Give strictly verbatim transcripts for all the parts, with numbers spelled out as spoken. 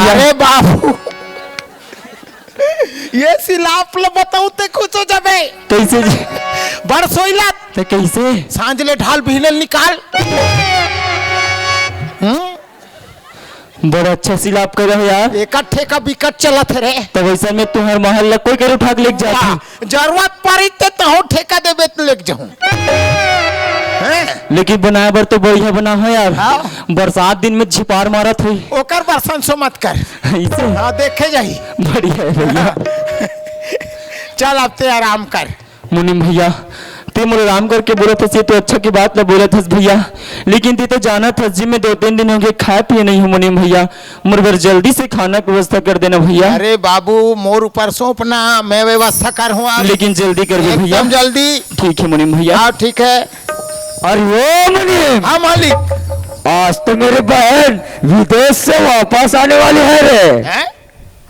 अरे बाबू, ये सिलाप ल बताऊं ते खुश हो जाबे। कैसे जी? बड़ सोइला। ते कैसे? सांझ ले ढाल, बिहने ले निकाल। हम्म? बड़ा अच्छा सिलाप करे हो यार। एकर ठेका बिकट चलत हे रे। तो वैसा में तुहर महल ला कोई कर उठा के लेके जात हे। जरूरत परी ते तहूं ठेका देबे त लेके जाहूं। हैं? लेकिन बनाए बर तो बढ़िया बना हो यार। हाँ। बरसात दिन में झिपार मारत होई। ओकर बर संसो मत कर। ऐसे? हाँ, देखे जाही। बढ़िया है भैया। चल, अब ते आराम कर। मुनीम भैया, ते मोला आराम करके बोलत हस, ये तो अच्छा की बात ला बोलत हस भैया, लेकिन ते तो जानत हस जी, मैं दो तीन दिन हो गए खाए पिए नहीं हूँ मुनीम भैया, मोर बर जल्दी से खाना की व्यवस्था कर देना भैया। अरे बाबू, मोर ऊपर सौंपना, मैं व्यवस्था कर हूँ आप। लेकिन जल्दी कर दे भैया। एकदम जल्दी। ठीक है मुनीम भैया। हाँ, ठीक है। अरे ओ मुनीम। हाँ मालिक। आज तो मेरी बहन विदेश से वापस आने वाली है रे। हैं?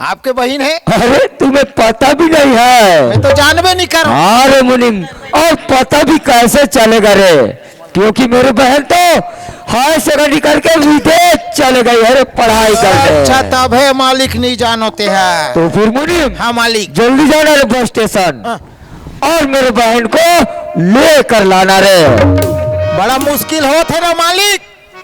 आपके बहिन है? अरे, तुम्हें पता भी नहीं है। मैं तो जानबे नहीं करूं। हाँ रे मुनीम, और पता भी कैसे चलेगा रे, क्योंकि मेरी बहन तो हाई सेकेंडरी करके विदेश चले गई है रे, पढ़ाई करने। अच्छा, तब है मालिक नहीं जानते हैं। तो फिर मुनीम, हाँ मालिक। जल्दी जाना रे बस स्टेशन। हाँ। और मेरे बहन को लेकर लाना रे। बड़ा मुश्किल होत हे ना मालिक।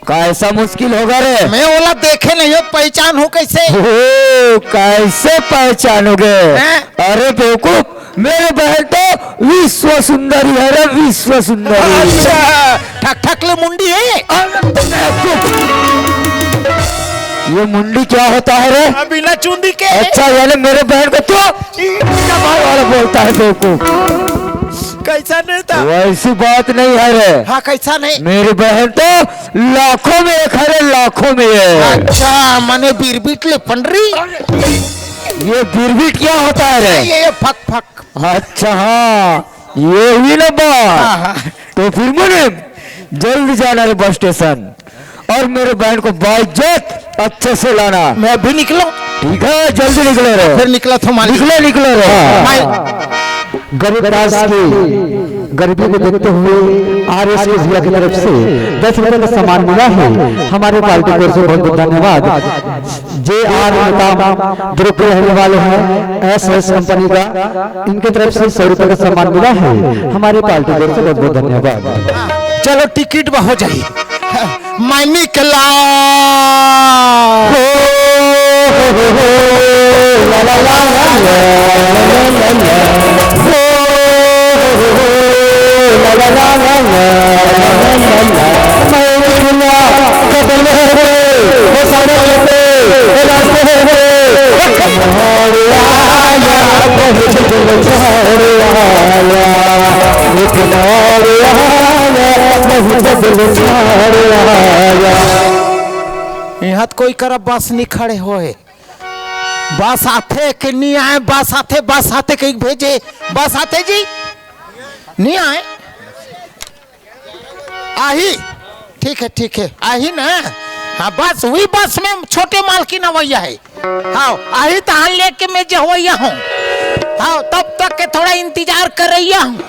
कैसा मुश्किल होगा रे? मैं ओला देखे नहीं हो, पहचान हो कैसे? ओ, कैसे पहचानोगे? हैं? अरे बेवकूफ, मेरे बहन तो विश्व सुंदरी है रे, विश्व सुंदरी। अच्छा, ठक ठक ले मुंडी है। अरे बेवकूफ, ये मुंडी क्या होता है रे? बिना चुंदी के। अच्छा, यानी मेरे बहन को तो चीज का भाई वाला बोलता है बेवकूफ। कैसा नहीं था? वैसी बात नहीं है रे। हाँ, कैसा नहीं? मेरी बहन तो लाखों में एक है रे, लाखों में एक। अच्छा, मने बिरबिट ले पंडरी? ये बिरबिट क्या होता है रे? ये, ये फक फक। अच्छा, हाँ, ये हुई ना बात। हाँ, हाँ। तो फिर मुनीम, जल्दी जाना रे बस स्टेशन। और मेरे बहन को बाइज्जत अच्छे से लाना। मैं अभी निकलूं? ठीक है, जल्दी निकलो रे। फिर निकला था मालिक। निकलो, निकलो रे। हाँ। मैं गरीब दास की गरीबी को देखते हुए आर एस के भैया की तरफ से दस रुपए का सामान मिला है। हमारे पार्टी की ओर से बहुत बहुत धन्यवाद। जे आर मुकाम दुर्ग के रहने वाले हैं, एस एस कंपनी का, इनके तरफ से सौ रुपए का सामान मिला है। हमारे पार्टी की ओर से बहुत बहुत धन्यवाद। चलो, टिकट बा हो जाई। मैं निकला। हो, हो, हो, हो, ला, ला, ला, ला, ला, ला, ला, ला, ला। हो, हो, हो, हो, ला, ला, ला, ला, ला, ला, ला, ला। मैं निकला कदम हो गए, वो सड़क पे, वो रास्ते हो गए। इहाँ त कोई करा बस नी खड़े होए। बस आथे के नी आए, बस आथे, बस आथे कहिके भेजे। बस आथे जी, नी आए। आही, ठीक है, ठीक है, आही ना। हाँ, बस वही बस में छोटे मालकिन अवैया है। हाँ, आही तहां लेके मैं जवैया हूँ। हाँ, तब तक के थोड़ा इंतजार करैया हूँ।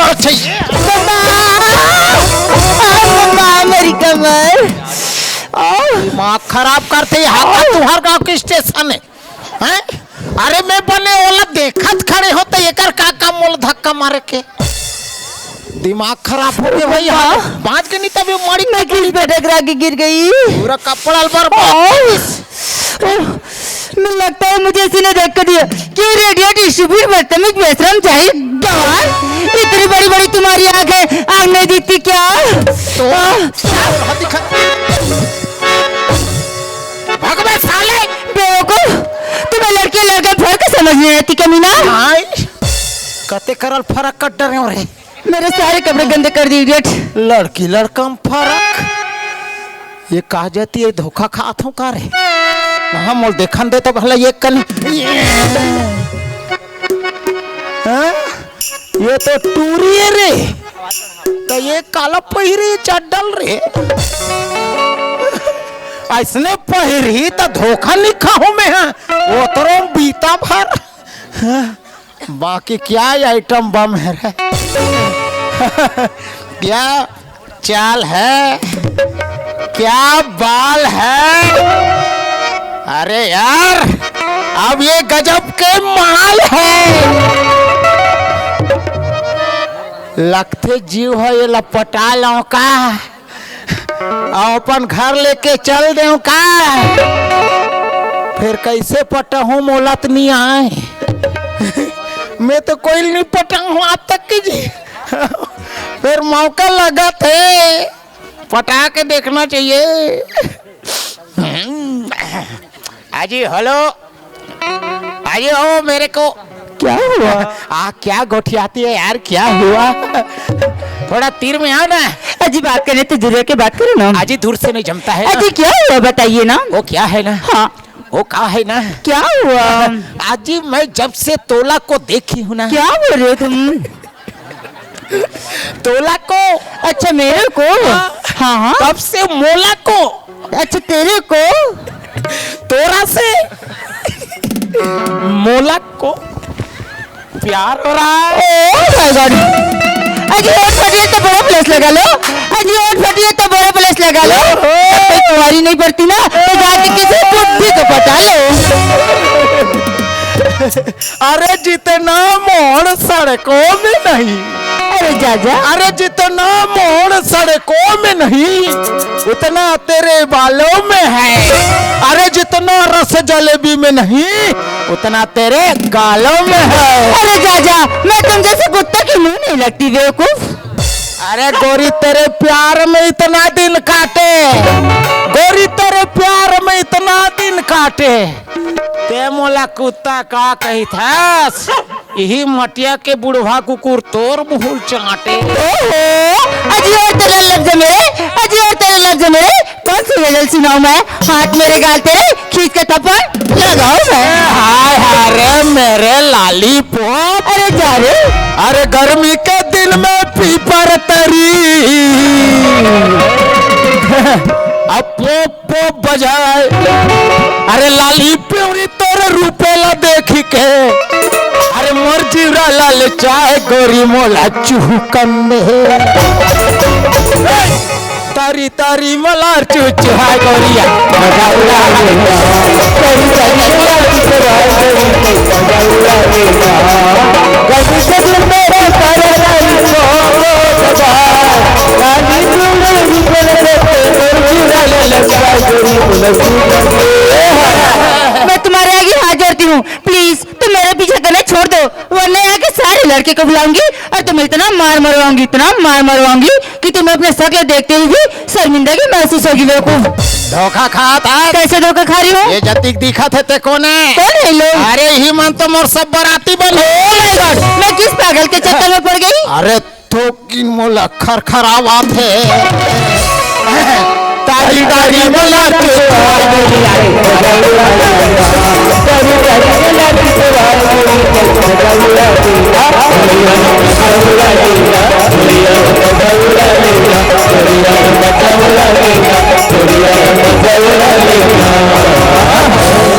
अच्छा, ये मम्मा, आ, मम्मा, मेरी कमर। आ। दिमाग खराब करते, यहाँ का तुहर गांव के स्टेशन है, हैं? अरे, मैं बने ओला देखत खड़े हो, तो एकर का काम मोला धक्का मारे के? दिमाग खराब हो गया भाई, हाँ। बांच के नहीं तभी मड़ी मैं किस बेटे गिरा के गिर गई? पूरा कपड़ा बर्बाद। ओह, ओह, मैं लगता है मुझे इसी ने धक्का दिया। क्यों रे idiot, stupid, बदतमीज, बेशरम, जाहिल, गंवार? इतनी बड़ी बड़ी तुम्हारी आंख है, आंख नहीं दिखती क्या? तो आह। क्या हो रहा दिखा? रहती कमीना। नहीं, कते करल फरक कर डरे हो रे। मेरे सारे कपड़े गंदे कर दिए, idiot। लड़की लड़का में फरक। ये कहा जाती है, धोखा खात हूँ का रे? हाँ, मोल देखन दे तो भला ये कन। हाँ? ये तो टूरी है रे। तो ये काला पहिरी चड्डल रे। ऐसने पहिरी तो धोखा नहीं खाऊं मैं। हाँ, वो तो बीता भर। हाँ, बाकी क्या आइटम बम है रे? क्या चाल है, क्या बाल है। अरे यार, अब ये गजब के माल है। लगथे जीव है ये लपटा लौं का। अउ अपन घर लेके चल देव का? फिर कैसे पटहूं, मोलत नहीं आए। मैं तो कोई नहीं पटाऊं आज तक की जी। फिर मौका लगा थे, पटा के देखना चाहिए। अजी हेलो, अजी ओ मेरे को क्या हुआ? आ क्या गोठियाती है यार, क्या हुआ? थोड़ा तीर में आओ ना। अजी बात करने तो दूर के बात करो ना। अजी दूर से नहीं जमता है ना। अजी क्या हुआ बताइए ना। वो क्या है ना। हाँ। वो क्या है ना। क्या हुआ? अजी मैं जब से तोला को देखी हूँ ना। क्या बोल रहे हो तुम? तोला को। अच्छा मेरे को। हाँ। हाँ हाँ। तब से मोला को। अच्छा तेरे को। तोरा से मोला को प्यार हो रहा है। Oh my God। अजी ओट फटिए तो बड़ा प्लेस लगा लो। अजी ओट फटिए तो बड़ा प्लेस लगा लो। जब तक तुम्हारी नहीं पड़ती ना तो जाके किसी बुद्धि को पटा लो। अरे जितना मोड़ सड़कों में नहीं। अरे जा जा। अरे जितना मोड़ सड़कों में नहीं, उतना तेरे बालों में है। अरे जितना रस जलेबी में नहीं, उतना तेरे गालों में है। अरे जा जा, मैं तुम जैसे कुत्ते की मुंह नहीं लगती बेवकूफ। अरे गोरी तेरे प्यार में इतना दिन काटे, गोरी तेरे प्यार में इतना दिन काटे, ते मोला कुत्ता का कही थस? इही मटिया के बुढ़वा कुकुर तोर मुहुर चाटे। ओहो, अजी और तेरे लग जमे, अजी और तेरे लग जमे। कौन सी गजल सुनाऊं मैं? हाथ मेरे गाल तेरे, खींच के थप्पड़ लगाऊं मैं। हाय हाय रे मेरे लाली पोप। अरे जा रे। अरे गर्मी के दिन में पीपर तरी। अब पोप पोप बजाए। अरे लाली प्योरी तोरे रूपे ला देखी के, अरे मोर जीवरा लाल चाहे गोरी मोला चुहकन दे। तारी तारी मला चुचुहा गोरिया। मजा उड़ा ले। तारी तारी मला चुचुहा गोरिया। मजा उड़ा ले। गली से दूर मेरा तारा तारी को दबा। रानी तू मेरी पलक पे गोरी लाल लगा गोरी मुलक। मैं तुम्हारे आगे हाथ जोड़ती हूँ, प्लीज तुम मेरा पीछा करना छोड़ दो, वरना यहाँ के सारे लड़के को बुलाऊंगी और तुम्हें इतना मार मरवाऊंगी, इतना मार मरवाऊंगी कि तुम्हें अपने शक्ल देखते हुए भी शर्मिंदगी महसूस होगी। बेवकूफ। धोखा खात है। कैसे धोखा खा रही हूँ? ये जतिक दिखत है ते कोन है? कौन है लोग? अरे ही मन तो मोर सब बराती बन। Oh my God, मैं किस पागल के चक्कर में पड़ गई? अरे थोकिन मोला खरखरावाथे। तारी तारी मोला चुचुहा गोरिया। तारी तारी मोला चुचुहा गोरिया।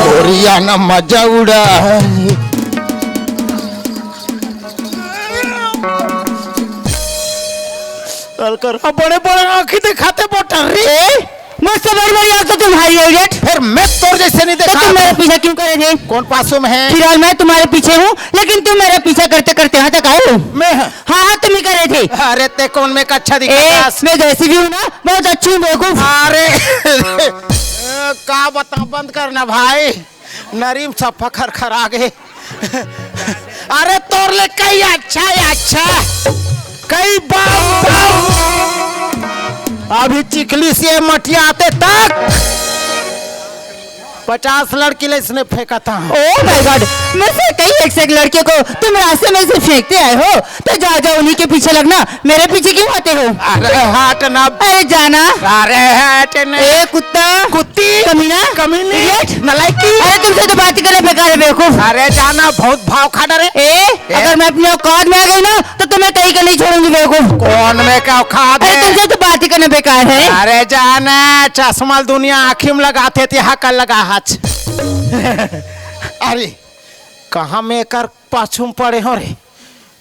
गोरिया न मजा उड़ा। अलकर, अब बड़े बड़े आंखें दिखाते बोटर रे। ए, मुझसे बड़ी बड़ी आंखें तुम्हारी है, idiot। फिर मैं तोर जैसे नहीं तो देखा। तुम मेरा पीछा क्यों करे थे? कौन पासों में है? फिलहाल मैं तुम्हारे पीछे हूँ, लेकिन तुम मेरा पीछा करते करते यहाँ तक आए हो। मैं? हाँ हाँ, तुम ही कर रहे थे। अरे ते कौन में अच्छा ए, दिखा? मैं जैसी भी हूँ ना, बहुत अच्छी हूँ बेवकूफ। अरे का बता, बंद करना भाई। नरीम सफा खरखरा गे। अरे तोर ले कई अच्छा है, अच्छा। कई बाप बाप। अभी चिखली से मटिया आते तक। पचास लड़की ले इसने फेंका था। Oh my God, मुझसे कई एक से एक लड़कियों को तुम रास्ते में से फेंकते आए हो, तो जाओ, जाओ, उन्हीं के पीछे लगना, मेरे पीछे क्यों आते हो? अरे हट ना। अरे जाना। अरे हट ना। ए कुत्ता। कुत्ती। कमीना। कमीनी। Idiot। नलायकी। अरे तुमसे तो बात ही करना बेकार है, बेवकूफ। अरे जाना, बहुत भाव खा डरे। ए, ए। अगर मैं अपनी औकात में आ गई ना, तो तुम्हें कहीं का नहीं छोड़ूंगी, बेवकूफ। कौन में का औकात अरे है? तुमसे तो बात ही करना बेकार है। अरे जाना, चश्मा दुनिया आँखी में लगाथे, ते हा कर लगा हाथ। अरे, कहाँ में एकर पाछू में पड़े हो रे?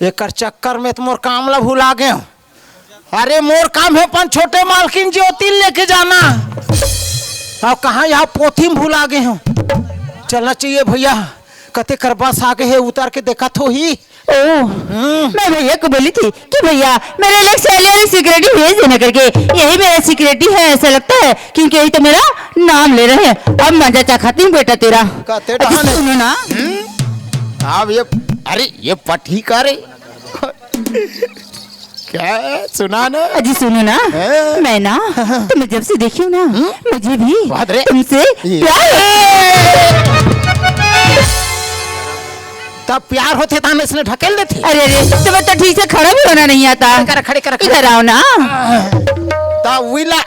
एकर चक्कर में तो मोर काम ला भुला गए हो। अरे, मोर काम है अपन छोटे मालकिन ज्योति लेके जाना। अब कहाँ यहाँ पोथी में भुला गए हो? चलना चाहिए भैया, कते कर बस आगे है, उतर के देखा तो ही। ओ, हम्म। मैं भैया को बोली थी कि भैया, मेरे लिए एक सैली और एक सिक्योरिटी भेज देना करके। यही मेरा सिक्योरिटी है, ऐसा लगता है, क्योंकि यही तो मेरा नाम ले रहे हैं। अब मजा चखाती हूँ बेटा तेरा। कहते अजी, डहान है। सुनो ना। हम्म? अब ये, अरे, ये पठी का रे? क्या है? सुना ना। अजी, सुनो ना। हैं? मैं ना, तुम्हें जब से देखी हूँ ना, हम्म? मुझे भी बहुत रे। तुमसे ये प्यार हो तब प्यार होते था ना, इसने ढकेल देते। अरे रे, तुम्हें तो ठीक से खड़ा भी होना नहीं आता। खड़े कर, खड़े कर, खड़े कर। इधर आओ ना। ता उइला,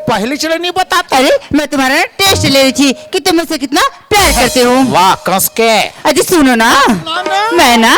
पहली चले नहीं बताते। अरे, मैं तुम्हारा टेस्ट ले रही थी कि तुम मुझसे कितना प्यार करते हो। वाह, कस के। अजी, सुनो ना, ना, ना। मैं ना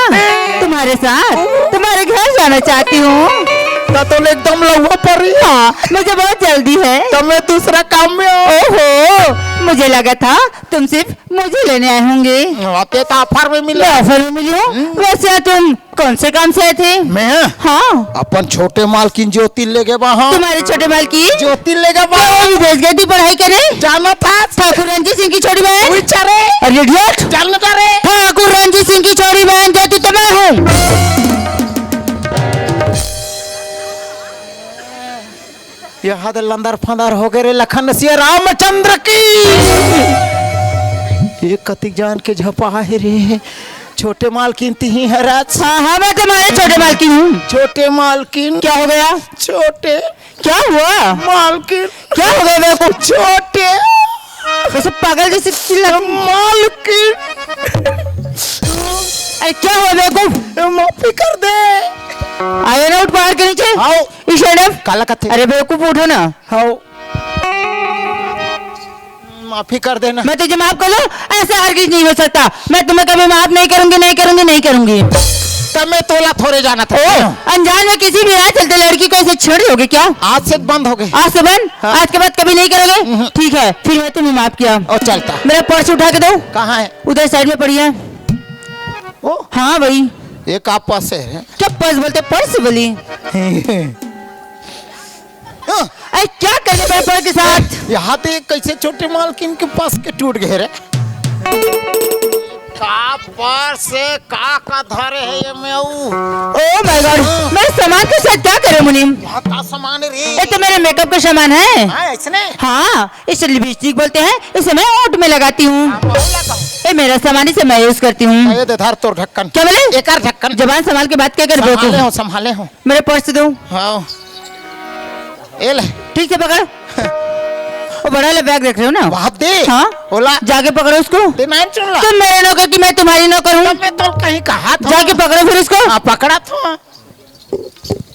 तुम्हारे साथ तुम्हारे घर जाना चाहती हूँ। ता तो एकदम लहुआ पड़ी। हाँ, मुझे बहुत जल्दी है। तो मैं दूसरा काम में हूँ। ओहो, मुझे लगा था तुम सिर्फ मुझे लेने आए होंगे। आते तो ऑफर में मिले। मैं ऑफर में मिली हूँ। हम्म। वैसे तुम कौन से काम से आए थे? मैं? हाँ। अपन छोटे मालकिन ज्योति ले गए वहाँ। तुम्हारे छोटे मालकिन? ज्योति ले गए वहाँ। वो विदेश गई थी पढ़ाई करे। जाना था। ठाकुर रणजीत सिंह की छोटी बहन। वही चरे। अरे idiot। जाना था रे। ठाकुर रणजीत सिंह की छोटी बहन ज्योति तो मैं हूँ। यहाँ दे लंदर फंदर हो गए रे लखन सिया रामचंद्र की। ये कतिक जान के झपा है रे। छोटे मालकिन तिही है राज। हाँ, हाँ, मैं तुम्हारे छोटे मालकिन हूँ। छोटे मालकिन। क्या हो गया? छोटे क्या हुआ? मालकिन। क्या हो गया बेवकूफ? छोटे। वैसे पागल जैसे चिल्ला। मालकिन। अरे क्या हुआ बेवकूफ? माफी कर दे। आयो ना उठ पहाड़ के नीचे। आओ। इस मैडम। काला कथे। अरे बेवकूफ उठो ना। हाँ। माफी कर देना। मैं तुझे माफ कर दूं? ऐसा हरगिज नहीं हो सकता। मैं तुम्हें कभी माफ नहीं करूंगी, नहीं करूंगी, नहीं करूंगी। तब मैं तोला थोड़े जाना था। ओ, अनजान में किसी भी राह चलते लड़की को ऐसे छेड़ दोगे क्या? आज से बंद हो गए। आज से बंद? हाँ। आज के बाद कभी नहीं करोगे? हम्म। ठीक है, फिर मैं तुम्हें माफ किया। ओ, चलता। मेरा पर्स उठा के दो। कहाँ है? उधर साइड में पड़ी है। ओ। हाँ भाई। ये का पर्स है? क्या पर्स बोलते, पर्स बोली। हाँ। अरे क्या करे पापा के साथ? यहाँ पे कैसे छोटे मालकिन के पास के टूट गए रे? का पर्स का का धरे है ये में ऊ? Oh my God, हाँ। मेरे सामान के साथ क्या करे मुनीम? यहाँ का सामान है रे? ये तो मेरे मेकअप का सामान है। हाँ, ऐसने? हाँ, इसे लिपस्टिक बोलते हैं, इसे मैं ओंठ में लगाती हूँ। हाँ, बहुत लगा। ये मेरा सामान, इसे मैं यूज करती हूँ। ये दे धार तोर ढक्कन। क्या बोले? एकर ढक्कन। जबान संभाल के बात क्या कर बेवकूफ? संभाले हो, संभाले हो। मेरे पर्स दो। हाँ। ए ले। ठीक से पकड़। वो बड़ा वाला बैग देख रहे हो ना? वहाँ दे। हाँ? ओला। जाके पकड़ो उसको। ते नाम सुन ला। तुम मेरे नौकर कि मैं तुम्हारी नौकर हूँ? तब मैं तो कहीं कहा था। जाके पकड़ो फिर उसको। हाँ, पकड़ा था।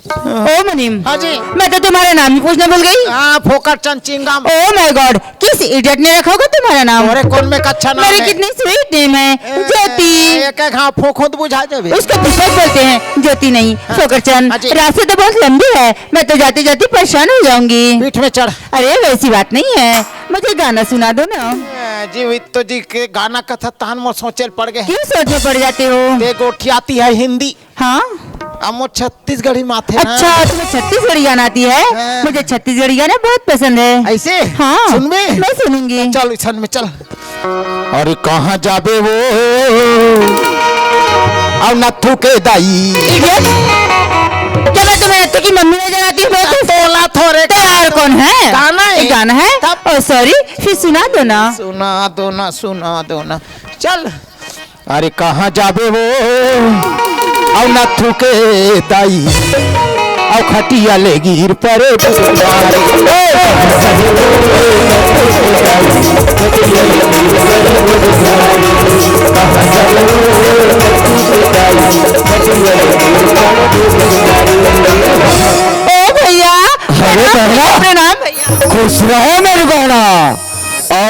ओ मुनीम। हाँ जी। मैं तो तुम्हारा नाम ही पूछना भूल गई। हाँ, फोकट चंद चिंगम। Oh my God, किस इडियट ने रखा होगा तुम्हारा नाम? अरे कौन में का अच्छा नाम मेरी है? कितनी स्वीट नेम है, ए, ज्योति। एक एक हाँ फोखोंद बुझा जावे। उसको दीपक बोलते हैं, ज्योति नहीं, हाँ। फोकट चंद। हाँ जी। रास्ते तो बहुत लंबी है, मैं तो जाते जाते परेशान हो जाऊंगी। पीठ में चढ़। अरे वैसी बात नहीं है, मुझे गाना सुना दो ना। ए, जी, वी तो जी के गाना कथा तान मोर सोचे ल पड़ गए। क्यों सोच में पड़ जाते हो? ते गोठियाती है हिंदी। हाँ। अब मोर छत्तीसगढ़ी माथे ना। अच्छा, तुम्हें छत्तीसगढ़ी गाना आती है? हाँ। मुझे छत्तीसगढ़ी गाना बहुत पसंद है। ऐसे? हाँ। सुनबे? मैं सुनूंगी। चल, इसन में चल। अरे कहाँ जाबे वो? अब नथु के दाई। Idiot। क्या मैं तुम्हें नथु की मम्मी नजर आती हूँ? मैं तो तोला थोरे ते यार कौन है? गाना है। ये गाना है? तब Oh sorry, फिर सुना दो ना। सुना दो ना, सुना दो ना। चल। अरे कहाँ जाबे वो? अब नथु के दाई, अब खटिया ले गिर परे। ए!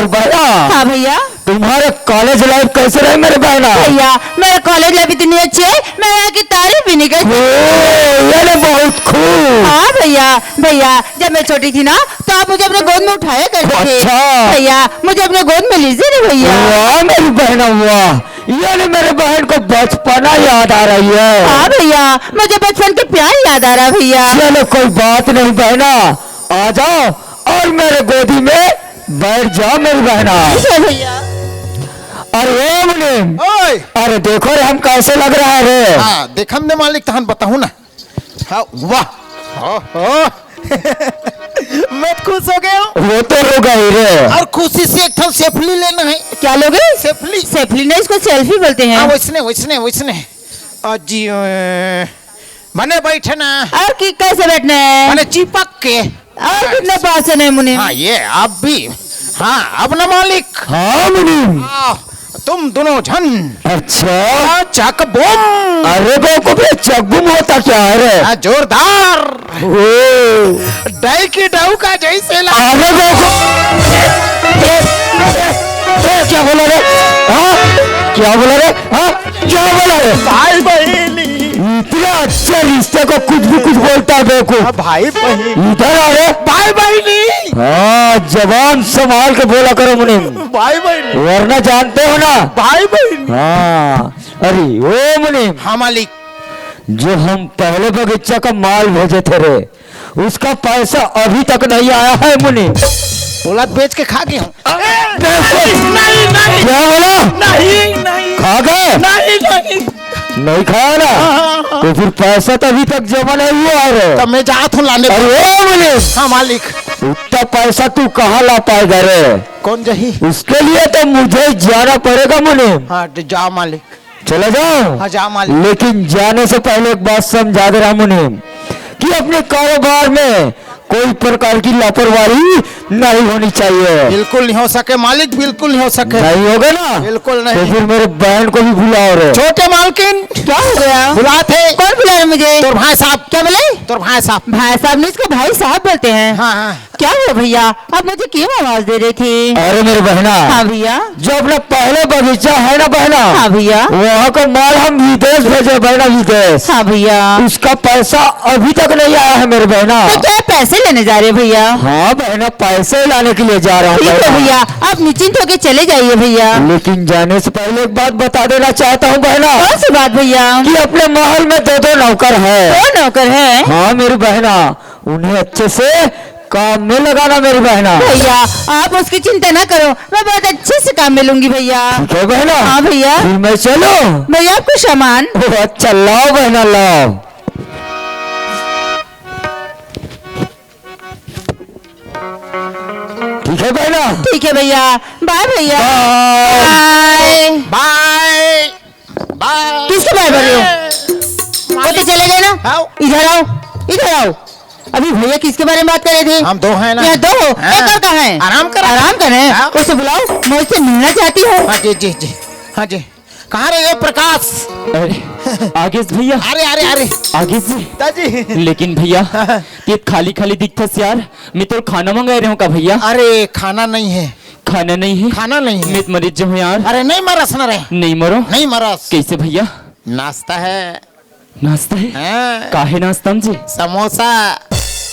बहना, हाँ भैया। तुम्हारा कॉलेज लाइफ कैसे रहे मेरे बहना? भैया, मेरा कॉलेज लाइफ इतनी अच्छी है, मैं यहाँ की तारीफ भी नहीं कर सकती। ओ, ये ले बहुत खूब। हाँ भैया। भैया, जब मैं छोटी थी ना, तो आप मुझे अपने गोद में उठाया करते थे। अच्छा। भैया, मुझे अपने गोद में लीजिए ना भैया। वाह मेरी बहना, वाह। ये ले मेरे बहन को बचपना याद आ रही है। हाँ भैया, मुझे बचपन के प्यार याद आ रहा है भैया। चलो कोई बात नहीं बहना, आ जाओ और मेरे गोदी में बैठ जाओ मेरी बहना। ठीक है भैया। अरे ओ मुनीम, ओए! अरे देखो रे, हम कैसे लग रहा है रे? हाँ, देखन दे मालिक, तहन बताहूँ ना। हाँ, वाह। ओहो। मैं खुश हो गया हूँ। वो तो हो गई रे। और खुशी से एक ठो सेफली लेना है। क्या लोगे? सेफली। सेफली नहीं, इसको सेल्फी बोलते हैं। हाँ, वैसने, वैसने, वैसने। अजी, अ, मने बैठना। और कि, कैसे बैठना है? मने चिपक के। और कितने पास है मुनीम? हाँ, ये अब भी। हाँ, अब ना मालिक। हाँ मुनीम। हाँ, तुम दोनों झन। अच्छा। हाँ, चक बुम। अरे बेवकूफ, ये चक बुम होता क्या है रे? हाँ, जोरदार। ओ। डाई की डाऊ का जैसे ला। अरे बेवकूफ। ए, ए, ए, क्या बोला रे? हाँ? क्या बोला रे? हाँ? क्या बोला रे? भाई बहिनी। इतने अच्छे रिश्ते को कुछ भी कुछ बोलता है बेवकूफ। हाँ, भाई बहिनी। इधर आ रे। भाई बहिनी। हाँ, जबान संभाल के बोला करो मुनीम। भाई बहिनी। वरना जानते हो ना। भाई बहिनी। हाँ, अरे ओ मुनीम। हाँ मालिक। जो हम पहले बगीचा का माल भेजे थे रे, उसका पैसा अभी तक नहीं आया है मुनीम। औलाद बेच के खा गए हूँ। नहीं, नहीं, नहीं। क्या बोला? नहीं, नहीं। खा गए? नहीं, नहीं। नहीं खाया ना? हाँ, हाँ, हाँ। तो फिर पैसा तो अभी तक जमा नहीं हुआ है रे। तो मैं जात हूँ लाने। अरे ओ मुनीम। हाँ मालिक। उतना पैसा तू कहाँ ला पाएगा रे? कौन जही? उसके लिए तो मुझे जाना पड़ेगा मुनीम। हाँ, तो जा मालिक। चला जाओ। हाँ, जा मालिक। लेकिन जाने से पहले एक बात समझा दे रहा मुनीम कि अपने कारोबार में कोई प्रकार की लापरवाही नहीं होनी चाहिए। बिल्कुल नहीं हो सके मालिक, बिल्कुल नहीं हो सके। नहीं होगा ना? बिल्कुल नहीं। तो फिर मेरे बहन को भी बुलाओ रे। छोटे मालकिन। क्या हो गया? बुलाते। कौन बुला रहे मुझे? तोर भाई साहब। क्या बोले? तोर भाई साहब। भाई साहब नहीं, इसको भाई साहब बोलते हैं। हाँ, हाँ। क्या हुआ भैया, आप मुझे क्यों आवाज दे रहे थे? अरे मेरे बहना, हाँ भैया। जो अपना पहले बगीचा है ना बहना, हाँ भैया। वहाँ का माल हम विदेश भेजे बहना, विदेश। हाँ भैया। उसका पैसा अभी तक नहीं आया है मेरे बहना। तो क्या पैसे लेने जा रहे हैं भैया? हाँ बहना, पैसे लाने के लिए जा रहा हूँ ठीक है बहना। भैया, आप निश्चिंत होके चले जाइए भैया। लेकिन जाने से पहले एक बात बता देना चाहता हूँ बहना। कौन सी बात भैया? कि अपने महल में दो दो नौकर है। दो नौकर है? हाँ मेरी बहना, उन्हें अच्छे से काम में लगाना मेरी बहना। भैया, आप उसकी चिंता ना करो, मैं बहुत अच्छे से काम में लूंगी भैया। ठीक है बहना। हाँ भैया। फिर मैं चलूं? भैया, आपको सामान। ओ, अच्छा, लाओ बहना, लाओ। ठीक है बहना। ठीक है भैया, बाय भैया। बाय। बाय। बाय। बाय। किसके बाय बोल रहे हो? वो तो चले गए ना। आओ। इधर आओ, इधर आओ। अभी भैया किसके बारे में बात कर रहे थे? हम दो हैं ना। यहाँ दो हो? हाँ। एक और कहाँ है? आराम कर। आराम कर रहे हैं। हाँ। उसे बुलाओ, मैं उससे मिलना चाहती हूँ। हाँ जी, जी, जी। हाँ जी। कहाँ रहे ये प्रकाश? अरे, आगे से भैया। अरे, अरे, अरे। आगे से। ताजी। लेकिन भैया, हाँ, हाँ। ये खाली खाली दिखता से यार, मैं तो खाना मंगा रहे हूँ का भैया? अरे, खाना नहीं है। खाना नहीं है? खाना नहीं है। मैं तो मरीज जो हूँ यार। अरे, नहीं मरस ना रे। नहीं मरो? नहीं मरस। कैसे भैया? नाश्ता है। नाश्ता है? हाँ। का है नाश्ता में जी? समोसा।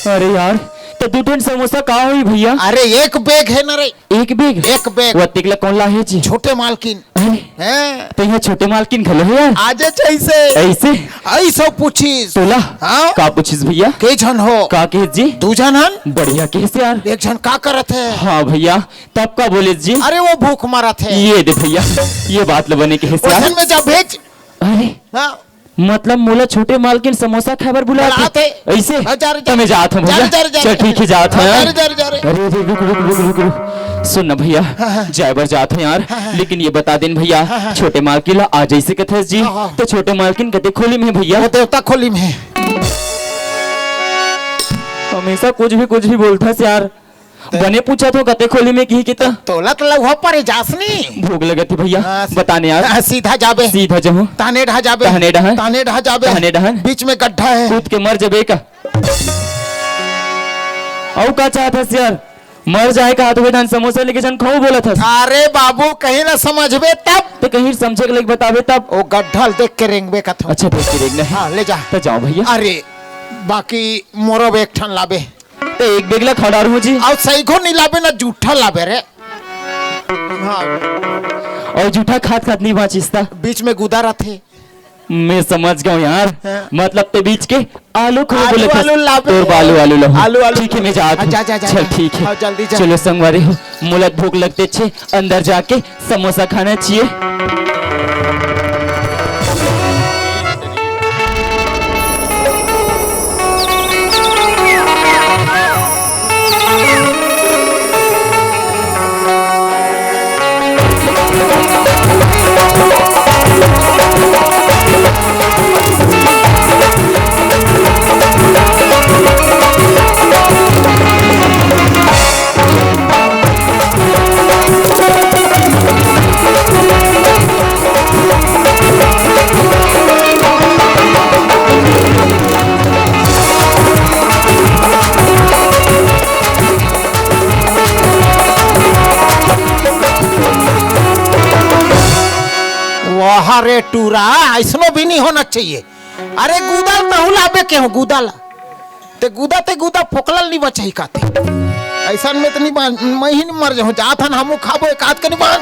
अरे यार, तो दू ठन समोसा का होई भैया? अरे एक बैग है ना रे। एक बैग? एक बैग। वो अतिकला कौन ला है जी? छोटे मालकिन। अरे, हाँ। तो यहाँ छोटे मालकिन घलो है यार। आजे जैसे। ऐसे? ऐसो पूछिस। तोला? हाँ? का पूछिस भैया? के झन हो? का कहे जी? दू झन हन। बढ़िया कहे से यार। एक झन का करत है? हाँ भैया, तब का बोले जी? अरे वो भूख मरत है। ये दे भैया, ये बात ल बने कहे से यार। ओसन में जा भेज। अरे। हाँ। मतलब मोला छोटे मालकिन समोसा खाए बर बुलात हे? बुलात हे। ऐसे? हाँ, जा रे, जा। तो मैं जात हूँ जा रे, भैया। जा रे, जा रे। चल ठीक है, जात हूँ हाँ, यार। जा रे, जा रे, जा रे। अरे, अरे, रुक, रुक, रुक, रुक, रुक। सुन ना भैया, हाँ, हाँ। जाए बर जात हूँ यार। हाँ, हाँ। लेकिन ये बता देन भैया, हाँ, हाँ। छोटे मालकिन ला आ जैसे कथस जी, हाँ, हाँ। तो छोटे मालकिन कते खोली में है भैया? वो देवता खोली में है। हमेशा कुछ भी, कुछ भी बोलथस यार। बने पूछत हो, कते खोली में किही किता? तोला त लउहा परे जासनी। भूख लगत हे भैया, हाँ, सी-, बताने यार। हाँ, सीधा जाबे। सीधा जाहूँ। तहने डहा जाबे। तहने डहा। तहने डहा जाबे। तहने डहा। बीच में गड्ढा है। कूद के मर जाबे का? अउ का चाहत हस यार? मर जाए का हाथ में धान समोसा लेके झन खाऊ बोलत हस। अरे बाबू, कहीं ना समझबे तब। ते कहीं समझे के लइक बताबे तब। ओ गड्ढा ल देख के रेंगबे कथो। अच्छा, देख के रेंगना है। हाँ, ले जा। तो जाओ भैया। अरे, बाकी मोरो एक ठन लाबे। ते एक बेगला खड़ार हो जी। अउ सही को नहीं लाबे ना, जूठा लाबे रे। हाँ। और जूठा खात खात नहीं बाँचिस ता। बीच में गुदा रथे। मैं समझ गया हूँ यार। हाँ। मतलब ते बीच के आलू को आलू, बोले थे। आलू लाबे। तोर बालू, आलू लाहू। आलू, आलू। ठीक है, मैं जात हूँ। जा, जा, जा, चल, जा। ठीक है। हाँ, जल्दी जा। चलो संगवारी हो, मोला भूख लगते छे, अंदर जाके समोसा खाना चाहिए। वाह रे टूरा, ऐसनो भी नहीं होना चाहिए। अरे गुदा ल तहू लाबे के हो, गुदा ला। ते गुदा, ते गुदा फोकलल नहीं बचाई काते। ऐसा में तो नहीं बान, मैं ही नहीं मर जाऊँ। जात हन हमू खाबो एक आध कनी बान।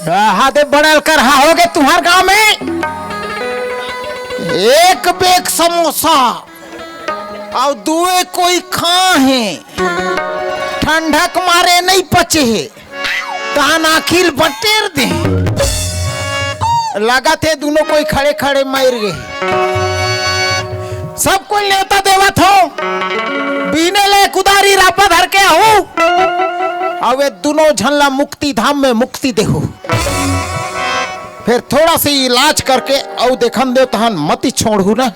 रहा दे बड़ल कर हा हो गए तुम्हार गांव में। एक बेग समोसा अउ दुए कोई खा हे, ठंडक मारे नहीं पचे हे, तहन आखिल बटेर दे। लगत हे दुनों कोई खड़े खड़े मर गए। सब कोई नेवता देवत हो, बीने ले कुदारी रापा धर के आहू, अउ ये दुनों झन ला मुक्ति धाम में मुक्ति देहू। फिर थोड़ा सी इलाज करके अउ देखन दे, तहन मती छोड़हू ना।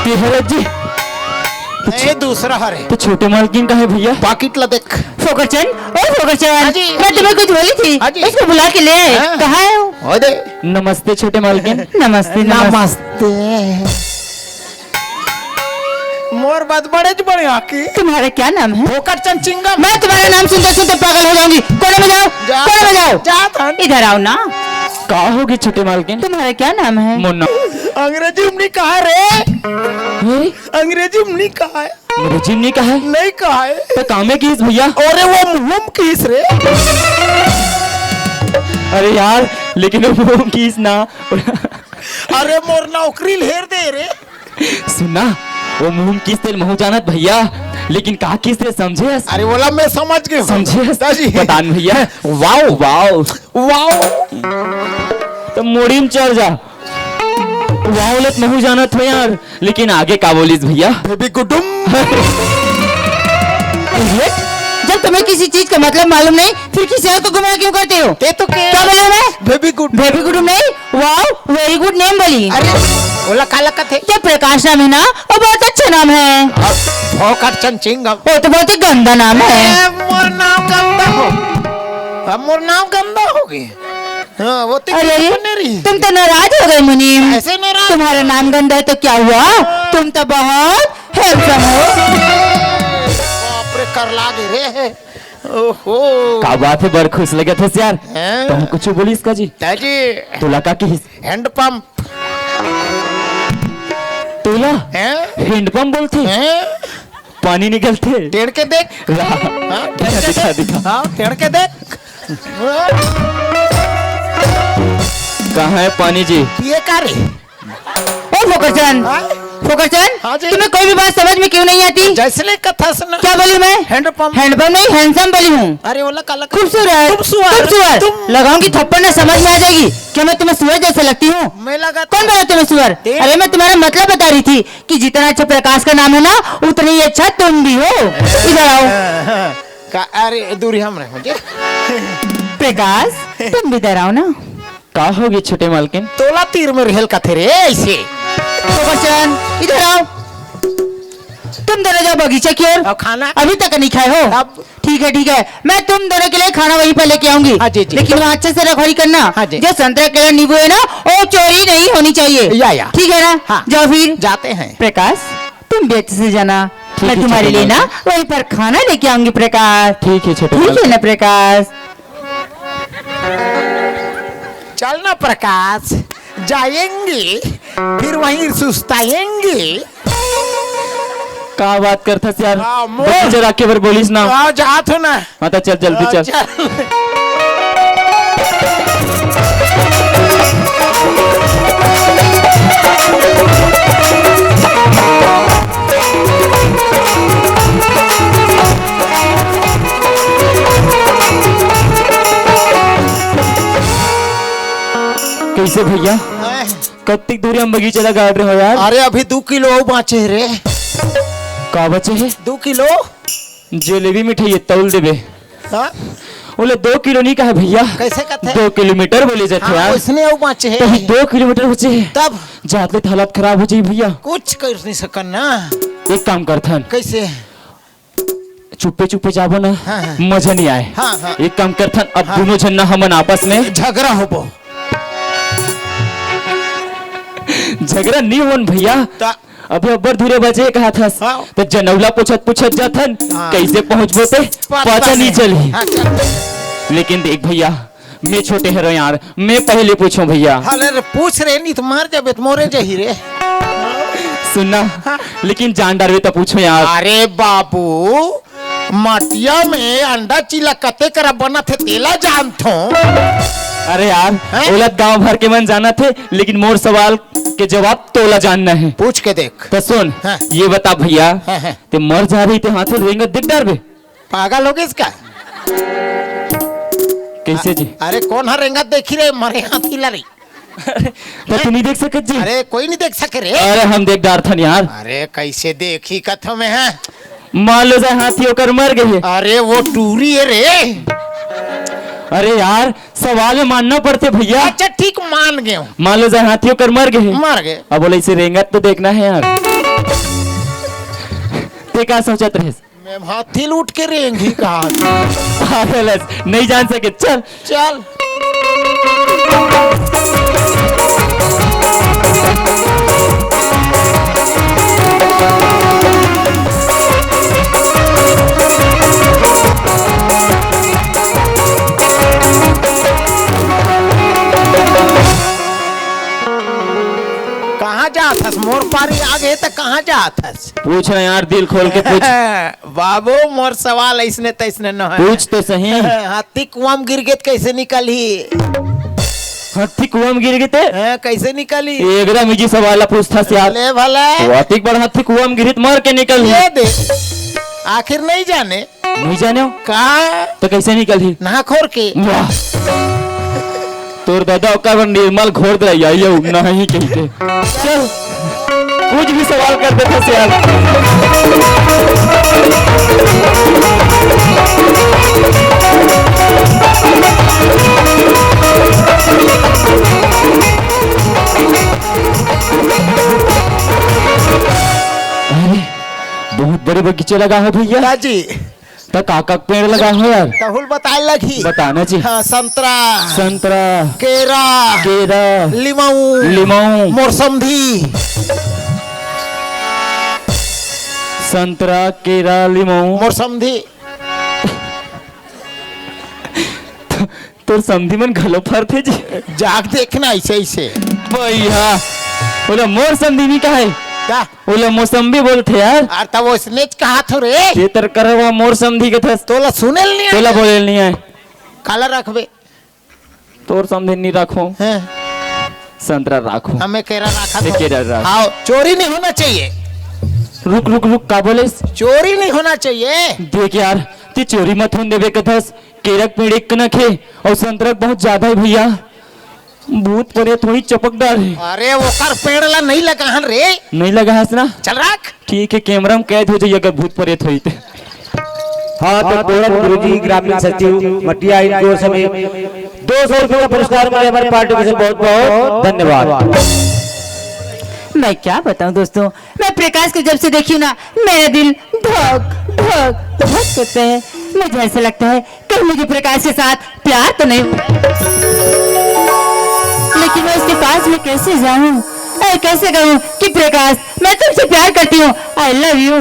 तिहरत जी, ये दूसरा हरे। तो छोटे मालकिन का है भैया? पाकिट ला देख। फोकरचंद, ओ फोकरचंद, हाँ जी। मैं तुम्हें कुछ बोली थी, हाँ जी। उसको बुला के ले आए। हाँ। कहाँ है वो? ओ दे। नमस्ते छोटे मालकिन। नमस्ते, नमस्ते। नमस्ते। मोर बात बड़े ज बड़े आके। तुम्हारा क्या नाम है? फोकरचंद चिंगम। मैं तुम्हारा नाम सुनते सुनते पागल हो जाऊंगी। कोने में जाओ, जा, कोने में जाओ। जा थान। इधर आओ ना। का होगी छोटे मालकिन? तुम्हारा क्या नाम है? मुन्ना। अंग्रेजी में नहीं कहा रे। हैं? अंग्रेजी में नहीं कहा है। अंग्रेजी में नहीं कहा है? नहीं कहा है। तो काम में किस भैया? अरे वो मुंह में किस रे? अरे यार, लेकिन वो मुंह में किस ना। अरे मोर नौकरी ल हेर दे रे। सुना, वो मुंह में किस तेल महू जानत भैया, लेकिन का किस तेल समझे हस? अरे बोला मैं समझ गए हूँ। समझे हस? दाजी। बतान भैया। वाओ। वाओ। वाओ। तो मोड़ी में चढ़ जा। वाओ लत महू जानत हो यार, लेकिन आगे का बोलिस भैया? बेबी गुडुम। Idiot, जब तुम्हें किसी चीज का मतलब मालूम नहीं, फिर किसी और को गुमराह क्यों करते हो? ते तो के? क्या बोला मैं? बेबी गुडुम। बेबी गुडुम नहीं, wow, very good name बोली। अरे, ओला काला कथे? ये प्रकाश नाम है ना, वो बहुत अच्छा नाम है। अब भौकाट चंचिंग अब। वो तो बहुत ही गंदा नाम है। ए, मोर नाम गंदा हो। अब मोर नाम गंदा हो गए। हाँ, वो तो अरे, कुछ नहीं रही। तुम तो नाराज हो गए मुनीम। ऐसे नाराज? तुम्हारा नाम गंदा है तो क्या हुआ? तुम तो बहुत handsome हो। बाप रे, कर लागे रे। ओहो। का बात है, बड़ खुश लगत हस यार। हैं? तुम कुछ बोलिस का जी? दाजी। तोला का किहिस? Hand pump। तोला? हैं? Hand pump बोलथे? हैं? पानी निकलथे? टेढ़ के देख। रहा। हाँ, टेढ़ के दिखा, देख। दिखा। हाँ, टेढ़ के देख। कहाँ है पानी जी? ये का रे? ओ फोकरचंद, हाँ? फोकरचंद, हाँ जी। तुम्हें कोई भी बात समझ में क्यों नहीं आती? जैसे ले कथा सुना। क्या बोली मैं? हैंडपंप। हैंडपंप नहीं, हैंडसम बोली हूँ। अरे, ओला काला खूबसूरत। खूबसूरत। खूबसूरत। तुम लगाऊंगी थप्पड़ ना, समझ में आ जाएगी। क्या मैं तुम्हें सुअर जैसे लगती हूँ? मैं लगा कौन बोला तुम्हें सुअर? अरे, मैं तुम्हारा मतलब बता रही थी कि जितना अच्छा प्रकाश का नाम है ना, उतना ही अच्छा तुम भी हो। इधर आओ। का, अरे, दूरी हम रहे मुझे। प्रकाश, तुम भी इधर आओ ना। का होगे छोटे मालकिन? तोला तीर में रेहेल कथे रे ऐसे। तो बच्चन, इधर आओ। तुम दोनों जाओ बगीचे की ओर। और खाना? अभी तक नहीं खाए हो? अब? ठीक है, ठीक है, मैं तुम दोनों के लिए खाना वहीं पर लेके आऊंगी। हाँ जी, जी। लेकिन वहाँ अच्छे से रखवाली करना। हाँ जी। जो संतरा, केला, नींबू है ना, वो चोरी नहीं होनी चाहिए। या, या। ठीक है ना? हाँ। जाओ फिर। जाते हैं। प्रकाश, तुम भी अच्छे से जाना। ठीक मैं है, तुम्हारे ठीक है, लिए ना वहीं पर खाना लेके आऊंगी प्रकाश। ठीक है, छोटे ठीक है मालकिन। ना प्रकाश? चल ना प्रकाश, जाएंगे, फिर वहीं सुस्ताएंगे। का बात करथस यार? हाँ, मोर। बगीचा राखे बर बोलिस ना। हाँ, जात हो ना। हाँ, तो चल, जल्दी हाँ, चल। चल। कैसे भैया? हैं? कत्तिक दूरी हम बगीचा लगा रहे हो यार? अरे, अभी दू किलो अउ बाँचे हे रे। का बचे हे? दू किलो। जलेबी मिठाई हे, तौल देबे। हाँ? बोले, "दो किलो नहीं कहा भैया।" कैसे कहते? "दो किलोमीटर बोले जाथे हाँ, यार।" उसने अउ बाँचे हे। तो ही दो किलोमीटर बचे हे। तब? जात ले त हालत खराब हो जाही भैया। कुछ कर नहीं सकन ना। एक काम करथन। कैसे? चुप्पे चुप्पे जाबो ना, हाँ, हाँ। मजा नहीं आए। हाँ, हाँ। एक काम करथन, अब हाँ। दोनों झन ना हमन आपस में झगड़ा होबो। झगड़ा नहीं होन भैया। त अभी अब्बर धीरे बजे कहा थस, हाँ। त जनौला पूछत पूछत जाथन, हाँ। कैसे पहुंचबो ते पता पता नहीं नहीं। चलही। हाँ, चल। लेकिन देख भैया, मैं छोटे हरो यार, मैं पहले पूछूं भैया। हाँ, ले रे, पूछ रे, नहीं तो मर जाबे, तो मोरे जही रे। सुनना, हाँ। लेकिन जान डारबे तो पूछो यार। अरे बाबू, मटिया में अंडा चीला कते करा बनत हे, तेला जानथो। अरे यार, हैं? ओला गांव भर के मन जानत हे, लेकिन मोर सवाल के जवाब तोला जानना हे। पूछ के देख। तो सुन, हाँ। ये बता भैया, हाँ, हाँ। ते मर जा रही ते हाथ रेंगत देख डारबे? पागल हो गइस का? कैसे जी? अरे कोन ह रेंगत देखही रे, मरे हाथी ला रे। तो तू नहीं देख सकत जी? अरे कोई नहीं देख सके रे। अरे हम देख डारथन यार। अरे कैसे देखही कथो में है? मान लो जाए हाथी ओकर मर गए हे। अरे वो टूरी है रे। अरे यार सवाल में मानना पड़थे भैया। अच्छा ठीक मान गए हूँ। मान लो जाए हाथी ओकर मर गए हे। मर गए। अब बोले इसे रेंगत तो देखना है यार। ते का सोचत रहे? मैं हाथी लूट के रेंगही कहा। पागल हस, नहीं जान सके, चल। चल। कहाँ जात हस? मोर पारी आ गए त कहाँ जात हस? पूछ ना यार, दिल खोल के पूछ। बाबू, मोर सवाल अइसने तइसने न है। पूछ तो सही। हाथी कुआं म गिर गे त कइसे निकलही? हाथी कुआं म गिर गे ते? हाँ, कइसे निकलही? एकदम इजी सवाल ला पूछथस यार। ले भला। वो अतिक बड़ हाथी कुआं म गिरही त मर के निकलही। ये दे। आखिर नहीं जाने। नहीं जाने हो? का? तो कइसे निकलही? नहा खोर के। वाह। तोर दादा ओकर बर निर्मल घोर दे, आई, आई, नहीं कहिथे। चल, कुछ भी सवाल कर देथे सियान। अरे, बहुत बड़े बगीचे लगा है भैया। का जी? त का का पेड़ लगा हो यार? तहुल बताए लगही। बताना जी। हाँ, संतरा। संतरा। केरा। केरा। लिमऊ। लिमऊ। मोरसमधी। संतरा, केरा, लिमऊ। मोरसमधी। तोर समधी मन घलो फरथे जी। जाग देखना ऐसे ऐसे। भैया, बोला मोर समधी नहीं कहे। का? ओला मौसम्बी बोलथे यार। अरे तब ओसनेच कहाथो रे। ये तर करवा मोर समधी के थस। तोला सुनेल नहीं आए। तोला बोलेल नहीं आए। काला रखबे। तोर समधी नहीं रखो। हैं। संतरा राखो। हमें केरा राखा ये तो। केरा राख। हाँ, चोरी नहीं होना चाहिए। रुक, रुक, रुक, का बोलेस? चोरी नहीं होना चाहिए। देख यार, ते चोरी मत होन देबे कथस। केरा के पेड़ एक कनक हे अउ संतरा बहुत ज्यादा हे भैया। भूत परेत होही चपक डारही। अरे, ओकर पेड़ ला नहीं लगा हन रे। नहीं लगा हस ना? चल राख। ठीक है, कैमरा में कैद हो जाइए अगर भूत परेत होही ते। हाँ, तो पूरन गुरुजी, ग्रामीण सचिव मटिया, इनको समय दो सौ रुपये का पुरस्कार मिले हमारे पार्टी को, से बहुत बहुत धन्यवाद। मैं क्या बताऊं दोस्तों, मैं प्रकाश को जब से देखी हूँ ना, मेरा दिल धक धक धक करता है। मुझे ऐसा लगता है कहीं मुझे प्रकाश के साथ प्यार तो नहीं हुआ। लेकिन मैं उसके पास में कैसे जाऊं और कैसे कहूं कि प्रकाश, मैं तुमसे प्यार करती हूँ, I love you।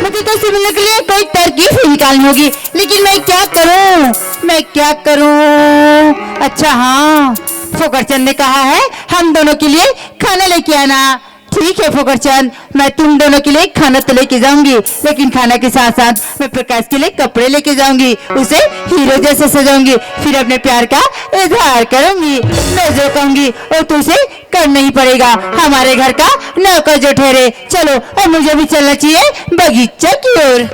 मुझे तो उससे मिलने के लिए कोई तरकीब ही निकालनी होगी, लेकिन मैं क्या करूं, मैं क्या करूं? अच्छा हाँ, फोकरचंद ने कहा है हम दोनों के लिए खाना लेके आना। ठीक है फोकरचंद, मैं तुम दोनों के लिए खाना तो लेके जाऊंगी, लेकिन खाना के साथ साथ मैं प्रकाश के लिए कपड़े लेके जाऊंगी, उसे हीरो जैसे सजाऊंगी, फिर अपने प्यार का इजहार करूंगी। मैं जो कहूंगी वो तुझे करना ही पड़ेगा, हमारे घर का नौकर जो ठहरे। चलो, अब मुझे भी चलना चाहिए बगीचा की ओर।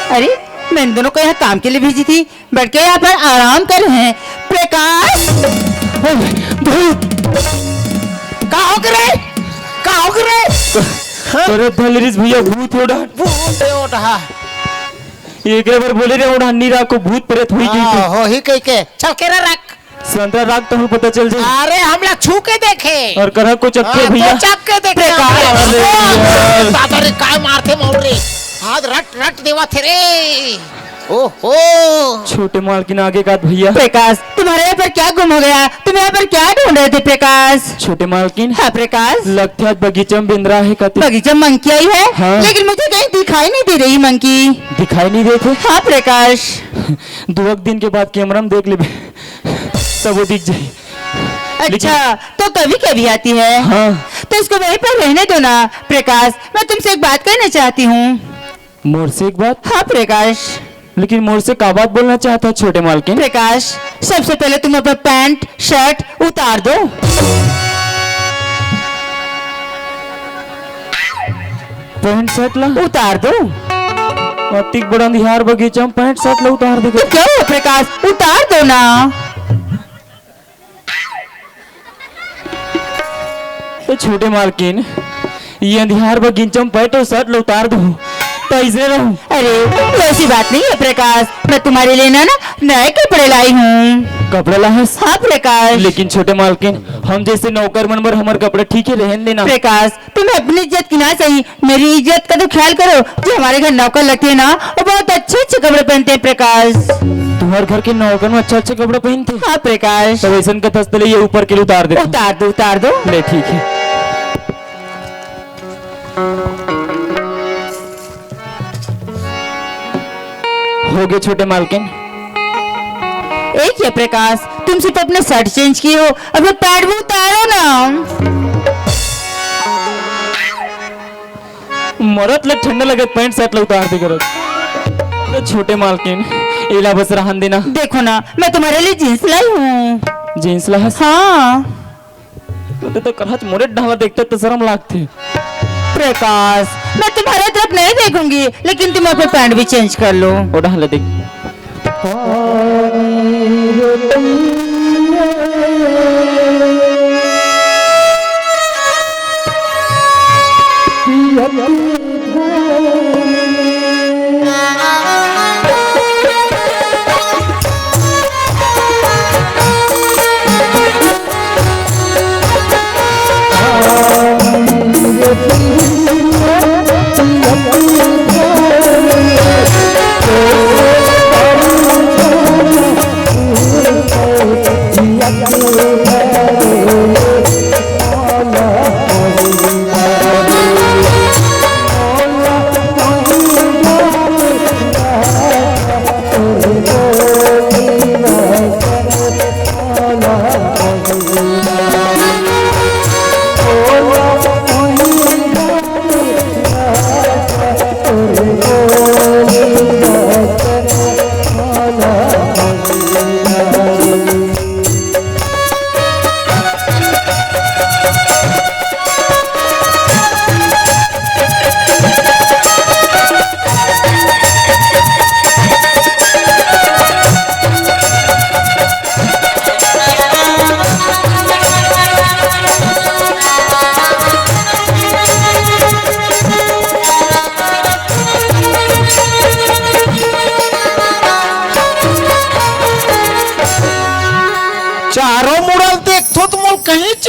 अरे, मैं इन दोनों को यहाँ काम के लिए भेजी थी, बैठ के यहाँ पर आराम कर रहे हैं। प्रकाश, भूत। का हो गे रे? का हो गे रे? हाँ? अरे भलरीस भैया, भूत हे ओढ़ा। भूत हे ओढ़ा। एक बार बोले रे, ओढ़ा नी राखो, भूत प्रेत होही कहिके। हाँ, होही कहिके। चल केरा राख। संतरा राख तो हम पता चल जाए। अरे हमला छू के देखे। और करा कुछ अखे हाँ, भैया। तो चाप के देखे। अरे अरे यार। दादा रे, काय मारथे मौर रे। हाथ रट रट देवा थे रे। ओहो। छोटे मालकिन आगे का भैया। प्रकाश, तुम्हारा ये पर क्या गुम हो गया? तुम यहाँ पर क्या ढूंढ रहे थे प्रकाश? छोटे मालकिन। हाँ प्रकाश। लगथे आज बगीचा में बेंदरा हे कथे। बगीचा में मंकी आई है? हाँ। लेकिन मुझे कहीं दिखाई नहीं दे रही मंकी। दिखाई नहीं देथे? हाँ प्रकाश। दो एक दिन के बाद कैमरा में देख लेबे, सब वो दिख जाए। अच्छा, लेकिन तो कभी कभी आती है? हाँ। तो इसको वहीं पर रहने दो ना प्रकाश, मैं तुमसे एक बात कहना चाहती हूँ। मोर से एक बात? हाँ प्रकाश। लेकिन मोर से का बात बोलना चाहत हस छोटे मालकिन? प्रकाश, सबसे पहले तुम अपना पैंट शर्ट उतार दो। पैंट शर्ट ला? उतार दो। अतिक बड़ा अंधियार बगीचा में पैंट शर्ट ला उतार दे। तो क्या हुआ प्रकाश, उतार दो ना। ए छोटे मालकिन, ये अंधियार बगीचा में पैंट अउ शर्ट ला उतार दो, तो ऐसे रहूं। अरे, वैसी बात नहीं है प्रकाश, मैं तुम्हारे लिए ना, ना नए कपड़े लाई हूँ। कपड़ा लाहस? हाँ प्रकाश। लेकिन छोटे मालकिन, हम जैसे नौकर मन बर हमर कपड़ा ठीक है, रहन देना। प्रकाश, तुम्हें अपनी इज्जत की ना सही, मेरी इज्जत का तो ख्याल करो। जो हमारे घर नौकर लगते हैं ना, वो बहुत अच्छे अच्छे कपड़े पहनते हैं प्रकाश। तुम्हारे घर के नौकर में अच्छे अच्छे कपड़े पहनते हैं? हाँ प्रकाश। तो वैसन का दस्त ले, ये ऊपर के लिए उतार दे। उतार दो, उतार दो। ले ठीक है। हो गए छोटे मालकिन। एक ये प्रकाश, तुम सिर्फ अपने शर्ट चेंज किए हो, अब ये पैंट भी उतारो ना। मरत ले ठंडा लगे, पैंट शर्ट ले उतार दे करत। तो छोटे मालकिन, एला बस रहन देना। देखो ना, मैं तुम्हारे लिए जींस लाई हूँ। जींस लाहस? हाँ। तो, तो, तो करहच मोरे डहला देखते तो शर्म लागथे। प्रकाश, मैं तुम्हारे तरफ नहीं देखूंगी, लेकिन तुम अपने पैंट भी चेंज कर लो। ओ डहला देख।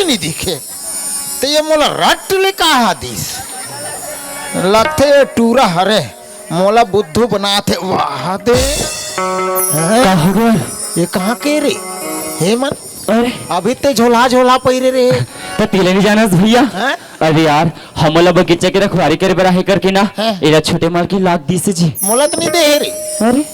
नहीं दिखे। त ये मोला रट ले कहा दिस? लगथे ये टूरा हरे, मोला बुद्धू बनाथे। वाह दे। हैं? का हो गे? ये कहाँ के रे? हे मन, अरे, अभी ते झोला झोला पहिरे रे। त तेला नहीं जानस भैया? हैं? अरे यार, हमला बगीचा के रखवारी करे बर आहे करके ना, हैं? एला छोटे मालकिन ला के दिस हे जी। मोला त नहीं दे हे रे। अरे,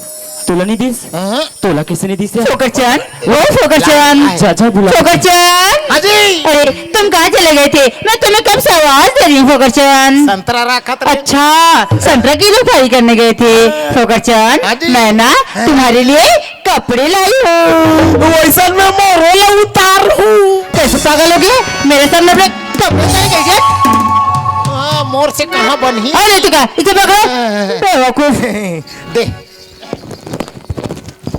तोला नहीं दिस? हाँ। तोला कइसे नहीं दिस हे? फोकरचंद, ओ फोकरचंद। जा, जा, बुला। फोकरचंद। हाँ जी। अरे, तुम कहाँ चले गए थे? मैं तुम्हें कब से आवाज दे रही हूँ, फोकरचंद। संतरा रखत रहे। अच्छा, संतरा की रखवारी करने गए थे। हाँ। फोकरचंद, हाँ जी। मैं ना हाँ। तुम्हारे लिए कपड़े लाई हूँ। वैसन में मोरो ला उतार हूँ। कैसे पागल हो गए? मेरे सामने अपने कपड़े उतार के गए? हाँ, मोर से कहाँ बनही? अरे, तो क्या? इसे पकड़ो। हाँ। बेवकूफ। दे।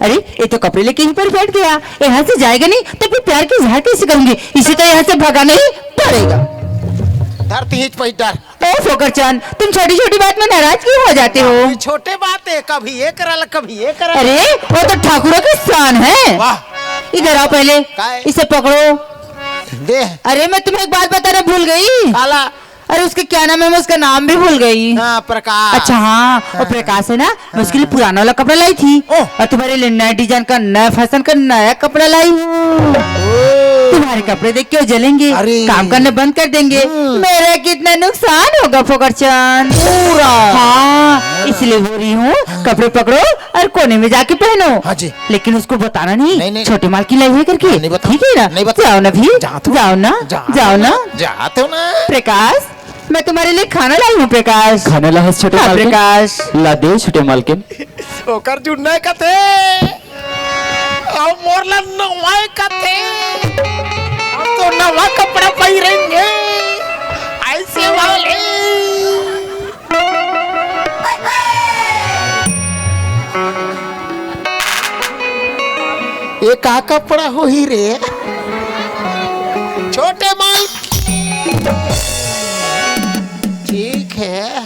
अरे, ये तो कपड़े लेके यहीं पर बैठ गया। यहाँ से जाएगा नहीं, तो फिर प्यार के इजहार कैसे करूंगी? इसे तो यहाँ से भगाना ही पड़ेगा। धरती ही पैर डाल। ओ फोकरचंद, तुम छोटी-छोटी बात में नाराज क्यों हो जाते हो? ये छोटे बात है, कभी ये करल, कभी ये करल। अरे, वो तो ठाकुरों की शान है। वाह। इधर आओ पहले, काय? इसे पकड़ो। दे। अरे, मैं तुम्हें एक बात बताना भूल गई। काला। अरे, उसके क्या नाम है, मैं उसका नाम भी भूल गई। हाँ, प्रकाश। अच्छा, हाँ, वो हाँ। प्रकाश है ना, मैं उसके लिए पुराना वाला कपड़ा लाई थी। ओह। और तुम्हारे लिए नया डिजाइन का, नया फैशन का नया कपड़ा लाई हूँ। ओह। तुम्हारे कपड़े देख के वो जलेंगे, अरे। काम करना बंद कर देंगे। हम्म। मेरा कितना नुकसान होगा फोकरचंद। पूरा। हाँ, इसलिए बोल रही हूँ, हाँ। कपड़े पकड़ो और कोने में जाके पहनो। हाँ जी। लेकिन उसको बताना नहीं, नहीं, नहीं। छोटे मालकिन लाई है करके। हाँ, नहीं बताऊँ। ठीक है ना? नहीं बताऊँ। जाओ ना भी। जा तो। जाओ ना। जा जाओ ना। ना। जा तो ना। प्रकाश, मैं तुम्हारे लिए खाना लाई हूँ प्रकाश। खाना ला हस छोटे हाँ, मालकिन? प्रकाश। ला दे छोटे मालकिन। ओकर जुन्ना कथे। अब मोर ला नवाए कथे। अब तो नवा कपड़ा पहिरेंगे। ऐसे वाले। ये का कपड़ा होही रे? छोटे माल। ठीक है।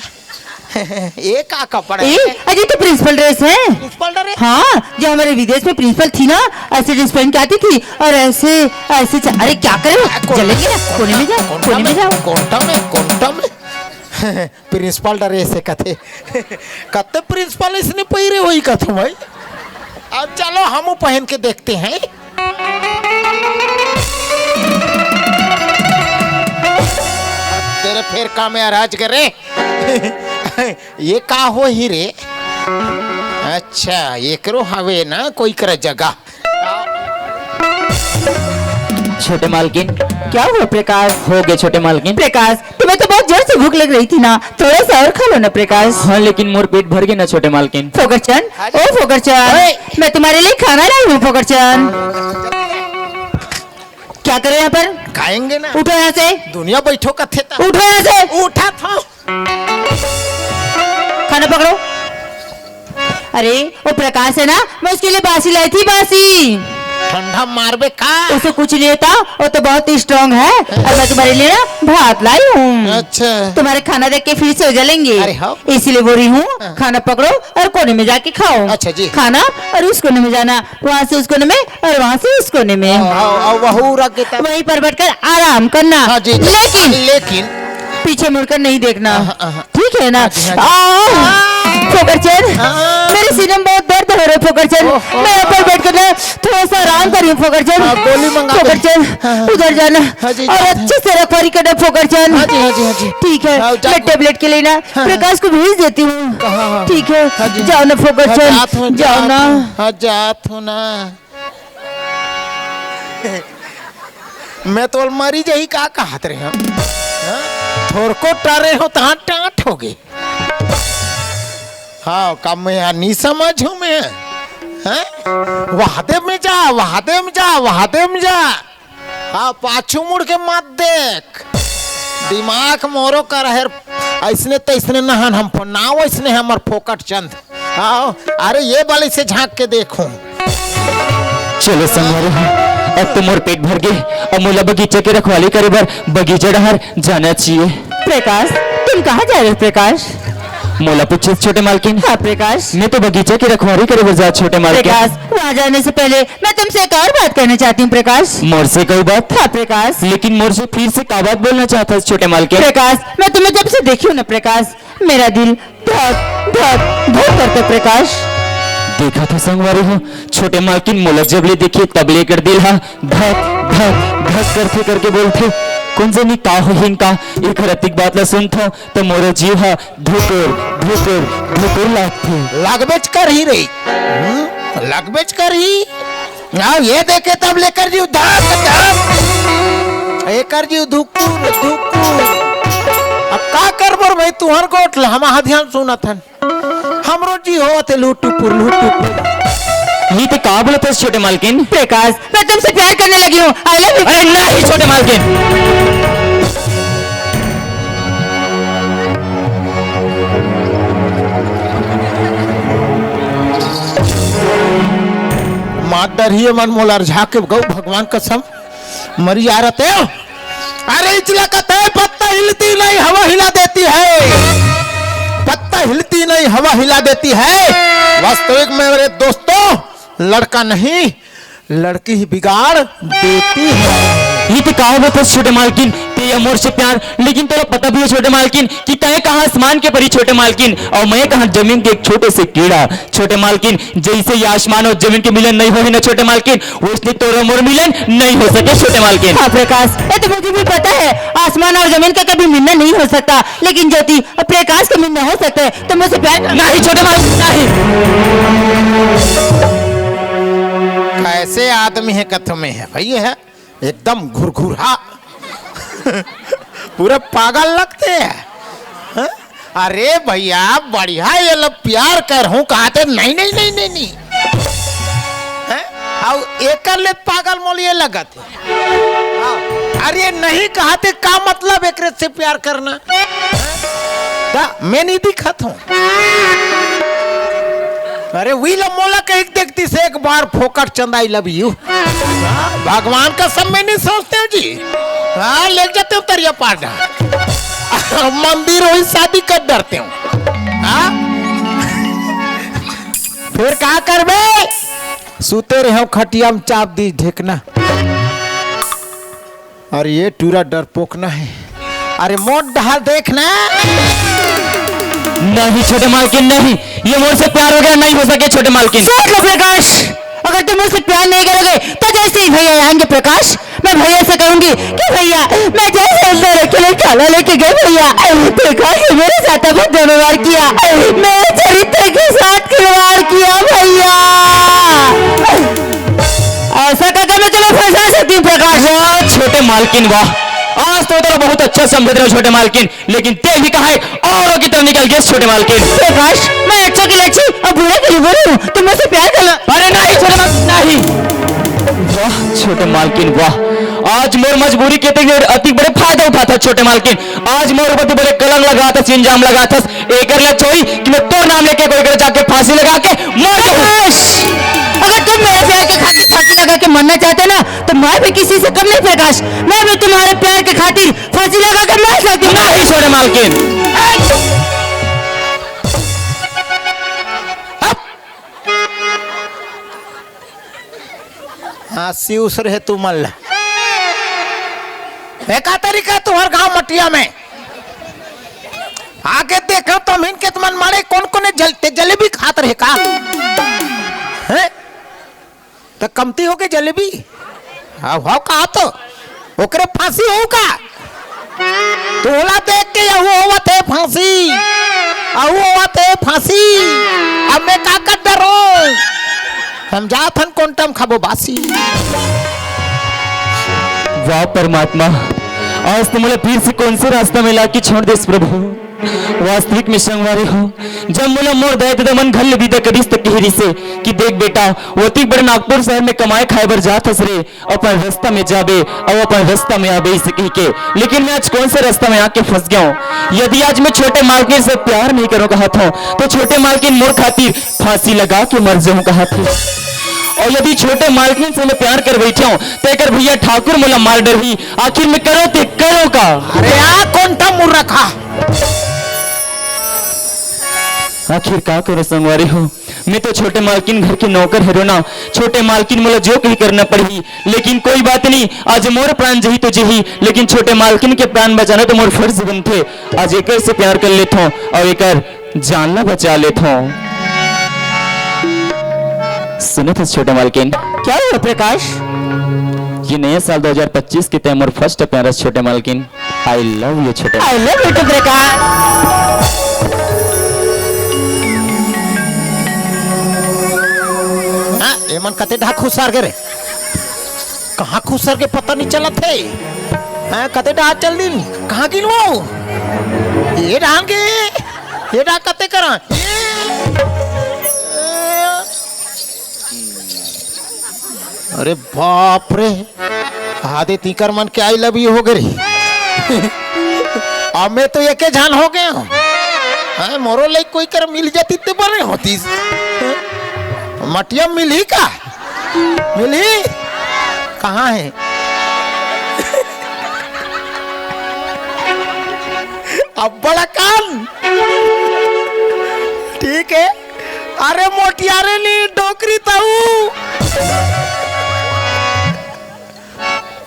ये का कपड़ा ए, है? अजय तो प्रिंसिपल ड्रेस है। Principal dress? हाँ, जो हमारे विदेश में प्रिंसिपल थी ना, ऐसे ड्रेस पहन के आती थी और ऐसे, ऐसे च-, अरे क्या करे हो? कोन-, जलेंगे ना, कोने में जाओ, कोने में जाओ। कोंटा में, कोंटा में। प्रिंसिपल डरे से कथे। कते प्रिंसिपल इसने पहिरे होही कथों भाई। अब चलो हम पहन के देखते हैं। तेरे फेर का में अराज करे। ये का होही रे? अच्छा, एकरो हवे ना कोई कर जगह। छोटे मालकिन। क्या हुआ प्रकाश? हो गए छोटे मालकिन। प्रकाश, तुम्हें तो बहुत जोर से भूख लग रही थी ना, थोड़ा सा और खा लो ना प्रकाश। हाँ, लेकिन मोर पेट भर गए ना छोटे मालकिन। फोकरचंद, हाँ जी। ओ फोकरचंद, ओए। मैं तुम्हारे लिए खाना लाई हूँ फोकरचंद। क्या करे यहाँ पर? खाएंगे ना। उठो यहाँ से। दुनिया बैठो कथे ता। उठो यहाँ से। उठा था। खाना पकड़ो। अरे, वो प्रकाश है ना, मैं उसके लिए बासी लाई थी, बासी। ठंडा मारबे का? उसे कुछ नहीं होता, वो तो बहुत ही स्ट्रांग है। और मैं तुम्हारे लिए ना भात लाई हूँ। अच्छा। तुम्हारे खाना देख के फिर से हो जलेंगे। अरे हाँ। इसीलिए बोल रही हूँ, हाँ। खाना पकड़ो और कोने में जाके खाओ। अच्छा जी। खाना और उस कोने में जाना, वहाँ से उस कोने में और वहाँ से उस कोने में। आओ, आओ, आओ, वहू रख देता। वहीं पर बैठकर आराम करना। हाँ जी, जी। लेकिन लेकिन पीछे मुड़कर नहीं देखना। हाँ, हाँ, हाँ। ठीक है ना? हाँ जी, हाँ जी। आओ। हाँ। फोकरचंद, हाँ। मेरे सीने में बहुत दर्द हो रहा है फोकरचंद। ओह, ओह, मैं यहाँ पर हाँ। बैठ कर ना थोड़ा सा आराम कर रही हूँ फोकरचंद। हाँ, गोली मंगा दे। फोकरचंद, हाँ, हाँ। उधर जाना। हाँ जी, और जाते हैं। अच्छे से रखवारी करना फोकरचंद। हाँ जी, हाँ जी, हाँ जी। ठीक है, हाँ, जा- मैं टेबलेट के लिए ना हाँ, हाँ। प्रकाश को भेज देती हूँ। हाँ, हाँ, हाँ। ठीक है, हाँ जी। जाओ ना हाँ, फोकरचंद, जात हूँ, जाओ जात ना। हूँ, हाँ, जात हूँ ना। मैं तो मरी जाही का कहत रहे हूँ। हाँ? थोरको टरे हो तहाँ टाट हो गए। हाँ, का मैं यहाँ नहीं समझ हूँ मैं। हाँ? वहादे में जा, वहादे में जा, वहादे में जा। हाँ, पाछू मुड़ के मत देख। दिमाग मोरो कर हेर, ऐसने तैसने नहन हम फो-, नाव ऐसने हमर फोकट चंद। हाँ, अरे ये वाले से झांक के देखो। चलो संगवारी हो, अब तो मोर पेट भर गे, अब मोला बगीचा के रखवाली करे बर बगीचा डहर जाना चाहिए। प्रकाश, तुम कहाँ जा रहे हो प्रकाश? मोला पूछे छोटे मालकिन। हाँ प्रकाश। मैं तो बगीचा की रखवारी करे बर जात छोटे मालकिन। प्रकाश, वहाँ जाने से पहले मैं तुमसे एक और बात कहना चाहती हूँ प्रकाश। मोर से कोई बात? हाँ प्रकाश। लेकिन मोर से फिर से का बात बोलना चाहत हस छोटे मालकिन? प्रकाश, मैं तुम्हें जब से देखी हूँ ना प्रकाश, मेरा दिल धक धक धक करता प्रकाश। देखा था संगवारी हो, छोटे मालकिन मोला जब ले देखे तब ले कर दिल हा धक धक धक करथे करके बोलथे। कौन जनी का होही इनका, एकर अतिक बात ला सुनथो त मोरो जीव हा धुकुर धुकुर धुकुर लागथे। लगबेच करही रे। हम्म, लगबेच करही। अब ये देखे तब लेकर जीव धक धक, एकर जीव धुकुर धुकुर। अब का करबो रे भाई, तुहर गोठ ला हम हा ध्यान सुनत हन। हमरो जी होवत हे लुटुपुर लुटुपुर। ये तो का बोलत हस छोटे मालकिन? प्रकाश, मैं तुमसे प्यार करने लगी हूँ। I love you। अरे नहीं छोटे मालकिन। मार डरही मन मोला झाके गऊ भगवान कसम। मरी जा रहे हो। अरे इचला कहता है, पत्ता हिलती नहीं, हवा हिला देती है। पत्ता हिलती नहीं, हवा हिला देती है। वास्तविक में मेरे दोस्तों, लड़का नहीं, लड़की ही बिगाड़ देती है। ये तो कहा वो था छोटे मालकिन, ते या मोर से प्यार, लेकिन तोला पता भी है छोटे मालकिन कि तय कहा आसमान के परी छोटे मालकिन, और मैं कहा जमीन के एक छोटे से कीड़ा। छोटे मालकिन, जैसे ये आसमान और जमीन के मिलन नहीं होए ना छोटे मालकिन, वैसने तोर मोर मिलन नहीं हो सके छोटे मालकिन। हाँ प्रकाश, ये तो मुझे भी पता है, आसमान और जमीन का कभी मिलना नहीं हो सकता, लेकिन ज्योति और प्रकाश का मिलना हो सकता है। तो मुझसे प्यार कर। नहीं छोटे मालकिन, नहीं। कैसे आदमी है कथो में है भाई, ये है एकदम घुरघुरा। पूरा पागल लगते हैं। हाँ? अरे भैया, बढ़िया ये लो प्यार करहूं कहाथे, नहीं नहीं नहीं नहीं नहीं। हैं? अउ एकर ले पागल मोल ये लगत हे। हाँ। अरे नहीं कहाथे, का मतलब एकरे से प्यार करना? हैं? ता मैं नहीं दिखत हूँ। अरे वी ला मोला कही देखती से एक बार फोकट चंदा I love you। हाँ, भगवान का सब मैं नहीं सोचते हूँ जी। हाँ, ले जाते हूँ तरिया पार। मंदिर वही शादी कर डरते हूँ। हाँ? फिर का करबे? सुते रहे खटिया में चाप दी ढेकना। अरे ये टूरा डरपोक ना है। अरे मोट डहा देख ना। नहीं छोटे मालकिन नहीं, ये मोर से प्यार हो गया, नहीं हो सके छोटे मालकिन। सोच लो प्रकाश, अगर तुम मुझसे प्यार नहीं करोगे तो जैसे ही भैया आएंगे प्रकाश, मैं भैया से कहूंगी कि भैया, मैं जैसे अंदर अकेले खाना लेके गई भैया, प्रकाश ने मेरे साथ बहुत दुर्व्यवहार किया, मेरे चरित्र के साथ खिलवाड़ किया भैया। ऐसा करके मैं तुम्हें फंसा सकती हूँ प्रकाश। वाह छोटे मालकिन वाह, आज तो तोला बहुत अच्छा समझत रहे छोटे मालकिन, लेकिन ते भी कहा है औरों की तरह निकल गए छोटे मालकिन। प्रकाश, मैं अच्छों के लिए अच्छी और बुरे के लिए बुरी हूँ। तुम मुझसे प्यार कर लो। अरे नहीं छोटे मालकिन, नहीं। वाह छोटे मालकिन वाह, आज मोर मजबूरी के अतिक, अतिक बड़े फायदा उठाथस छोटे मालकिन। आज मोर ऊपर बड़े कलंक लगाथस, इल्जाम लगाथस। एकर ले अच्छा होही कि मैं तोर नाम लेके कोई कर जाके फांसी लगा के मर जाऊं। प्रकाश, अगर तुम मेरे प्यार के खातिर फांसी लगा के मरना चाहते ना, तो मैं भी किसी से कम नहीं प्रकाश। मैं भी तुम्हारे प्यार के खातिर फांसी लगा के मर सकती हूँ। नहीं छोटे मालकिन। हाँ, सिउस रहे तू मन ला। एका तरीका तुहर गांव मटिया में। आगे देखो तो अमीन के तुमन मारे कौन कौन जल-, ते जलेबी खात रहे का? हैं? त कमती हो के जलेबी? हाँ, हो का तो? ओकरे फांसी हो का? तोला देख के यहू होवत हे फांसी, अहू होवत हे फांसी। अब मैं का कर डरो? हम जात हन कोंटम खाबो बासी। वाह परमात्मा, आज तो मोला फिर से कौन से रास्ता में लाके छोड़ देस प्रभु। वास्तविक में संगवारी हो, जब मोला मोर दाई ददा मन घर ले विदा करिस त कहि रिसे कि देख बेटा, ओतिक बड़े नागपुर शहर में कमाए खाए बर जात हस रे, अपन रास्ता में जाबे अउ अपन रास्ता में आबे, इसे कहि के। लेकिन मैं आज कौन से रास्ता में आके फंस गया हूँ? यदि आज मैं छोटे मालकिन से प्यार नहीं करूँ कहत हूँ, तो छोटे मालकिन मोर खातिर फांसी लगा के मर जाऊँ कहत हे। और यदि छोटे मालकिन से मैं प्यार कर बैठे हूँ, तो एकर भैया ठाकुर मोला मार डरही। आखिर मैं करूँ ते करूँ का? अरे आ कौन था मुर्रा खा? आखिर का करो संगवारी हो, मैं तो छोटे मालकिन घर के नौकर हरो ना। छोटे मालकिन मोला जो कही करना पड़ही, लेकिन कोई बात नहीं, आज मोर प्राण जही तो जही, लेकिन छोटे मालकिन के प्राण बचाना तो मोर फर्ज बनथे। आज एकर से प्यार कर लेथों और एकर जान ला बचा लेथों। सुनत हस छोटे मालकिन? क्या हुआ प्रकाश? ये नया साल दो हज़ार पच्चीस के तय मोर फर्स्ट प्यार हस छोटे मालकिन। I love you छोटे। I love you too, प्रकाश। हाँ, एमन कते ढाक खुसार गे रे? कहाँ खुसर के पता नहीं चलत हे। हाँ, कते ढाक चल दिन? कहाँ गिन वो? ये ढाक के, ये ढाक कते करा? ये अरे बाप रे, आदे तीकर मन के I love you हो गे रे। अब मैं तो एके झन हो गे हूँ। हाँ, मोरो लइक कोई कर मिल जाती ते बने होतीस। मटिया मिलही का? मिलही? कहाँ हे? अब्बड़ अकन। ठीक हे। अरे मोटियारे नी डोकरी तऊ।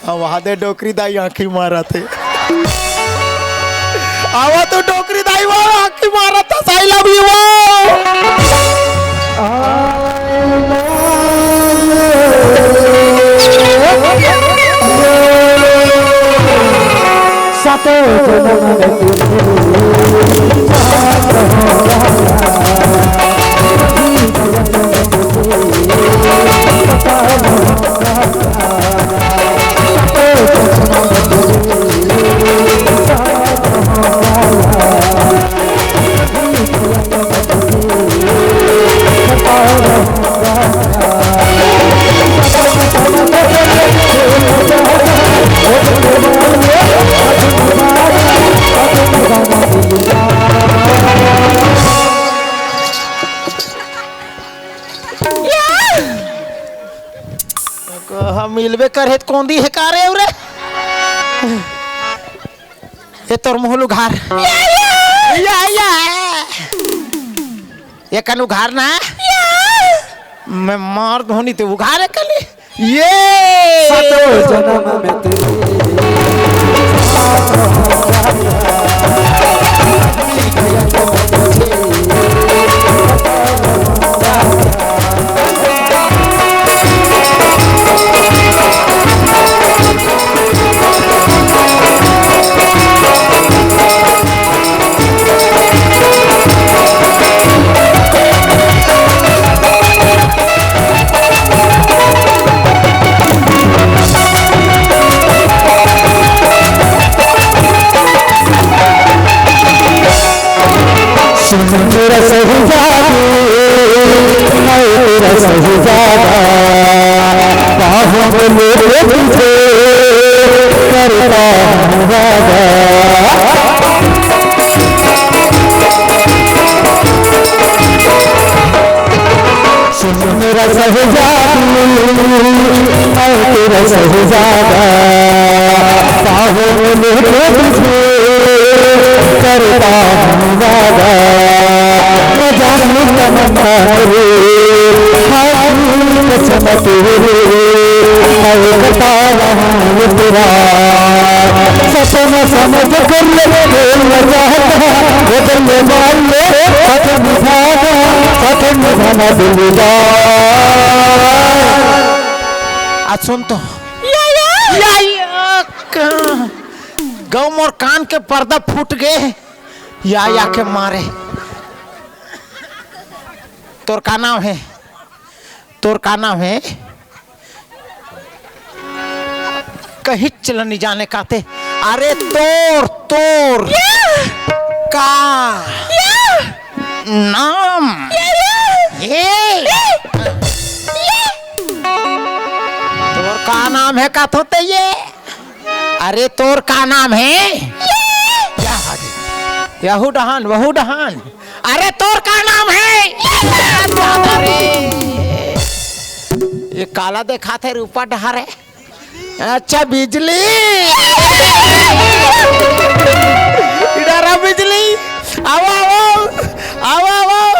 अब आदे डोकरी दाई आँखी मारत हे। आवा तो डोकरी दाई वो आँखी मारत हे, I love you वो। हम मिलबे करे त कौन दी हे का रे उरे? ए तोर मुँह ल उघार। या, या। एकन उघार ना। मैं मार धोनी ते उघार एकन। ये। सातों जन्म में तेरे सुन मेरा शहजादू, मैं तेरा शहजादा, बाहों में लेके तुझे करता हूँ वादा। सुन मेरा शहजादू, मैं तेरा शहजादा, बाहों में लेके तुझे करता हूँ वादा। मैं जानू तमन्ना तेरी, हाथ कसम तेरी, मैं करता रहूँ तेरा। सपना समझ कर ले, बोलना चाहता, बदल ले, मान ले, सपना आ सुन तो। या, या। या, या। गौ मोर कान के पर्दा फूट गे। या, या के मारे। तोर का नाम हे? तोर का नाम हे? कहीं चलन नहीं जाने काते। अरे तोर, तोर। या। का? या। नाम। या, या। ये। या। तोर का नाम हे काथो ते ये? अरे तोर का नाम हे? या। या। यहू डहान, वहू डहान। अरे तोर का नाम हे? या। दादा रे। ये काला देखाथे रूपा डहारे। अच्छा बिजली। डरा बिजली। आओ, आओ। आओ, आओ।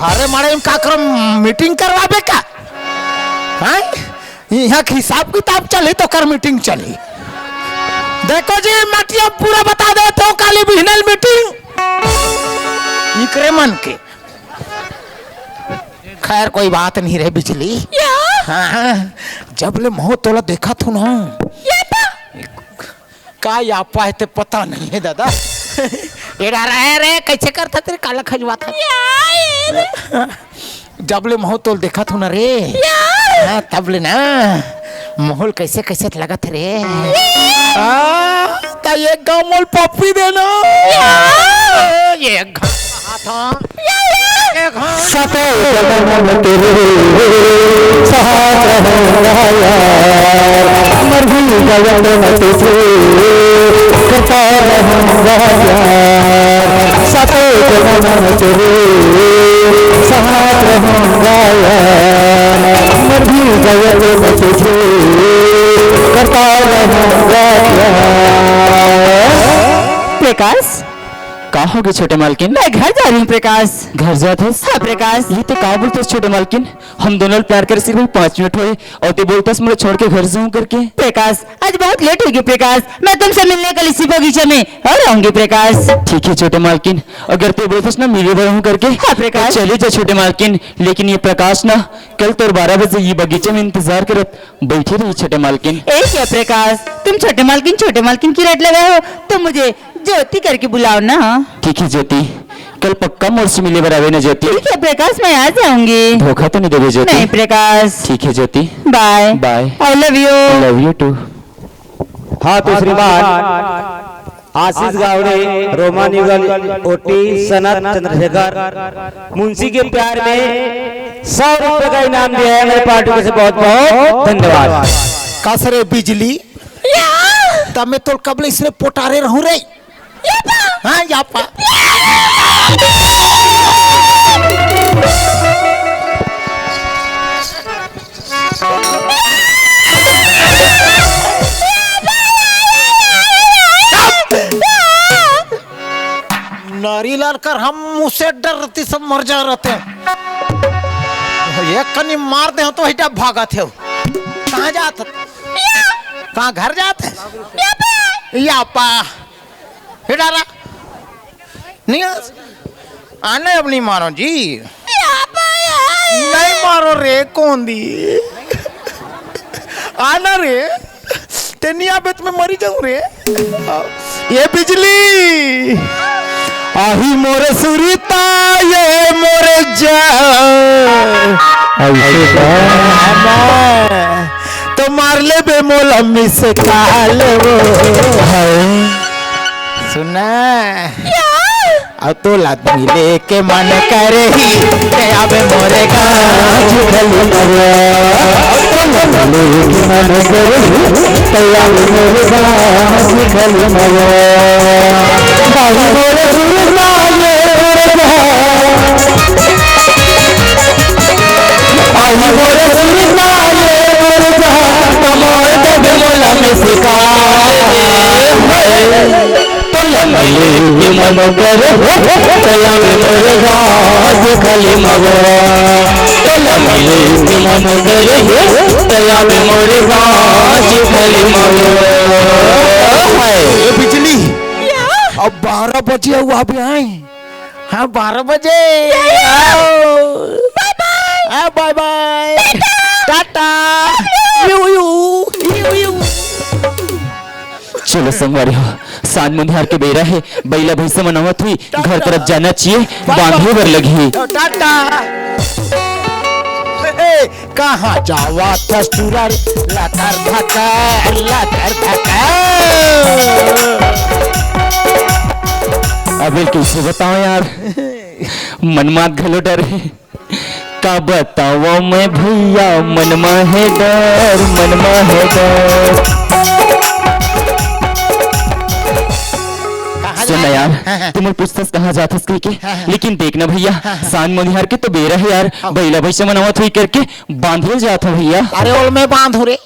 भारे माड़े में का करम, मीटिंग करवाबे का? हैं? इहाँ के हिसाब किताब चलही तो कर मीटिंग चलही। देखो जी, मतलब पूरा बता देथों, काली बिहनल मीटिंग इकरे मन के। खैर, कोई बात नहीं रे बिजली। या? हाँ, जब ले महूँ तोला देखत हूँ ना। या तो? का यापा हे ते पता नहीं हे दादा। एड़ा रहे रे, कैसे करथा तेरे काला खजवाथा। या, ये रे। जब ले महूँ तोला देखत हूँ ना रे। या। हाँ, तब ले ना। महूँ ल कैसे कैसे त लगत हे रे। या। हाँ, त एक घांव मोला पप्पी देना। या। एक घांव। सातों जन्म में तेरे साथ रहूंगा यार, मर भी गया तो मैं तुझे करता रहूंगा यार। सातों जन्म में तेरे साथ रहूंगा यार, मर भी गया तो मैं तुझे करता रहूंगा यार। प्रकाश, का होगे छोटे मालकिन? मैं घर जा रही हूँ प्रकाश। घर जात हस? हाँ प्रकाश। ये ते का बोलत हस छोटे मालकिन? हम दोनों प्यार करे सिर्फ पाँच मिनट होए अउ ते बोलत हस मोला छोड़ के घर जाऊँ करके। प्रकाश, आज बहुत लेट होगे प्रकाश, मैं तुमसे मिलने के लिए इसी बगीचे में और आऊंगी प्रकाश। ठीक हे छोटे मालकिन, अगर ते बोलत हस ना मिले बर हूँ करके, हाँ प्रकाश। तो चले जा छोटे मालकिन, लेकिन ये प्रकाश ना कल तोर बारह बजे ये बगीचे में इंतजार करत बइठे रही छोटे मालकिन। ए क्या प्रकाश, तुम छोटे मालकिन, छोटे मालकिन की रट लगाए हो, तुम मुझे ज्योति करके बुलाओ ना। ठीक हे ज्योति, कल पक्का मोर से मिले बर आबे ना ज्योति। ठीक हे प्रकाश, मैं आ जाऊंगी। धोखा तो नहीं देबे ज्योति? नहीं प्रकाश। ठीक हे ज्योति। Bye. Bye. I love you. Love you too. हाँ तो श्रीमान आशीष गावड़े, रोमा निगल, ओटी, सनत चंद्रशेखर, मुंशी के प्यार में सौ रुपए का इनाम दिया है मेरे पार्टी की ओर से, बहुत बहुत धन्यवाद। का रे बिजली? या। तब मैं तोर कब ले इसने पोटारे रहूं रे? यापा। हाँ, यापा। नारी लाल कर हम मुझसे डरती सब मर जा रहते हैं। एक कनी मार दे तो वही भागत हे। कहाँ जात? कहाँ घर जात हे? यापा। यापा। हे डारा। नहीं आ-, आने अब नहीं मारो जी। यापा यार। नहीं मारो रे, कौन दी? आना रे। ते नहीं आबे त मैं मरी जाऊं रे। ये बिजली। आही मोर सुरता, ये मोर जान। ऐसे का? तो मार ले बे मोला मिस कॉल वो। हाय। सुना। अब तोला मिले के मन करही, ते आबे मोरे गाँव। आज कल मरवा, तोला मिले के मन करही, ते आबे मोरे गाँव। आज कल मरवा, भाई मोरे सुरता ये मोरे गाँव। आई मोरे सुरता ये मोरे जान, कमाल दे मोला में सिखा। तोला मिले के मन करे, तोला में मोरे राज खाली मगो। तोला मिले के मन करे, तोला में मोरे राज खाली मगो। ए बिजली, अब बारह बजे हुआ, अभी आए। हाँ, बारह बजे। आओ। Bye bye। हाँ, bye bye। Tata. You, you, you, you. चलो संगवारी हो, सांझ मुंधियार के बेरा हे, बइला भइसा मन आवत हुई, घर तरफ जाना चाहिए, बांधे बर लगही। टाटा। ए, कहाँ जावा थस टूरा रे? लतर धकर, लतर धकर। अबे कइसे बताओ यार, मन मात घलो डर हे। का बतावं मैं भइया, मन मा हे डर, मन मा हे डर। कहाँ सुन ना जा यार, हाँ, हाँ। तुमन पूछथस कहाँ जाथस कहिके, हाँ, हाँ। लेकिन देख ना भइया, हाँ, हाँ। सांझ मुंधियार के तो बेरा हे यार, हाँ। बइला भइसा मन आवत होही करके बांधे ल जाथंव भइया। अरे ओला मैं बांधहूं रे।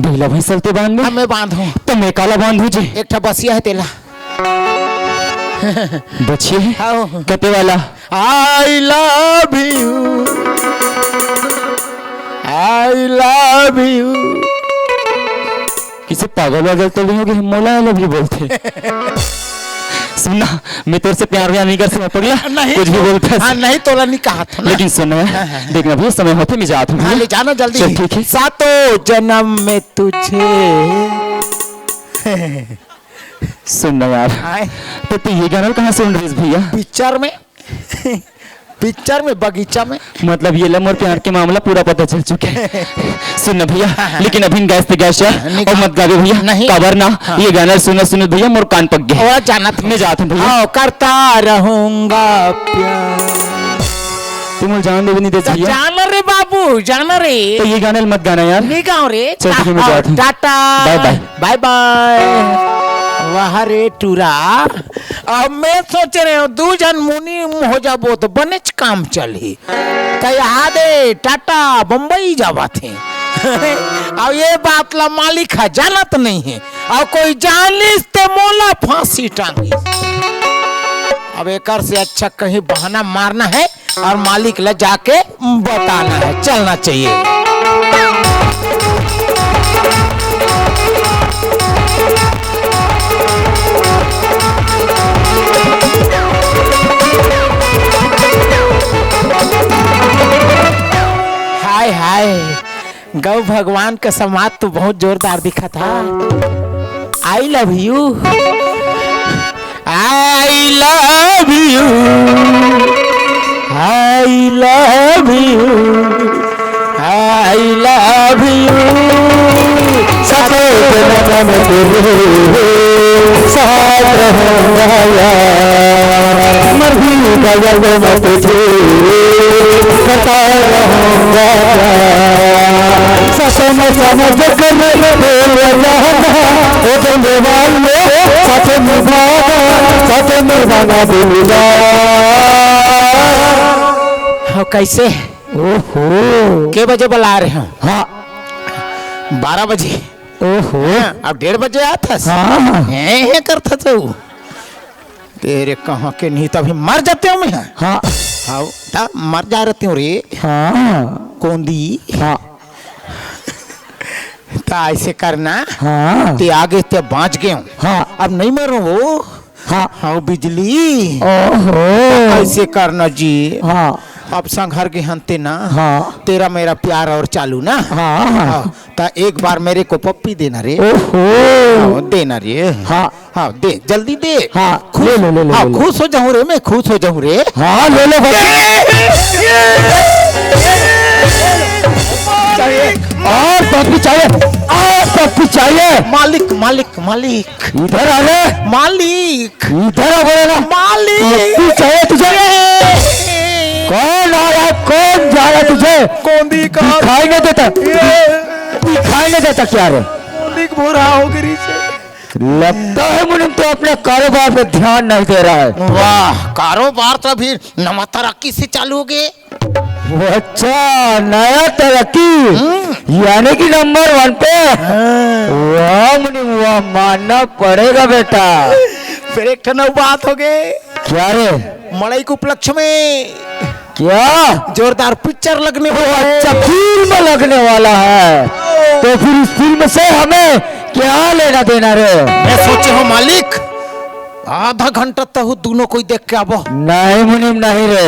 बइला भइसा ल तैं बांध में? हाँ, मैं बांधहूं। त मैं काला बांधहूं जी? एक ठा बछिया हे तेला। बछिया हे? हाँ। कते वाला? I love you, I love you। किसे पागल वागल तो नहीं होगे, मोला I love you बोलथे। सुन ना, मैं तोर से प्यार व्यार नहीं कर सकता पगला, नहीं। कुछ भी बोलता हाँ, नहीं तोला नहीं कहा था ना। लेकिन सुन ना, हाँ, हाँ, हाँ। देख ना भइया, समय होथे मैं जात हूँ हाँ, भइया। ले जाना जल्दी। चल, ठीक है। सातों जन्म में तुझे। सुन ना यार, आए। तो तू ये गाना कहाँ से सुन रही है भइया? पिक्चर में। पिक्चर में, बगीचा में। मतलब ये ला मोर प्यार के मामला पूरा पता चल चुके हे। सुन ना भइया, हाँ, हाँ। लेकिन अभी गाइस ते गाइस यार, नहीं और गा-, मत गावे भइया, नहीं। काबर ना, हाँ। ये गाना सुनत सुनत भइया मोर कान पक गे। और जाना था। मैं जात हूँ भइया। हाँ, करता रहूंगा प्यार। तू मोला जान देवे नहीं देत तो भइया। जान रे बाबू, जान रे। तो ये गाना मत गाना यार। नहीं गाओ रे। चल, ठीक है, मैं हाँ, जात हूँ। टाटा। बाय बाय। बाय बाय। वाह रे टूरा, अब मैं सोच रहे हूँ दू झन मुनीम हो जाबो तो बनेच काम चलही। त यहाँ दे टाटा बम्बई जावत हे। अब ये बात ला मालिक ह जानत नहीं हे, अउ कोई जानिस ते मोला फांसी टांगिस। अब एकर से अच्छा कहीं बहाना मारना हे। और मालिक ला जाके बताना हे, चलना चाहिए। हाय हाय, गौ भगवान का समाज तो बहुत जोरदार दिखत हे। I love you। I love you, I love you, I love you। सातों जन्म में तेरे साथ रहूंगा यार, मर भी गया तो मैं तुझे करता रहूंगा यार। सपन समझ कर तेरे जाना, ओ बंदे वाले, साथ निभाना, साथ निभाना दिलदार। हाँ, कैसे? ओहो। के बजे बुला रहे हो? हाँ। बारह बजे। ओहो। हाँ, अब डेढ़ बजे आथस। हाँ। हैं, हैं करथस तू। तेरे कहाँ के नहीं, तभी मर जाते हो मैं। हाँ। हाँ, ता मर जा रहते हो रे। हाँ। कोंदी। हाँ। ता ऐसे करना। हाँ। ते आगे ते बाँच गए हो। हाँ। अब नहीं मरो वो। हाँ। हाँ, बिजली। ओहो। ऐसे करना जी। हाँ। अब संघर के हंते ना। हाँ। तेरा मेरा प्यार और चालू ना। हाँ। हाँ, ता एक बार मेरे को पप्पी देना रे। ओहो। हाँ, देना रे। हाँ। हाँ, दे, जल्दी दे। हाँ, खुश, ले, ले, ले, ले, हाँ, ले, ले। खुश हो जाऊं रे, मैं खुश हो जाऊं रे। हाँ, ले लो भाई। चाहिए। और पप्पी चाहिए, और पप्पी चाहिए। मालिक, मालिक, मालिक। इधर आ रे। मालिक। इधर आ बोले ना। मालिक। पप्पी चाहिए तुझे? कौन आ रहा है, कौन जा रहा है तुझे? कोंदी का। दिखाई नहीं देता। ये। दिखाई नहीं देता क्या रे? कोंदी भोरा हो गिरी से। लगता है मुनीम तो अपने कारोबार पे ध्यान नहीं दे रहा है। वाह, कारोबार तो अभी नवा तरक्की से चालू हो गए। वो अच्छा, नया तरक्की, हम्म। यानी कि नंबर वन पे। हाँ। वाह मुनीम, वाह, मानना पड़ेगा बेटा। फिर एक ठन अउ बात हो गए। क्या रे? मड़ई के उपलक्ष्य में क्या? जोरदार पिक्चर लगने ओ, वाला है। अच्छा, फिल्म लगने वाला है, तो फिर इस फिल्म से हमें क्या लेना देना रे? मैं सोचे हूँ मालिक, आधा घंटा तहु दोनों कोई देख के आबो। नहीं मुनीम, नहीं रे,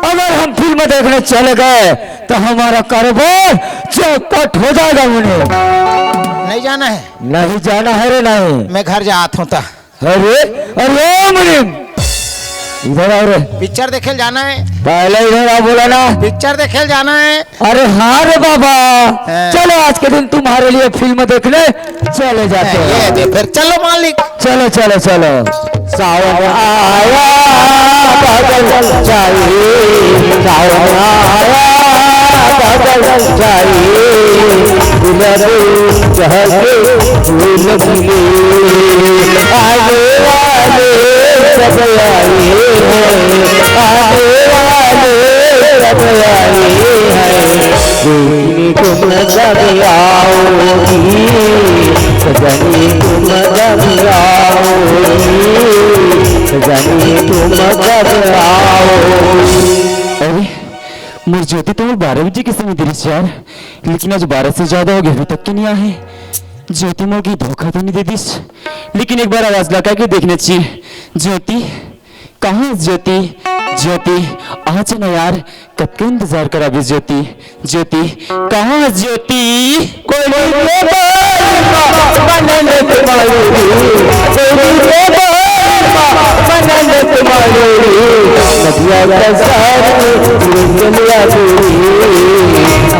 अगर हम फिल्म देखने चले गए तो हमारा कारोबार चौपट हो जाएगा मुनीम। नहीं जाना है? नहीं जाना है रे, नहीं। मैं घर जात हूँ ता। अरे, अरे ओ मुनीम, इधर आओ रे। पिक्चर देखे ल जाना है। पहले इधर आओ, बोला ना। पिक्चर देखे ल जाना है। अरे हाँ रे बाबा, हाँ। चलो आज के दिन तुम्हारे लिए फिल्म देखने चले जाते हैं। ये दे फिर, चलो मालिक। चलो, चलो, चलो। सावन आया, बादल छाए, सावन आया, बादल छाए, गुलाबी चहके फूल खिले। आने वाले सब आए हैं, आने वाले सब आए हैं। देखने तुम जब आओगी, सजनी तुम जब आओगी, सजनी तुम जब आओगी। अरे, मोर ज्योति तो मोर बारह बजे के समय दे रहिस यार, लेकिन आज बारह से ज्यादा हो गया, अभी तक के नहीं आए। ज्योति मोर के धोखा तो नहीं दे दिस, लेकिन एक बार आवाज लगा के देखना चाहिए। ज्योति, कहाँ हस ज्योति? ज्योति, आ जा ना यार, कतका इंतजार कराबे ज्योति। ज्योति, कहाँ हस ज्योति? कोयली के बोल मा, बनन तुम्हारी, कोयली के बोल मा, बनन तुम्हारी, नदिया का साथ में ले चलिया तू,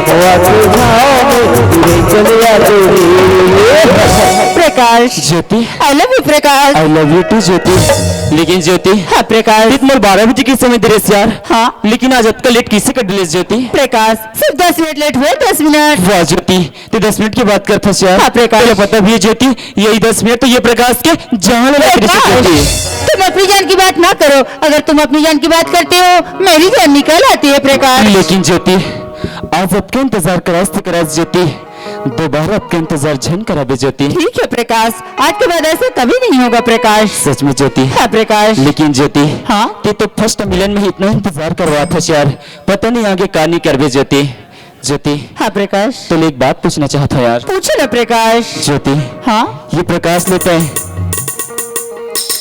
हवा के झाँव में ले चलिया तू। प्रकाश। ज्योति। I love you Prakash. I love you too ज्योति। लेकिन ज्योति, हाँ प्रकाश। तैं तो मोला बारह बजे के समय दे रहिस यार। हाँ। लेकिन आज अतका लेट कइसे कर डरेस ज्योति? प्रकाश, सिर्फ दस मिनट लेट हुए, दस मिनट। वाह ज्योति, तैं दस मिनट के बात करत हस यार। हाँ प्रकाश। तोला पता भी है ज्योति, यही दस मिनट तो ये प्रकाश के जान ले रहिस प्रकाश, ज्योति। तुम अपनी जान की बात ना करो, अगर तुम अपनी जान की बात करते हो, मेरी जान निकल आती है प्रकाश। लेकिन ज्योति, आज अतका इंतजार करास ते करास ज्योति, दोबारा अतका इंतजार झन कराबे ज्योति। ठीक है प्रकाश, आज के बाद ऐसा कभी नहीं होगा प्रकाश। सच में ज्योति। हाँ प्रकाश। लेकिन ज्योति, हाँ? तैं तो फर्स्ट मिलन में ही इतना इंतजार करवात हस यार, पता नहीं आगे का नहीं करबे ज्योति। ज्योति। हाँ प्रकाश। तोले एक बात पूछना चाहत हँव यार। पूछो ना प्रकाश। ज्योति। हाँ? ये प्रकाश ले तैं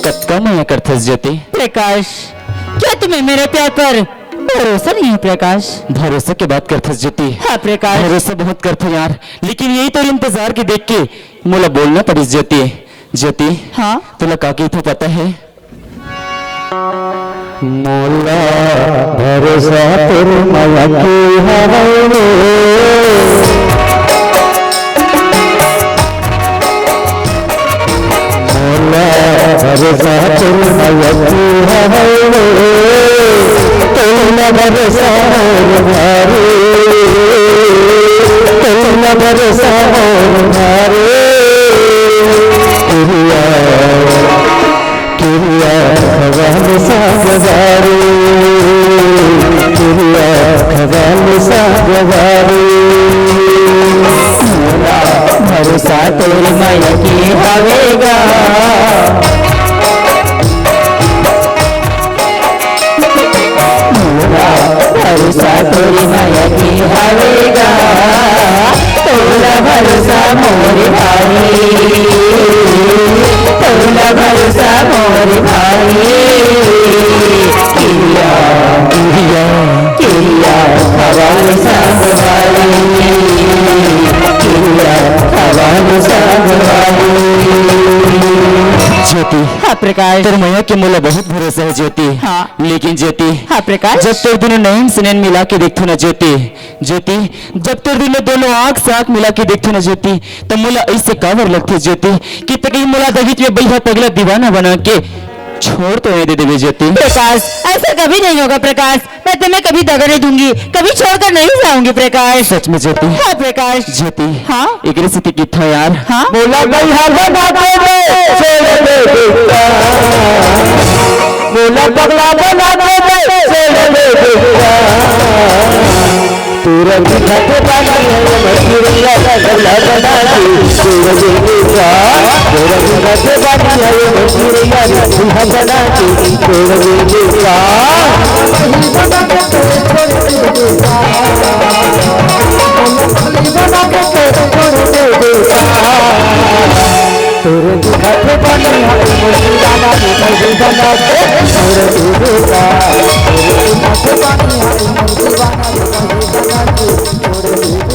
कतका मया करथस ज्योति? प्रकाश, क्या तुम्हें मेरे प्यार पर भरोसा नहीं है प्रकाश? भरोसा के बात करथस ज्योति। हाँ प्रकाश। भरोसा बहुत करथँव यार, लेकिन यही तोर इंतजार के देख के मोला बोलना पड़िस ज्योति। ज्योति, हाँ? तोला का कहिथँव पता है? मोला भरोसा तोर मया के हवय रे। मोला भरोसा तोर मया के हवय रे। तोर भरोसा मोर भारी, तोर भरोसा मोर भारी। किरिया, किरिया खवाल सागवारी, किरिया खवाल सागवारी। मोला भरोसा तोर मया के हवे गा। मोला भरोसा तोर मया के हवे गा, तोला भरोसा मोर भारी, तोला भरोसा मोर भारी। किरिया, किरिया, किरिया खवाल सागवारी, किरिया खवाल सागवारी। ज्योति। हाँ प्रकाश। तोर मया के मोला बहुत भरोसा है ज्योति। हाँ। लेकिन ज्योति, हाँ प्रकाश। जब तोर दूनों नैन से नैन मिला के देखथँव ना ज्योति, ज्योति, जब तोर दूनों, दूनों आँख से आँख मिला के देखथँव ना ज्योति, तब मोला अइसे काबर लगथे ज्योति कि तैं कहीं मोला दहेज में बइहा पगला दीवाना बना के छोड़ तो नहीं दे देबे ज्योति। प्रकाश, ऐसा कभी नहीं होगा प्रकाश, मैं तुम्हें कभी दगा नहीं दूंगी, कभी छोड़कर नहीं जाऊंगी प्रकाश। सच में ज्योति? हाँ प्रकाश। ज्योति, हाँ? एकरे सेती कहिथँव यार। हाँ? मोला बइहा बना के दे, छोड़ दे बेटा। मोला पगला बना के दे, छोड़ दे बेटा। तोर बिना के बानी है ये मजबूरिया, पगला बना के, छोड़ दे बेटा। तोर बिना के बानी है ये मजबूरिया, बइहा बना के, छोड़ दे बेटा। तोरे दिखत बानी हम मुंशी दादा के घर बना के, तोरे दिखत बानी हम मुंशी दादा के घर बना के, तोरे दिखत।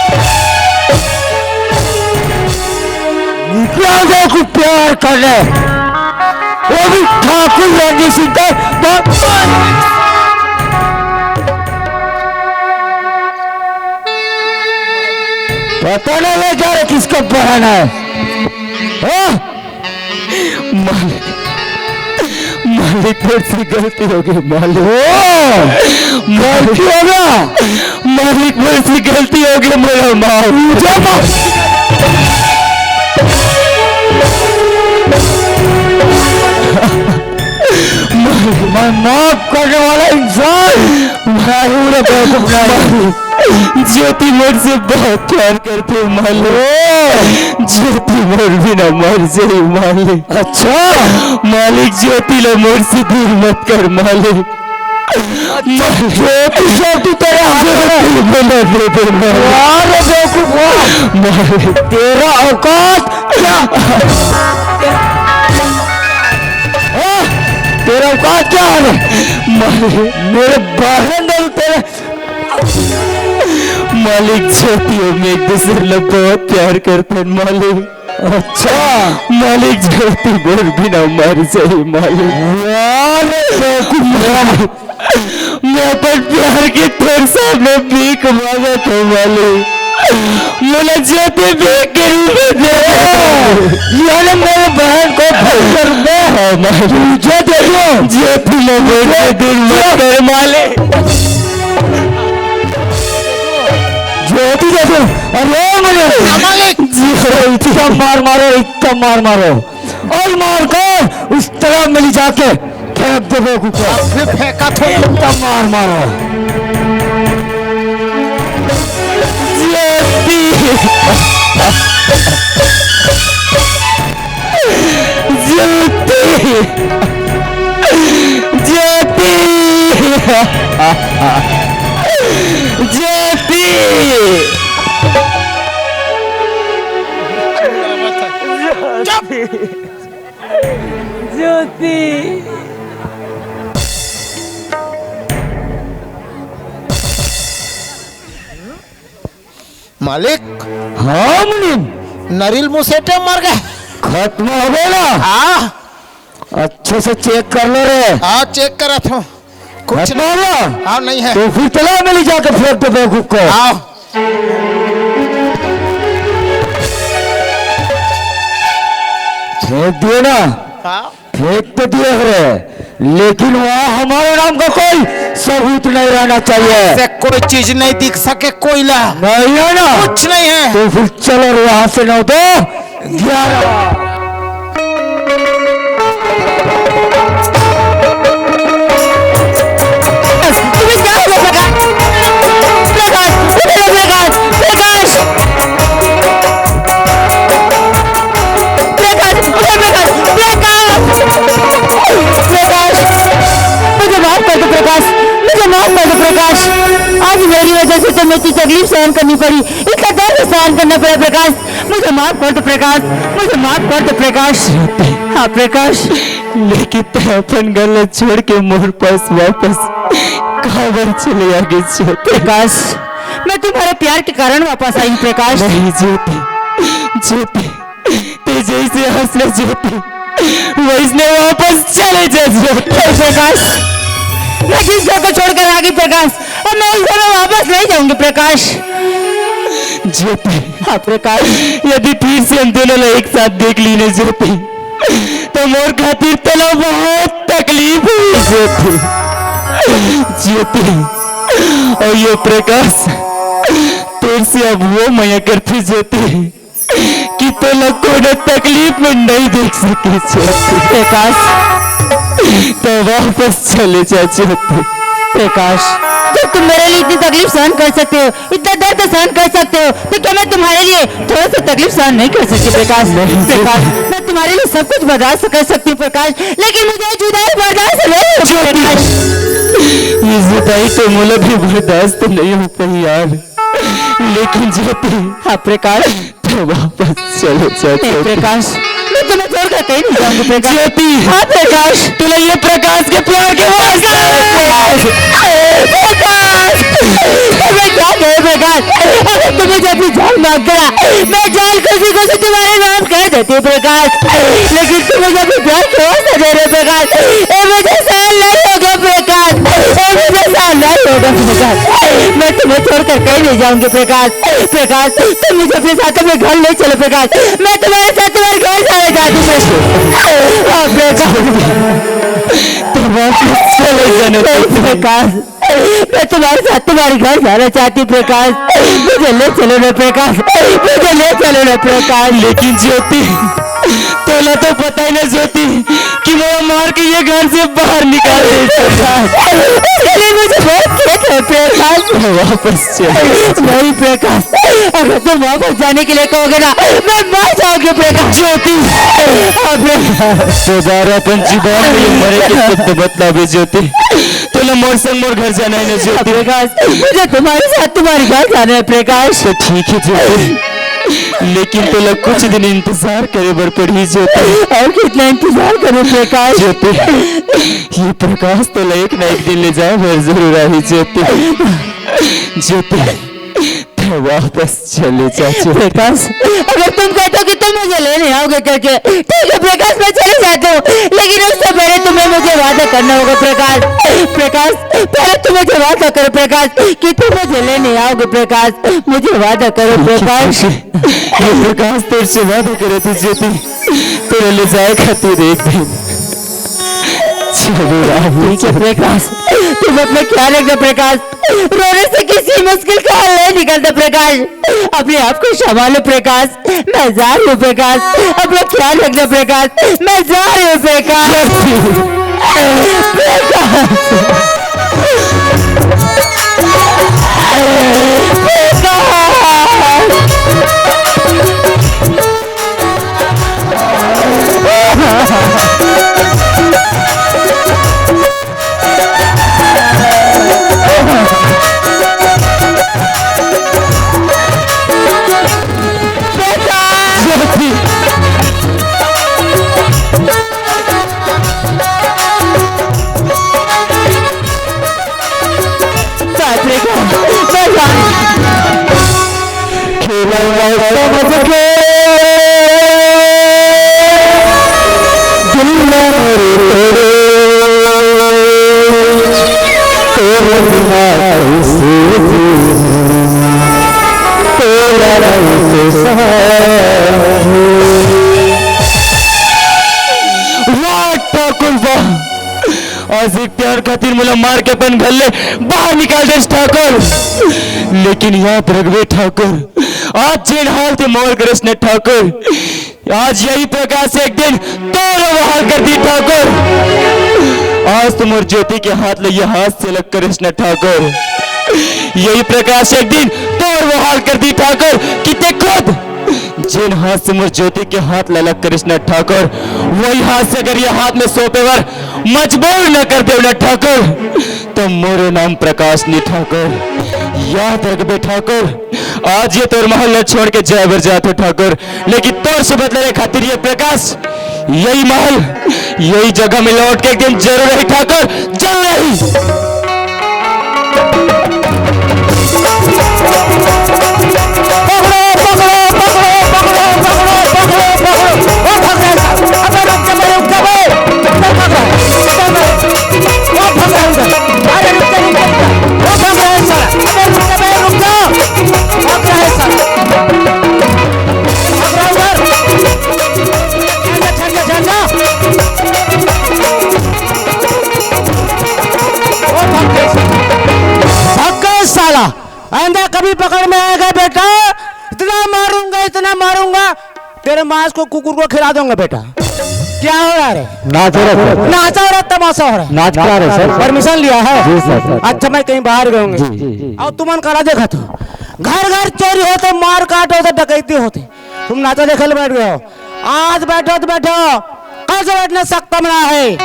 निकला गया को प्यार करने, वो भी ठाकुर रणजीत सिंह का बाप। पता नहीं ले जा रहे किसको पढ़ाना है। हाँ? मालिक, मालिक, मोर से गलती हो गई, मालिक। ओ, गलती हो गया? मालिक, मोर से गलती हो गई, मोला माफ। मुझे माफ। मैं माफ करने वाला इंसान नहीं हूँ रे बेवकूफ, नहीं। ज्योति मोर से बहुत प्यार करथे मालिक। ज्योति मोर बिना मर जाही मालिक। अच्छा। मालिक, ज्योति ला मोर से दूर मत कर मालिक। अच्छा, ज्योति, ज्योति तेरे हाथ में है। ज्योति मोला दे दे मालिक। वाह रे बेवकूफ, वाह। मालिक। तेरा औकात क्या? हाँ? तेरा औकात क्या है? मालिक। मेरे बहन दे तेरे। मालिक, ज्योति अउ मैं एक दूसर ला बहुत प्यार करथन मालिक। अच्छा। मालिक, ज्योति मोर बिना मर जाही मालिक। वाह रे बेवकूफ। मैं अपन प्यार के तोर सामने भीख मांगत हूँ मालिक। मोला ज्योति भीख के रूप में दे। ये ना मेरे बहन को भंग कर दे। हाँ, मालिक। तुझे दे दो। ज्योति ला मोर से दूर मत कर मालिक। ज्योति दे दो। अरे मेरे हाँ, मालिक। ज्योति का मार मारो, इतना मार मारो। और मार को उस तालाब में ले जाके फेंक दे बेवकूफ को। फिर फेंका तो इतना मार मारो। ज्योति। ज्योति। ज्योति। ज्योति। ज्योति। मालिक। हाँ मुनीम। नरिल मुसेटे मर गए। खत्म हो गए ना? हाँ। अच्छे से चेक कर लो रे। हाँ, चेक करा था। कुछ खत्म हो गया? हाँ, नहीं है। तो फिर तालाब में ले जाके फेंक दे बेवकूफ को। हाँ। फेंक दिए ना? हाँ। फेंक तो दिए रे, लेकिन वहाँ हमारे नाम का कोई सबूत नहीं रहना चाहिए। से कोई चीज नहीं दिख सके कोई ला। नहीं है ना? कुछ नहीं है। तो फिर चलो रे, यहाँ से नौ दो ग्यारह। तुम्हें क्या हो गया प्रकाश? प्रकाश, उधर प्रकाश, प्रकाश। प्रकाश, उधर प्रकाश। वजह से तुम्हें इतनी तकलीफ सहन करनी पड़ी, इतना दर्द सहन करना पड़ा प्रकाश। मुझे माफ कर दो प्रकाश, मुझे माफ कर दो प्रकाश। हाँ प्रकाश। लेकिन तैं अपन घर ला छोड़ के मोर पास वापस काबर चले आ गे ज्योति? प्रकाश, मैं तुम्हारे प्यार के कारण वापस आई हूँ प्रकाश। नहीं ज्योति, ज्योति, तैं जैसे हंसना ज्योति, वैसने वापस चले जा ज्योति। नहीं प्रकाश, मैं जिस घर को छोड़कर आ गई प्रकाश, अब मैं उस घर में वापस नहीं जाऊंगी प्रकाश। ज्योति, हाँ प्रकाश। यदि फिर से हम दोनों ला एक साथ देख लीन ज्योति, तो मोर खातिर तोला बहुत तकलीफ होही ज्योति। ज्योति, अउ ये प्रकाश, तोर से अब वो मया करथे ज्योति, कि तोला कोनो तकलीफ में नहीं देख सके ज्योति। प्रकाश, तैं वापस चले जा ज्योति। प्रकाश, जब तुम मेरे लिए इतनी तकलीफ सहन कर सकते हो, इतना दर्द सहन कर सकते हो, तो क्या मैं तुम्हारे लिए थोड़ा सा तकलीफ सहन नहीं कर सकती प्रकाश? नहीं। प्रकाश, मैं तुम्हारे लिए सब कुछ बर्दाश्त कर सकती हूँ प्रकाश, लेकिन मुझे जुदाई बर्दाश्त नहीं हो ज्योति, प्रकाश। ये जुदाई तो मोला भी बर्दाश्त नहीं हो पाही यार, लेकिन ज्योति, हाँ प्रकाश। तैं वापस चले जा नहीं ज्योति। प्रकाश, मैं तुम्हें छोड़कर कहीं नहीं जाऊंगी प्रकाश। ज्योति, हाँ प्रकाश। तोला ये प्रकाश के प्यार के वास्ते। प्रकाश, प्रकाश, तुम्हें क्या दे प्रकाश? अगर तुम्हें जब भी जान मांगता, मैं जान खुशी खुशी तुम्हारे नाम कर देती हूँ प्रकाश, लेकिन तुम मुझे अपने प्यार के वास्ते दे रहे हो प्रकाश। ये मुझे सहन नहीं होगा प्रकाश, ये मुझे सहन नहीं होगा प्रकाश। मैं तुम्हें छोड़कर कहीं नहीं जाऊंगी प्रकाश। प्रकाश, तुम मुझे अपने साथ अपने घर ले चलो प्रकाश, मैं तुम्हारे साथ तुम्हारे घर जाना चाहती हूँ प्रकाश। हाँ, प्रकाश। तुम्हारे साथ तुम्हारे घर जाना चाहती हूँ प्रकाश। मैं तुम्हारे साथ तुम्हारे घर जाना चाहती हूँ प्रकाश, मुझे ले चलो ना प्रकाश, मुझे ले चलो ना प्रकाश। लेकिन ज्योति, तोला तो पता ही ना ज्योति कि मोला मार के ये घर से बाहर निकाल दे प्रकाश। इसके लिए मुझे बहुत खेद है प्रकाश। वापस चले। नहीं प्रकाश, अगर तुम वापस जाने के लिए कहोगे ना, मैं मर जाऊंगी प्रकाश। ज्योति, हाँ, प्रकाश। दोबारा अपन जीवन में मरे के शब्द मत लावे ज्योति। तोला मोर संग मोर घर जाना है ना ज्योति। प्रकाश, मुझे तुम्हारे साथ तुम्हारे घर जाना है प्रकाश। तो ठीक है ज्योति, लेकिन तोला कुछ दिन इंतजार करे बर पड़ही ज्योति। और कितना इंतजार करूं प्रकाश? ज्योति, ये प्रकाश तोला एक ना एक दिन ले जाए बर जरूर आही ज्योति। ज्योति, तैं वापस चले जा ज्योति। प्रकाश, अगर तुम कहते हो कि तुम मुझे लेने आओगे करके, ठीक है प्रकाश, मैं चले जाता हूँ, लेकिन उससे पहले तुम्हें मुझे वादा करना होगा प्रकाश। प्रकाश, पहले तुम मुझे वादा करो प्रकाश कि तुम मुझे लेने आओगे प्रकाश, मुझे वादा करो प्रकाश। ये प्रकाश तोर से वादा करे थे ज्योति, तोरे ले जाए खातिर एक दिन जरूर आऊंगा। ठीक है प्रकाश, तुम अपना ख्याल रखना प्रकाश, रोने से किसी मुश्किल का हल नहीं निकलता प्रकाश। अपने आप को संभालो प्रकाश, मैं जा रही हूँ प्रकाश, अपना ख्याल रखना प्रकाश, मैं जा रही हूँ प्रकाश। प्रकाश। वाह ठाकुर वाह, आज एक प्यार खातिर मोला मार के अपन घर ले बाहर निकाल देस ठाकुर, लेकिन याद रखबे ठाकुर, आज जेन हाल ते मोर करेस न ठाकुर, आज यही प्रकाश एक दिन तोर वो हाल कर दी ठाकुर। आज तो मोर ज्योति के हाथ ले ये हाथ से अलग करेस न ठाकुर, यही प्रकाश एक दिन तोर वो हाल कर दी ठाकुर कि ते खुद जेन हाथ से मोर ज्योति के हाथ ला अलग करेस न ठाकुर, वही हाथ से अगर ये हाथ में सौंपे बर मजबूर न कर देव न ठाकुर, तो मोरो नाम प्रकाश नहीं ठाकुर। याद रखबे ठाकुर, आज ये तोर महल ल छोड़ के जाए बर जात हो ठाकुर, लेकिन तोर से बदला ले खातिर ये प्रकाश, यही महल, यही जगह में लौट के एक दिन जरूर रही ठाकुर, जरूर रही। पकड़ो, पकड़ो, पकड़ो, पकड़ो, पकड़ो, पकड़ो, पकड़ो। ओ भगवान, अबे रुक जा, अबे रुक जा, अबे। वो भाग रहा है, वो भाग रहा है, वो भाग रहा है उधर। अरे रुक जा, रुक जा, रुक जा। वो भाग रहा है साला। अबे रुक जा, अबे रुक जा। भाग रहा है साला। भाग रहा है उधर। जा, जा, जा, जा, जा। वो भाग गया साला। भाग गया साला। आइंदा कभी पकड़ में आएगा बेटा, इतना मारूंगा, इतना मारूंगा, तेरे मांस को कुकुर को खिला दूंगा बेटा। क्या हो रहा है? नाच हो रहा है। नाच हो रहा है, तमाशा हो रहा है। नाच करा रहे सर। परमिशन लिया है? जी सर। अच्छा, मैं कहीं बाहर गए होंगे। जी, जी, जी। और तुमन करा देखा था, घर घर चोरी होते, मार काट होते, डकैती होते, तुम नाचा देखे ले बैठ गए हो। आज बैठो तो बैठो, कल से बैठने सकता मना है।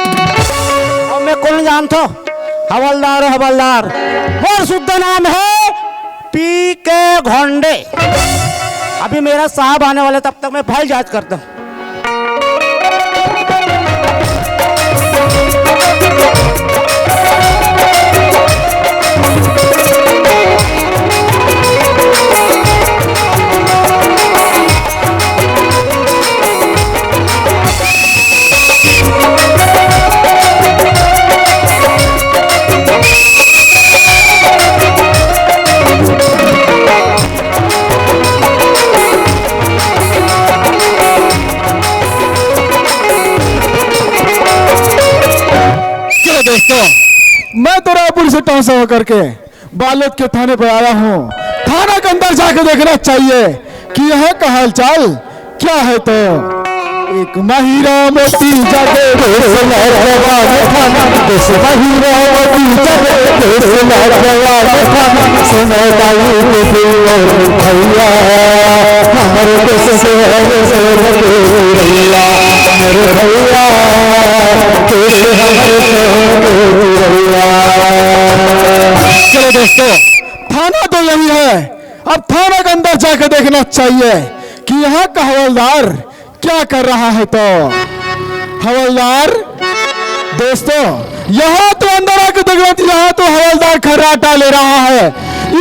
और मैं कौन जानता हूँ? हवलदार हो, हवलदार। मोर शुद्ध नाम है पी के घोंडे। अभी मेरा साहब आने वाला, तब तक मैं फाइल जांच करता हूँ। चलो दोस्तों, मैं तो रायपुर से टॉस होकर के बालोद के थाने पर आया हूँ। थाना के अंदर जाके देखना चाहिए कि यहाँ का हालचाल क्या है। तो एक महिरा मोती जागे रे सोनार जवान थाना, दस महिरा मोती जागे रे सोनार जवान थाना, सोना दाई के दिल और भैया, हमारे देश से है रे भैया, मेरे भैया, देश हमारे से है रे भैया। चलो दोस्तों, थाना तो यही है। अब थाना के अंदर जाकर देखना चाहिए कि यहाँ का हवलदार क्या कर रहा है। तो हवलदार, दोस्तों, यहाँ तो अंदर आके देखना चाहिए, यहाँ तो हवलदार खर्राटा ले रहा है।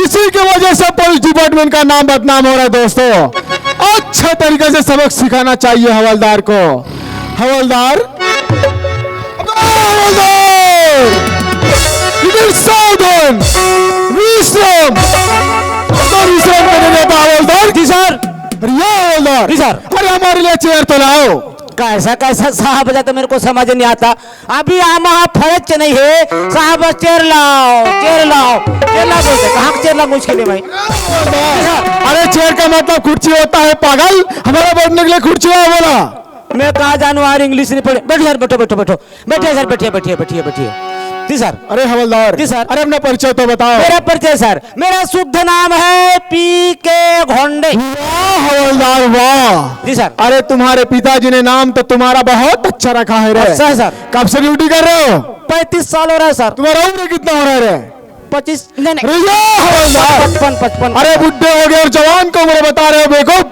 इसी की वजह से पुलिस डिपार्टमेंट का नाम बदनाम हो रहा है दोस्तों। अच्छा तरीके से सबक सिखाना चाहिए हवलदार को। हवलदार, हवलदार! इधर सावधान! विश्राम! अगर विश्राम करने जाता हवलदार। जी सर। अरे या हवलदार! जी सर। अरे हमारे लिए चेयर तो लाओ। कैसा, कैसा साहब बजा तो मेरे को समझ नहीं आता। अभी आमा फरज नहीं है साहब, बस चेयर लाओ, चेयर लाओ, चेयर लाओ बोलते। कहाँ का चेयर लाओ मुश्किल है भाई? अरे चेयर का मतलब कुर्सी होता है पागल, हमारा बैठने के लिए कुर्सी लाओ बोला। मैं कहा जानू यार, इंग्लिश नहीं पढ़े। बैठो सर, बैठो, बैठो, बैठो। बैठिए सर, बैठिए, बैठिए, बैठिए, बैठिए। जी सर। अरे हवलदार। जी सर। अरे अपना परिचय तो बताओ। मेरा परिचय सर, मेरा शुद्ध नाम है पी के घोंडे। वाह हवलदार वाह। जी सर। अरे तुम्हारे पिताजी ने नाम तो तुम्हारा बहुत अच्छा रखा है रे। अच्छा है सर। कब से ड्यूटी कर रहे हो? पैंतीस साल हो रहा है सर। तुम्हारा उम्र कितना हो रहा है रे? पच्चीस, नहीं, नहीं। अरे या हवलदार। पचपन, पचपन। अरे बुढ़े हो गए और जवान को उम्र बता रहे हो बेवकूफ।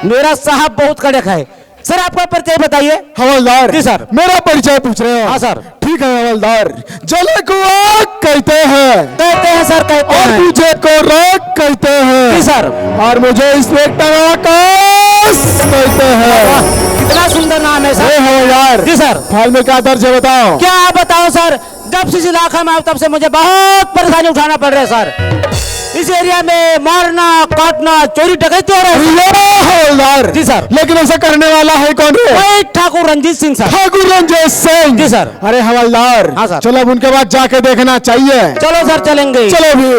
मेरा साहब बहुत कड़क है। सर, आपका परिचय बताइए। हवलदार। जी सर। मेरा परिचय पूछ रहे हो? हाँ सर। ठीक है हवलदार, जले को आग कहते हैं। कहते हैं सर, कहते और हैं। तुझे को राग कहते हैं। जी सर। और मुझे इंस्पेक्टर आकाश कहते हैं। वाह, कितना सुंदर नाम है सर। ए हवलदार। जी सर। फाइल में क्या दर्ज है बताओ। क्या बताओ सर, जब से इस इलाका में आया तब से मुझे बहुत परेशानी उठाना पड़ रहा है सर। इस एरिया में मारना, काटना, चोरी, डकैती हो रहा है। अरे हवलदार। जी सर। लेकिन ऐसा करने वाला है कौन रे? वही ठाकुर रंजीत सिंह सर। ठाकुर रंजीत सिंह। जी सर। अरे हवलदार। हाँ सर। चलो अब उनके बाद जाके देखना चाहिए। चलो सर, चलेंगे। चलो भी।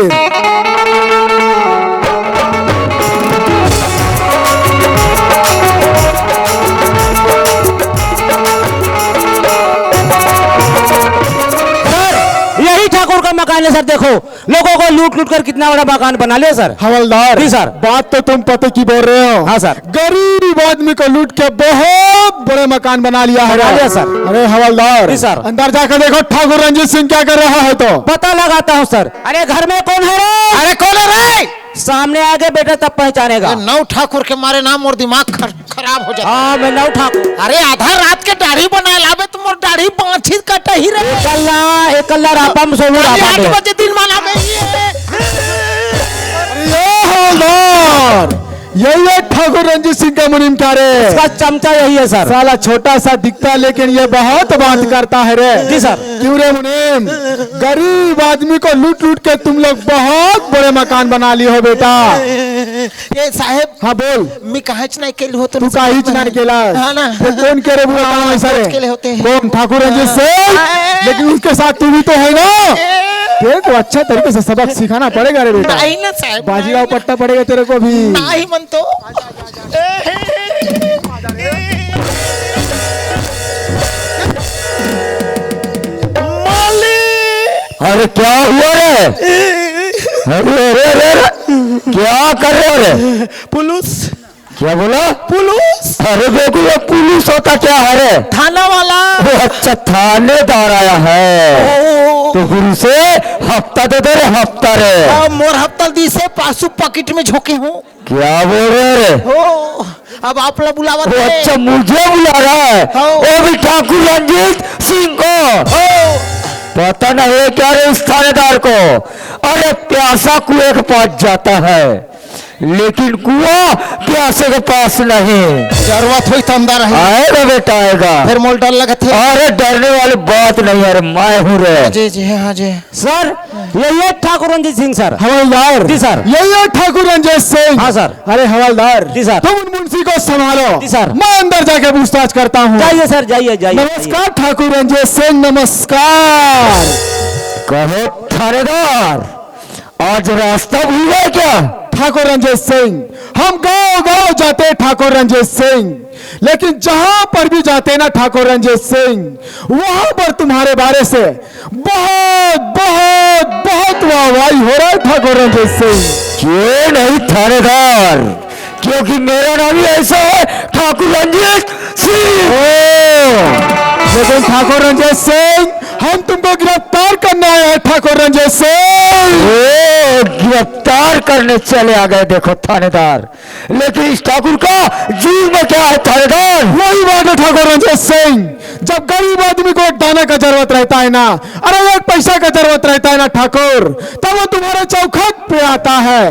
सर, यही ठाकुर का मकान सर, देखो, लोगों को लूट लूट कर कितना बड़ा मकान बना लिया सर। हवलदार, जी सर। बात तो तुम पते की बोल रहे हो। हाँ सर। गरीब आदमी को लूट के बहुत बड़े मकान बना लिया है। बना लिया सर। अरे हवलदार, जी सर। अंदर जाकर देखो ठाकुर रंजीत सिंह क्या कर रहा है तो। पता लगाता हूँ सर। अरे घर में कौन है रे? अरे कौन है रे? सामने आगे बेटा तब पहचानेगा। ए, नौ ठाकुर के मारे ना मोर दिमाग खर-, खराब हो जाता। हाँ, मैं नौ ठाकुर। अरे आधा रात के दाढ़ी बनाए लाबे तो मोर दाढ़ी बांछी कटही रे। एकल्ला, एकल्ला रापा में सोनू रापा आठ में। बजे दिन माना गई है। अरे हवलदार, यही है ठाकुर रंजीत सिंह का मुनीम का रे। इसका चमचा यही है सर। साला छोटा सा दिखता है लेकिन ये बहुत बात करता है रे। जी सर। क्यों रे मुनीम, गरीब आदमी को लूट लूट के तुम लोग बहुत बड़े मकान बना लिए हो बेटा। ए साहेब, हाँ बोल। मैं काहेच नहीं केल होतो तू ना काहीच साहेब। नहीं केला। हाँ ना। तो कौन के रे बुआ ऐसा रे? केले होते हैं। कौन? ठाकुर रंजीत सिंह। हाँ। लेकिन उसके साथ तू भी तो है ना। तेरे को अच्छा तरीके से सबक सिखाना पड़ेगा रे बेटा। नहीं ना साहेब, बाजीराव नहीं। पट्टा पड़ेगा तेरे को भी। नहीं मन तो। मालिक। अरे क्या हुआ रे? अरे, अरे, अरे, अरे, क्या कर रहे हो रे? पुलिस। क्या बोला? पुलिस। अरे बेबू, ये पुलिस होता क्या है रे? थाना वाला। वो अच्छा, थानेदार आया है। ओ। तो फिर उसे हफ्ता दे दे रे, हफ्ता रे। हाँ, मोर हफ्ता दिसे पासू पॉकेट में झोंके हूँ। क्या बोल रहे हो रे? ओ, अब आप लोग बुलावत वो है। अच्छा, मुझे बुला रहा है। हाँ। वो भी ठाकुर रंजीत सिंह को। ओ। पता नहीं है क्या रे इस थानेदार को। अरे प्यासा कुएं के पास जाता है, लेकिन कुआं प्यासे के पास नहीं। जरूरत होई तो अंदर है। आएगा बेटा, आएगा। फिर मोल डर लगत है। अरे डरने वाली बात नहीं है रे, मैं हूँ रे। जी, जी, हाँ जी। सर, यही है ठाकुर रंजीत सिंह सर। हवलदार। जी सर। यही है ठाकुर रंजीत सिंह। हाँ सर। अरे हवलदार। जी सर। तुम उन मुंशी को संभालो। जी सर। मैं अंदर जाके पूछताछ करता हूँ। जाइए सर, जाइए, जाइए, जाइए। नमस्कार ठाकुर रंजीत सिंह, नमस्कार। कहो थानेदार, आज रास्ता भूल गए क्या? ठाकुर रंजीत सिंह, हम गांव गांव जाते ठाकुर रंजीत सिंह, लेकिन जहां पर भी जाते ना ठाकुर रंजीत सिंह, वहां पर तुम्हारे बारे से बहुत, बहुत, बहुत वाहवाही हो रहा है ठाकुर रंजीत सिंह। क्यों नहीं थानेदार, क्योंकि मेरा नाम ही ऐसा है, ठाकुर रंजीत सिंह। ओ, लेकिन ठाकुर रंजीत सिंह, हम तुमको गिरफ्तार करने आए हैं ठाकुर रंजीत सिंह। ओ, गिरफ्तार करने चले आ गए। देखो थानेदार, लेकिन इस ठाकुर का जुर्म क्या है थानेदार? वही बात है ठाकुर रंजीत सिंह, जब गरीब आदमी को एक दाना का जरूरत रहता है ना, अरे एक पैसा का जरूरत रहता है ना ठाकुर, तब वो तुम्हारे चौखट पे आता है।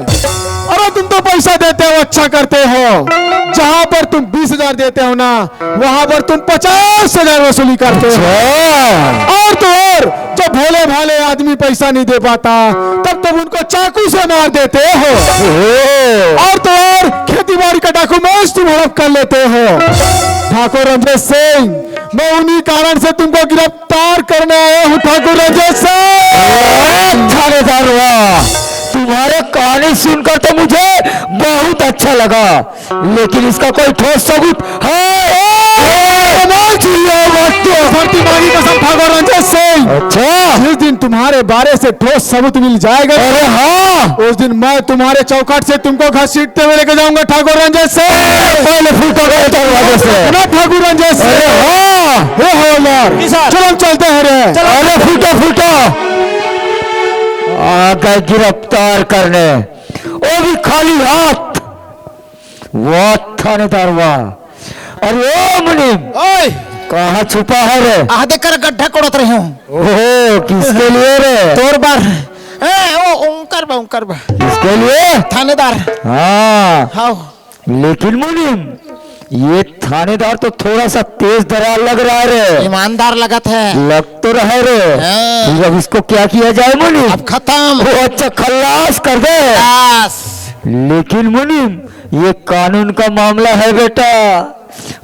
अरे तुम तो पैसा देते हो, अच्छा करते हो, जहां पर तुम बीस हजार देते हो ना, वहां पर तुम पचास हजार वसूली करते हो। अच्छा। और तो और, जब भोले भाले आदमी पैसा नहीं दे पाता, तब तुम उनको चाकू से मार देते हो। ओहो। और तो और, खेती बाड़ी का डॉक्यूमेंट्स तुम हड़प कर लेते हो। ठाकुर रंजीत सिंह, मैं उन्हीं कारण से तुमको गिरफ्तार करने आया हूँ, ठाकुर रंजीत सिंह। अरे थानेदार, वाह, तुम्हारे कहानी सुनकर तो मुझे बहुत अच्छा लगा, लेकिन इसका कोई ठोस सबूत है? ए, ए, चिल्लाओ मत। धरती माँ की कसम ठाकुर रंजीत सिंह। अच्छा। जिस दिन तुम्हारे बारे से ठोस सबूत मिल जाएगा, अरे हाँ। उस दिन मैं तुम्हारे चौखट से तुमको घसीटते हुए लेके जाऊंगा ठाकुर रंजीत सिंह। पहले फूटो गए दरवाजे से। ना ठाकुर रंजीत सिंह। अरे हाँ। हे हवलदार, जी सर। चलो हम चलते हैं रे। चलो। अरे फूटो, फूटो। आ गए गिरफ्तार करने, वो भी खाली हाथ। वाह थानेदार वाह। अरे ओ मुनीम, ओए! कहाँ छुपा है रे? आधे कर गड्ढा कोड़त रहे हूँ। ओहो, किसके लिए रे? तोर बार। ए, ओ, उंकर बा, उंकर बा। किसके लिए? थानेदार। हाँ। हाँ। लेकिन मुनीम, ये थानेदार तो थोड़ा सा तेज दरार लग रहा है रे। ईमानदार लगत है। लग तो रहा है रे। हाँ। फिर अब इसको क्या किया जाए मुनीम? अब खत्म। ओ अच्छा, खल्लास कर दे। खल्लास। लेकिन मुनीम, ये कानून का मामला है बेटा,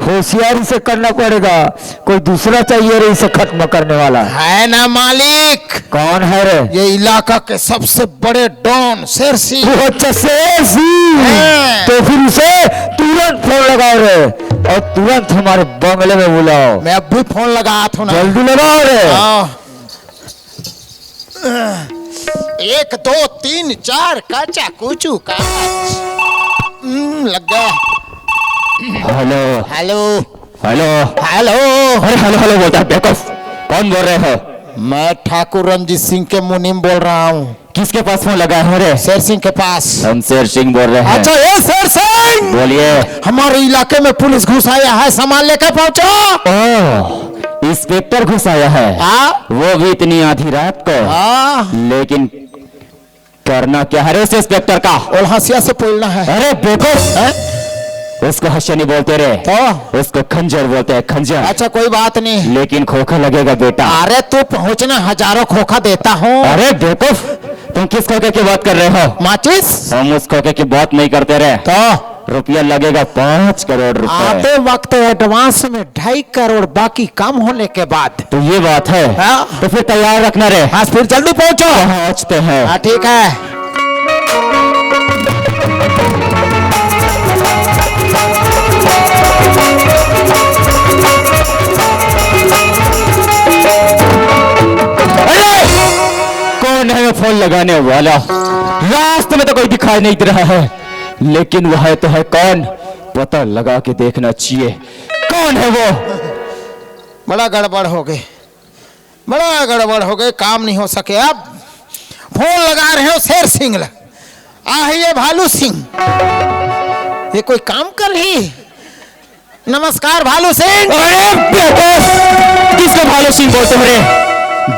होशियारी से करना पड़ेगा। कोई दूसरा चाहिए रे इसे खत्म करने वाला। है ना मालिक? कौन है रे? ये इलाका के सबसे बड़े डॉन शेर सिंह। वो अच्छा, शेर सिंह। हैं। तो फिर उसे तुरंत फोन लगाओ रे, और तुरंत हमारे बंगले में बुलाओ। मैं अब भी फोन लगात हूँ ना। जल्दी लगाओ रे। हाँ। एक, दो, तीन, चार, काचा, कुचू, काच। हम्म, लग गया। हेलो। हेलो। हेलो। हेलो। अरे, हेलो, हेलो बोलता है, बेवकूफ। कौन बोल रहे हो? मैं ठाकुर रणजीत सिंह के मुनीम बोल रहा हूँ। किसके पास फोन लगा है रे? शेर सिंह के पास। हम शेर सिंह बोल रहे हैं। अच्छा, ये शेर सिंह! बोलिए। हमारे इलाके में पुलिस घुस आया है, सामान लेकर पहुंचो। ओह, इंस्पेक्टर घुस आया है। हाँ। वो भी इतनी आधी रात को। हाँ। लेकिन करना क्या है रे उस इंस्पेक्टर का? ओल्हासिया से बोलना है। अरे बेवकूफ! हैं? उसको हंसिया नहीं बोलते रे। तो? उसको खंजर बोलते हैं, खंजर। अच्छा, कोई बात नहीं। लेकिन खोखा लगेगा बेटा। अरे तू पहुंचना, हजारों खोखा देता हूँ। अरे बेवकूफ, तुम किस खोखे की बात कर रहे हो? माचिस। हम उस खोखे की बात नहीं करते रे। तो? रुपया लगेगा पाँच करोड़ रुपए। आते वक्त एडवांस में ढाई करोड़, बाकी काम होने के बाद। तो ये बात है। हाँ। तो फिर तैयार रखना रे। हाँ, फिर जल्दी पहुंचो। पहुंचते हैं। हाँ, ठीक है। अरे, कौन है वो फोन लगाने वाला? रास्ते में तो कोई दिखाई नहीं दे रहा है, लेकिन वह तो है कौन, पता लगा के देखना चाहिए। कौन है वो? बड़ा गड़बड़ हो गए, बड़ा गड़बड़ हो गए, काम नहीं हो सके। अब फोन लगा रहे हो शेर सिंह ल, आ है ये भालू सिंह, ये कोई काम कर रही? नमस्कार भालू सिंह। अरे बेटा, किसको भालू सिंह बोलते हो रे?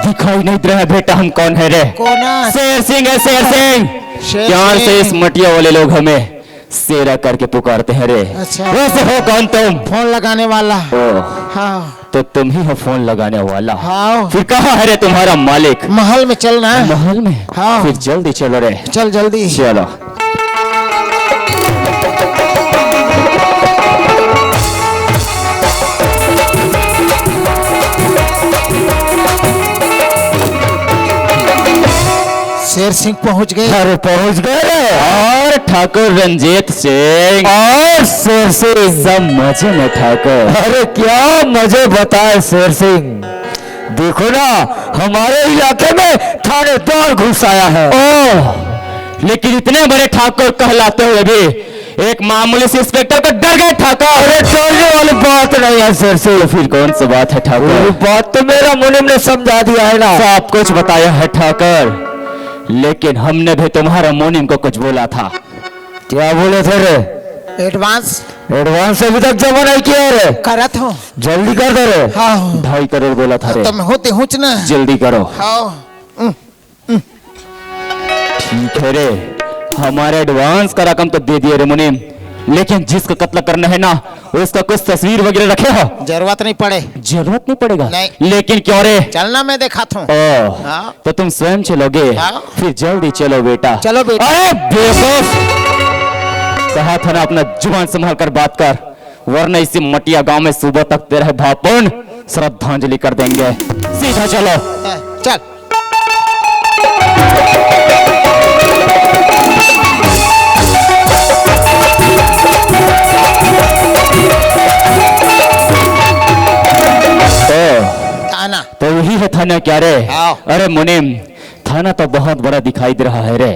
दिखाई नहीं दे रहा है बेटा, हम कौन है रे? कौन है? शेर सिंह है, शेर सिंह। शेर प्यार से सिंह। इस मटिया वाले लोग हमें शेरा करके पुकारते हैं रे। अच्छा। वैसे हो कौन तुम? फोन लगाने वाला। ओ। हाँ। तो तुम ही हो फोन लगाने वाला। हाँ। फिर कहाँ है रे तुम्हारा मालिक? महल में चलना है। महल में? हाँ। फिर जल्दी चलो रे। चल जल्दी। चलो। शेर सिंह पहुंच गए। अरे पहुंच गए रे। और ठाकुर रंजीत सिंह। और शेर सिंह। सब मजे में ठाकुर। अरे क्या मजे बताए शेर सिंह। देखो ना, हमारे इलाके में थानेदार घुस आया है। ओह, लेकिन इतने बड़े ठाकुर कहलाते हुए भी एक मामूली से इंस्पेक्टर को डर गए ठाकुर। अरे डरने वाली बात नहीं है शेर सिंह। तो फिर कौन सी बात है ठाकुर? वो बात तो मेरा मुनीम ने समझा दिया है ना। सब कुछ बताया है ठाकुर, लेकिन हमने भी तुम्हारा मुनीम को कुछ बोला था। क्या बोले थे रे? एडवांस। एडवांस अभी तक जमा नहीं किया रे। करत हो। जल्दी कर दे रे। हाँ। ढाई करोड़ बोला था रे। तुम होते हुच ना। जल्दी करो। हाँ। ठीक है रे, हमारे एडवांस का रकम तो दे दिए रे मुनीम, लेकिन जिसका कत्ल करना है ना, उसका कुछ तस्वीर वगैरह रखे हो? जरूरत नहीं पड़े। जरूरत नहीं पड़ेगा? नहीं। लेकिन क्यों रे? चलना मैं देखा था। ओ, हाँ। तो तुम स्वयं चलोगे? हाँ। फिर जल्दी चलो बेटा। चलो बेटा। अरे बेवकूफ, कहा था ना अपना जुबान संभाल कर बात कर, वरना इसी मटिया गांव में सुबह तक तेरा भावपूर्ण श्रद्धांजलि कर देंगे। सीधा चलो। हाँ, चल। तो, थाना। तो यही है थाना क्या रे? हाँ। अरे मुनीम, थाना तो बहुत बड़ा दिखाई दे रहा है रे,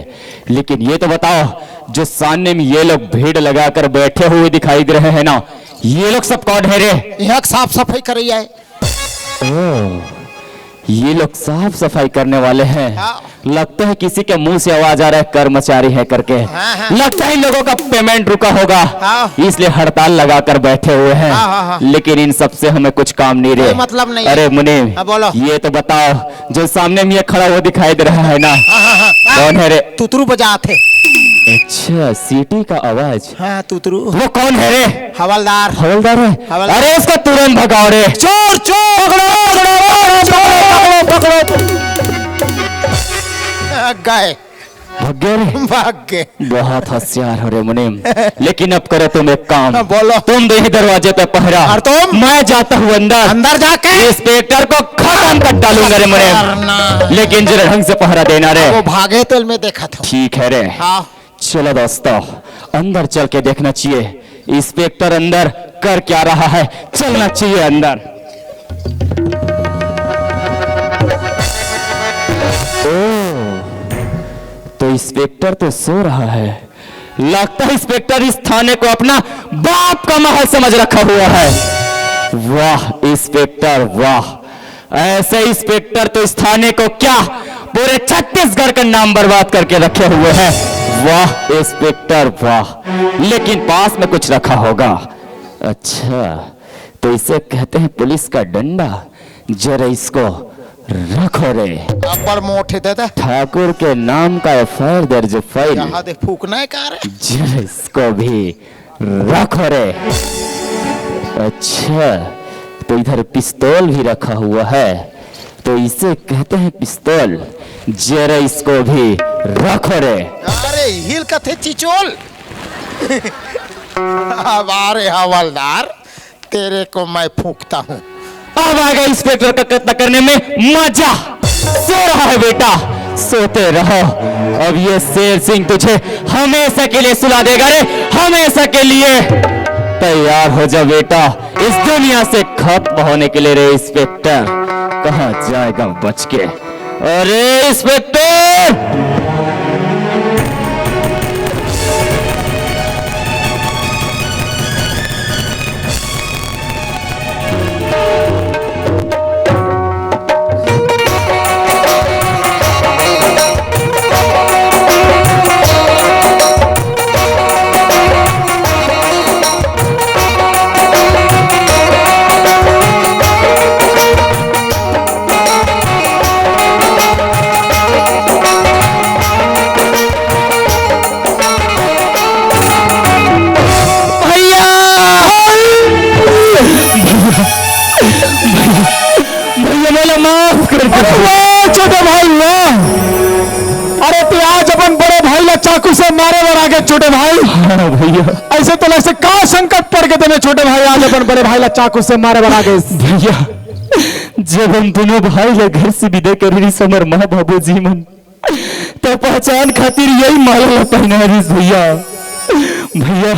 लेकिन ये तो बताओ, जो सामने में ये लोग भीड़ लगाकर बैठे हुए दिखाई दे रहे हैं ना, ये लोग सब कौन है रे? यहाँ साफ सफाई कर रही है। ओह, ये लोग साफ सफाई करने वाले हैं। हाँ। लगता है किसी के मुंह से आवाज आ रहा है कर्मचारी है करके। हाँ, हाँ। लगता है इन लोगों का पेमेंट रुका होगा, हाँ। इसलिए हड़ताल लगाकर बैठे हुए हैं। हाँ, हाँ, हाँ। लेकिन इन सब से हमें कुछ काम नहीं रे। कोई मतलब नहीं है। अरे मुनीम, हाँ, बोलो। ये तो बताओ, जो सामने में ये खड़ा हुआ दिखाई दे रहा है ना, हाँ, हाँ, हाँ। कौन है रे? तुतरू बजात है। अच्छा, सीटी का आवाज। हाँ, तुतरू। वो कौन है रे? हवलदार। हवलदार है? हवलदार। अरे, इसको तुरंत भगाओ रे। चोर, चोर, पकड़ो, पकड़ो, पकड़ो, पकड़ो, पकड़ो। गए। भाग गए रे? भाग गए। बहुत होशियार हो रे मुनीम। लेकिन अब करो तुम एक काम। हाँ, बोलो। तुम दो ही दरवाजे पे पहरा। और तुम? मैं जाता हूँ अंदर। अंदर जाके? इंस्पेक्टर को खत्म कर डालूंगा रे मुनीम। खतरनाक। लेकिन जरा ढंग से पहरा देना रे। वो भागे तो मैं देखा था। ठीक है रे। हाँ। चलो दोस्तों, अंदर चल के देखना चाहिए, इंस्पेक्टर अंदर कर क्या रहा है। चलना चाहिए अंदर। ओ, इंस्पेक्टर तो सो रहा है। लगता है इंस्पेक्टर इस थाने को अपना बाप का महल समझ रखा हुआ है। वाह इंस्पेक्टर, वाह। ऐसे इंस्पेक्टर तो इस थाने को क्या, पूरे छत्तीसगढ़ का नाम बर्बाद करके रखे हुए हैं। वाह इंस्पेक्टर, वाह। लेकिन पास में कुछ रखा होगा। अच्छा, तो इसे कहते हैं पुलिस का डंडा। जरा इसको रखो रे। अब्बड़ मोटे दादा। ठाकुर के नाम का एफ आई आर दर्ज फाइल। यहाँ देख, फूकना है का रे? जरा इसको भी रखो रे। अच्छा, तो इधर पिस्तौल भी रखा हुआ है, तो इसे कहते हैं पिस्तौल। जरा इसको भी रखो रे। अरे, हिल कथे चिचोल। अब आ रे हवलदार, तेरे को मैं फूंकता हूँ। अब आएगा इंस्पेक्टर का कत्ल करने में मजा। सो रहा है बेटा, सोते रहो। अब ये शेर सिंह तुझे हमेशा के लिए सुला देगा रे, हमेशा के लिए। तैयार हो जा बेटा, इस दुनिया से खत्म होने के लिए रे इंस्पेक्टर। कहाँ जाएगा बच के? अरे इंस्पेक्टर! भैया! भैया, मोला माफ कर दे। अरे वाह, छोटे भाई, वाह। अरे, ते आज अपन बड़े भाई ला चाकू से मारे बर आगे, छोटे भाई। हाँ, भैया। ऐसे तो लगथे का संकट पड़ के तेने, छोटे भाई, आज अपन बड़े भाई ला चाकू से मारे बर आगे। भैया, जब हम दोनों भाई ला घर से विदा करे रहिस हमर माँ बाबूजी मन, तो पहचान खातिर यही माला ला पहनाए रहिस भैया। भैया,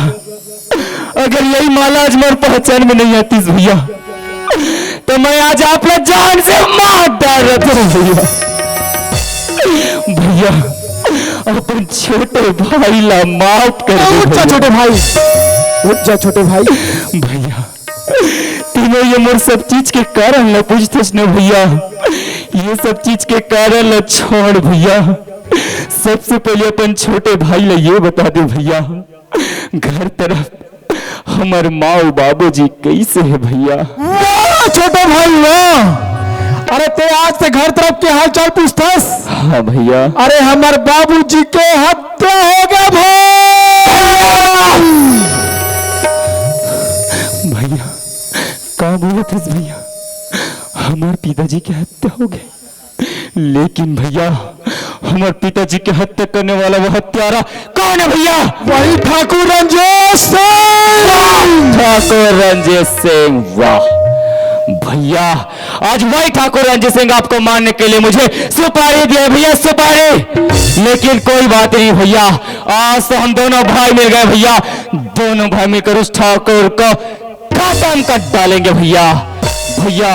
अगर यही माला आज मोर पहचान में नहीं आतिस भैया, तो मैं आज आप ला जान से मार डारत भैया। भैया, अपन छोटे भाई ला माफ कर दे उठ जा भैया। छोटे भाई, उठ जा छोटे भाई। भैया, तीनों ये मोर सब चीज के कारण ला पूछथस न भैया, ये सब चीज के कारण ला छोड़ भैया। सबसे पहले अपन छोटे भाई ला ये बता दे भैया, घर तरफ हमर माँ अउ बाबूजी कैसे है भैया? वाह छोटे भाई वाह। अरे ते आज ते घर तरफ के हाल चाल पूछथस? हाँ भैया। अरे हमर बाबूजी के हत्या हो गया भाई। भैया, का बोलत हस भैया? हमर पिताजी के हत्या हो गए। लेकिन भैया, हमर पिताजी के हत्या करने वाला वो हत्यारा कौन है भैया? वही ठाकुर रंजीत सिंह। ठाकुर रंजीत सिंह, वाह भैया, आज वही ठाकुर रंजीत सिंह आपको मारने के लिए मुझे सुपारी दिया भैया, सुपारी। लेकिन कोई बात नहीं भैया, आज तो हम दोनों भाई मिल गए भैया, दोनों भाई मिलकर उस ठाकुर को खत्म कर डालेंगे भैया। भैया,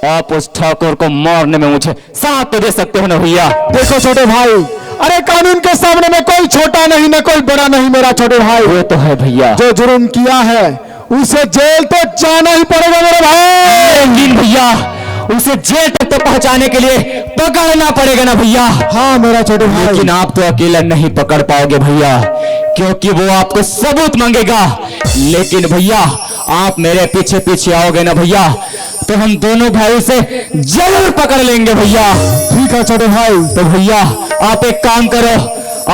आप उस ठाकुर को मारने में मुझे साथ तो दे सकते हो ना भैया? देखो छोटे भाई, अरे कानून के सामने में कोई छोटा नहीं, ना कोई बड़ा नहीं मेरा छोटे भाई। वो तो है भैया। जो जुर्म किया है उसे जेल तो जाना ही पड़ेगा मेरे भाई। लेकिन भैया, उसे जेल तक तो पहुंचाने के लिए पकड़ना पड़ेगा ना भैया? हाँ मेरा छोटे भाई। लेकिन आप तो अकेला नहीं पकड़ पाओगे भैया, क्योंकि वो आपको सबूत मांगेगा। लेकिन भैया, आप मेरे पीछे पीछे आओगे ना भैया, तो हम दोनों भाई से जरूर पकड़ लेंगे भैया। ठीक है छोटे भाई। तो भैया, आप एक काम करो,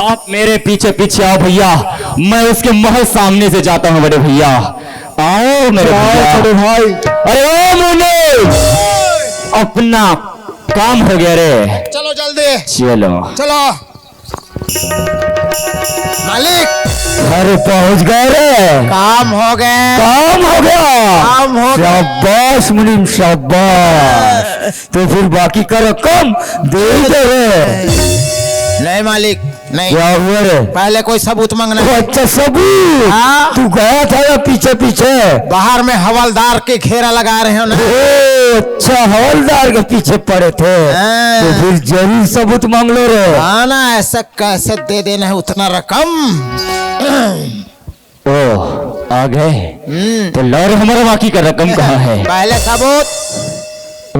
आप मेरे पीछे पीछे आओ भैया, मैं उसके महल सामने से जाता हूँ बड़े भैया। आओ मेरे आओ भैया। छोटे भाई। अरे ओ मुन्नी, अपना काम हो गया रे। चलो जल्दी। चलो। चलो। मालिक। घर पहुंच गए रे। काम हो गए। काम हो गया। काम हो गया। शाबाश मुनीम, शाबाश। तो फिर बाकी का रकम दे ही दे रे। नहीं मालिक, नहीं। क्या हुआ रे? पहले कोई सबूत मांगना। ओ, अच्छा, सबूत। हाँ। तू गया था ना पीछे पीछे? बाहर में हवलदार के घेरा लगा रहे हो ना। ओ, अच्छा, हवलदार के पीछे पड़े थे। हाँ। तो फिर जरूर सबूत मांग लो रे। हाँ ना, ऐसा कैसे दे देना है उतना रकम? ओ, आ गए। हम्म। तो ला रे, हमारा बाकी का रकम कहाँ है? पहले सबूत। ओ,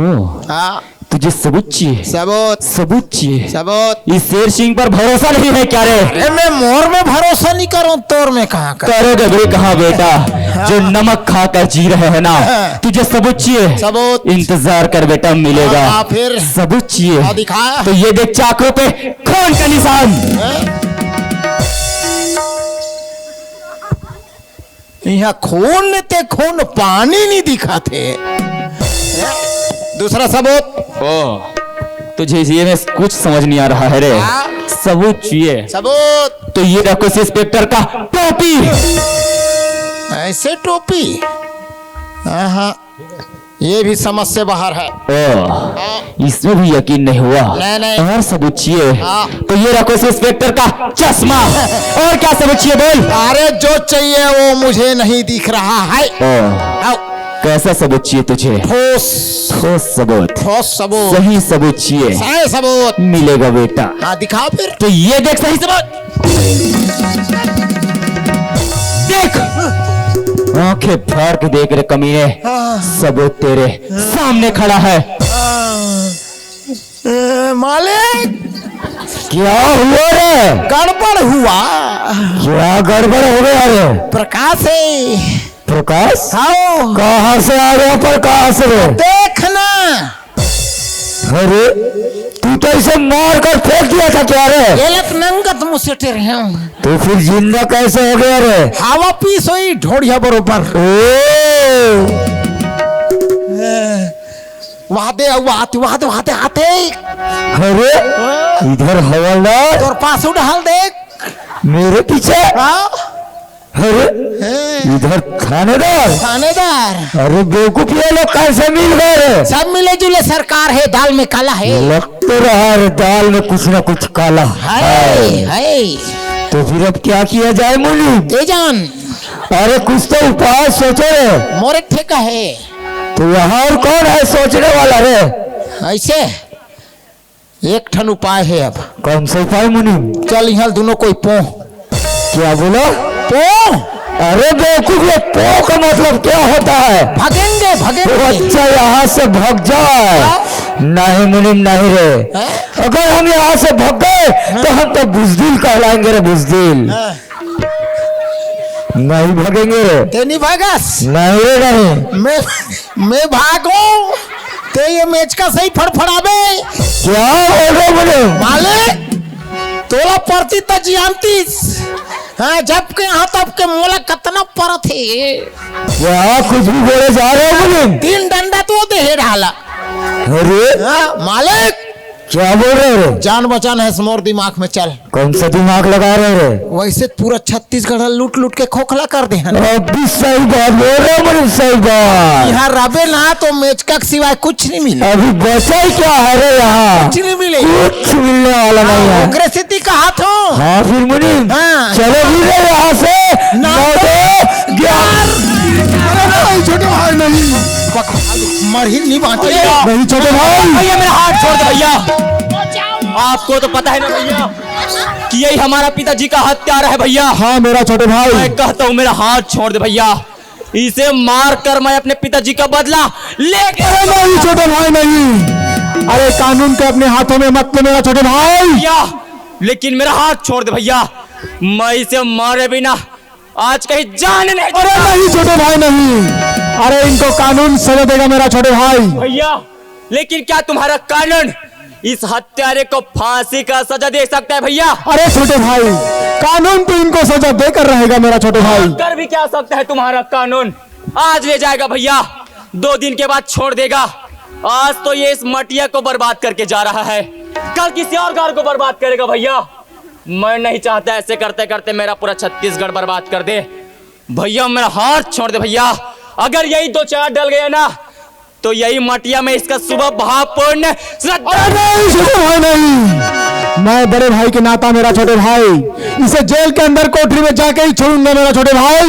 हाँ। तुझे सबूत चाहिए? सबूत। सबूत चाहिए? सबूत। इस शेर सिंह पर भरोसा नहीं है क्या रे? अरे, मैं मोर में भरोसा नहीं करूं, तोर में कहाँ कर? करो डगरी कहाँ बेटा, हाँ। जो नमक खाकर जी रहे हैं ना। हाँ। तुझे सबूत चाहिए? सबूत। इंतजार कर बेटा, मिलेगा। हाँ, फिर? सबूत चाहिए? हाँ, दिखा। तो ये देख, चाकू पे खून का निशान। हाँ। इहाँ खून ते खून, पानी नहीं दिखा थे। दूसरा सबूत। ओ, तुझे ये में कुछ समझ नहीं आ रहा है रे। हाँ? सबूत चाहिए? सबूत। तो ये रखो इस इंस्पेक्टर का टोपी। ऐसे टोपी? हाँ, हाँ। ये भी समझ से बाहर है। ओ, हाँ। इसमें भी यकीन नहीं हुआ। नहीं, नहीं। और सबूत चाहिए? हाँ। तो ये रखो इस इंस्पेक्टर का चश्मा। और क्या सबूत चाहिए बोल? अरे, जो चाहिए वो मुझे नहीं दिख रहा है। ओ, आओ। कैसा सबूत चाहिए तुझे? ठोस। ठोस सबूत। ठोस सबूत। सही सबूत चाहिए। सही सबूत। मिलेगा बेटा। हाँ, दिखाओ फिर। तो ये देख सही सबूत। देख, आंखें फाड़ के देख रे कमीने, हाँ। सबूत तेरे सामने खड़ा है। हाँ। ए, मालिक, क्या हुआ रे? गड़बड़ हुआ। क्या गड़बड़ हो गया रे? प्रकाश है। प्रकाश? हाँ। कहाँ से आ गया प्रकाश रे? देखना। अरे, तू तो इसे मार कर फेंक दिया था क्या रे? गलत नंगत मुझसे टेर हैं। तो फिर जिंदा कैसे हो गया रे? हवा पी सोई ढोढ़िया बरोबर। ओ। ए, वहां दे, वहां दे, वहां दे, वहां दे, हाथे। अरे, इधर हवलदार। तोर पास उड़ाल देख। मेरे पीछे? हाँ। अरे, हैं? इधर थानेदार। थानेदार। अरे बेवकूफ, ये लोग कैसे मिल गए रे? सब मिले जुले सरकार है, दाल में काला है। लग तो रहा है दाल में कुछ ना कुछ काला है, है। है। तो फिर अब क्या किया जाए मुनीम? दे जान। अरे कुछ तो उपाय सोचो रे। मोरे ठेका है। तो यहाँ और कौन है सोचने वाला रे? ऐसे एक ठन उपाय है अब। कौन सा उपाय मुनीम? चल, यहाँ दोनों कोई पो। क्या बोला? पो। अरे बेवकूफ, ये पो का मतलब क्या होता है? भागेंगे, भागेंगे। तो अच्छा, यहाँ से भाग जाए। हाँ? नहीं मुनीम, नहीं रे। हाँ? अगर हम यहाँ से भाग गए, हाँ? तो हम तो बुजदिल कहलाएंगे रे, बुजदिल। हाँ। नहीं भागेंगे रे। ते नहीं भागस? नहीं रे, नहीं। मैं, मैं भागूं, ते ये मेचका सही फड़फड़ाबे। क्या बोल रहे हो बोले? मालिक, तोला परती त जियांतीस। हाँ, जब के यहाँ तब के मोला कतना परत है। क्या कुछ भी बोले जा रहे हो बोले? तीन डंडा तो दे है ढाला। अरे। हाँ, मालिक। क्या बोल रहे हो रे? जान बचाना है मोर दिमाग में, चल। कौन सा दिमाग लगा रहे हो रे? वैसे पूरा छत्तीसगढ़ लूट लूट के खोखला कर दे हैं। अभी सही बात बोल रहे हो, बड़ी सही बात। यहाँ रबे ना तो मेचका के सिवाय कुछ नहीं मिले। अभी बचा ही क्या है रे यहाँ? कुछ नहीं मिले। कुछ मिलने वाला नहीं है। ओकरे सेती कहा थो। हाँ, फिर मुनीम, हाँ। चलो भी रे यहाँ से। ना तो ग्यारह। अरे नहीं, छोटे भाई, नहीं। मरही नहीं बांचे। भैया। नहीं, छोटे भाई। भैया, मेरा हाथ छोड़ दे भैया। आपको तो पता है ना भैया कि यही हमारा पिताजी का हत्यारा है भैया। हाँ, मेरा छोटे भाई। मैं कहता हूँ, मेरा हाथ छोड़ दे भैया, इसे मार कर मैं अपने पिताजी का बदला लेके अरे नहीं, छोटे भाई, नहीं। अरे, कानून को अपने हाथों में मत ले, मेरा छोटे भाई। भैया, लेकिन मेरा हाथ छोड़ दे भैया, मैं इसे मारे बिना आज कहीं जाने नहीं अरे दूंगा। नहीं, छोटे भाई, नहीं। अरे, इनको कानून सजा देगा, मेरा छोटे भाई। भैया, लेकिन क्या तुम्हारा कानून इस हत्यारे को फांसी का सजा दे सकता है भैया? अरे छोटे भाई, कानून तो इनको सजा देकर रहेगा, मेरा छोटे भाई। कर भी क्या सकता है तुम्हारा कानून? आज ले जाएगा भैया, दो दिन के बाद छोड़ देगा। आज तो ये इस मटिया को बर्बाद करके जा रहा है, कल किसी और घर को बर्बाद करेगा भैया। मैं नहीं चाहता ऐसे करते करते मेरा पूरा छत्तीसगढ़ बर्बाद कर दे। भैया, मेरा हाथ छोड़ दे भैया, अगर यही दो चार डल गया ना, तो यही मटिया में इसका सुबह भावपूर्ण श्रद्धा अरे नहीं, छोटे भाई, नहीं। मैं बड़े भाई के नाता, मेरा छोटे भाई, इसे जेल के अंदर कोठरी में जाके ही छोड़ूंगा, मेरा छोटे भाई।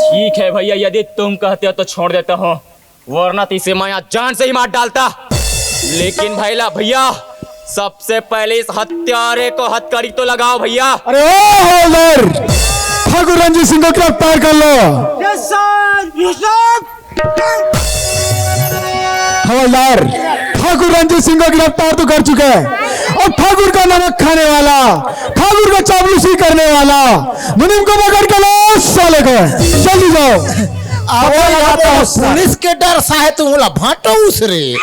ठीक है भैया, यदि तुम कहते हो तो छोड़ देता हूँ, वरना तो इसे मैं आज जान से ही मार डालता। लेकिन भैया, भैया, सबसे पहले इस हत्यारे को हथकड़ी तो लगाओ भैया। अरे ओ हवलदार, ठाकुर रणजीत सिंह को गिरफ्तार कर लो। Yes sir, yes sir. हवलदार, ठाकुर रणजीत सिंह को गिरफ्तार तो कर चुके हैं, अब ठाकुर का नमक खाने वाला, ठाकुर का चापलूसी करने वाला मुनीम को पकड़ के लो, साले को। जल्दी जाओ। अब यहाँ पे पुलिस के डर सा है, तुम बोला भाटो उस रे।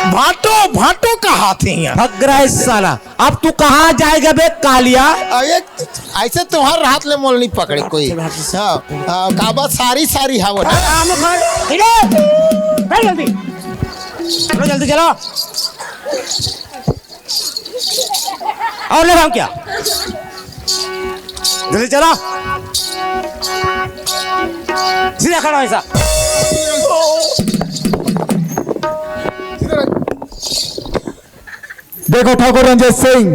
भाटो, भाटो का हाथ ही है। भग रहा है साला। अब तू कहाँ जाएगा बे कालिया? अबे, ऐसे तुम्हारे हाथ ले मोल नहीं पकड़े कोई। हाँ, हाँ, काबा सारी सारी हवा। चलो जल्दी, चलो जल्दी चलो। और ले रहा हूँ क्या? जल्दी चलो। सीधा खड़ा ऐसा। देखो ठाकुर रणजीत सिंह,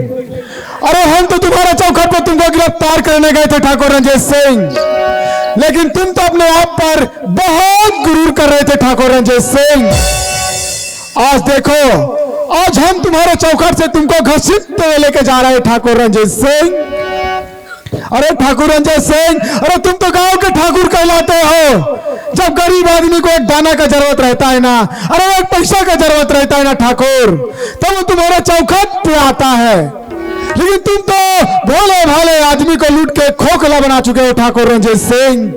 अरे हम तो तुम्हारे चौखट पे तुमको गिरफ्तार करने गए थे ठाकुर रणजीत सिंह, लेकिन तुम तो अपने आप पर बहुत गुरूर कर रहे थे ठाकुर रणजीत सिंह। आज देखो, आज हम तुम्हारे चौखट से तुमको घसीटते हुए लेके जा रहे हैं ठाकुर रणजीत सिंह। अरे ठाकुर रणजीत सिंह, अरे तुम तो गांव के ठाकुर कहलाते हो। जब गरीब आदमी को एक दाना का जरूरत रहता है ना, अरे एक पैसा का जरूरत रहता है ना ठाकुर, तब वो तुम्हारे चौखट पे आता है। लेकिन तुम तो भोले भाले आदमी को लूट के खोखला बना चुके हो ठाकुर रणजीत सिंह।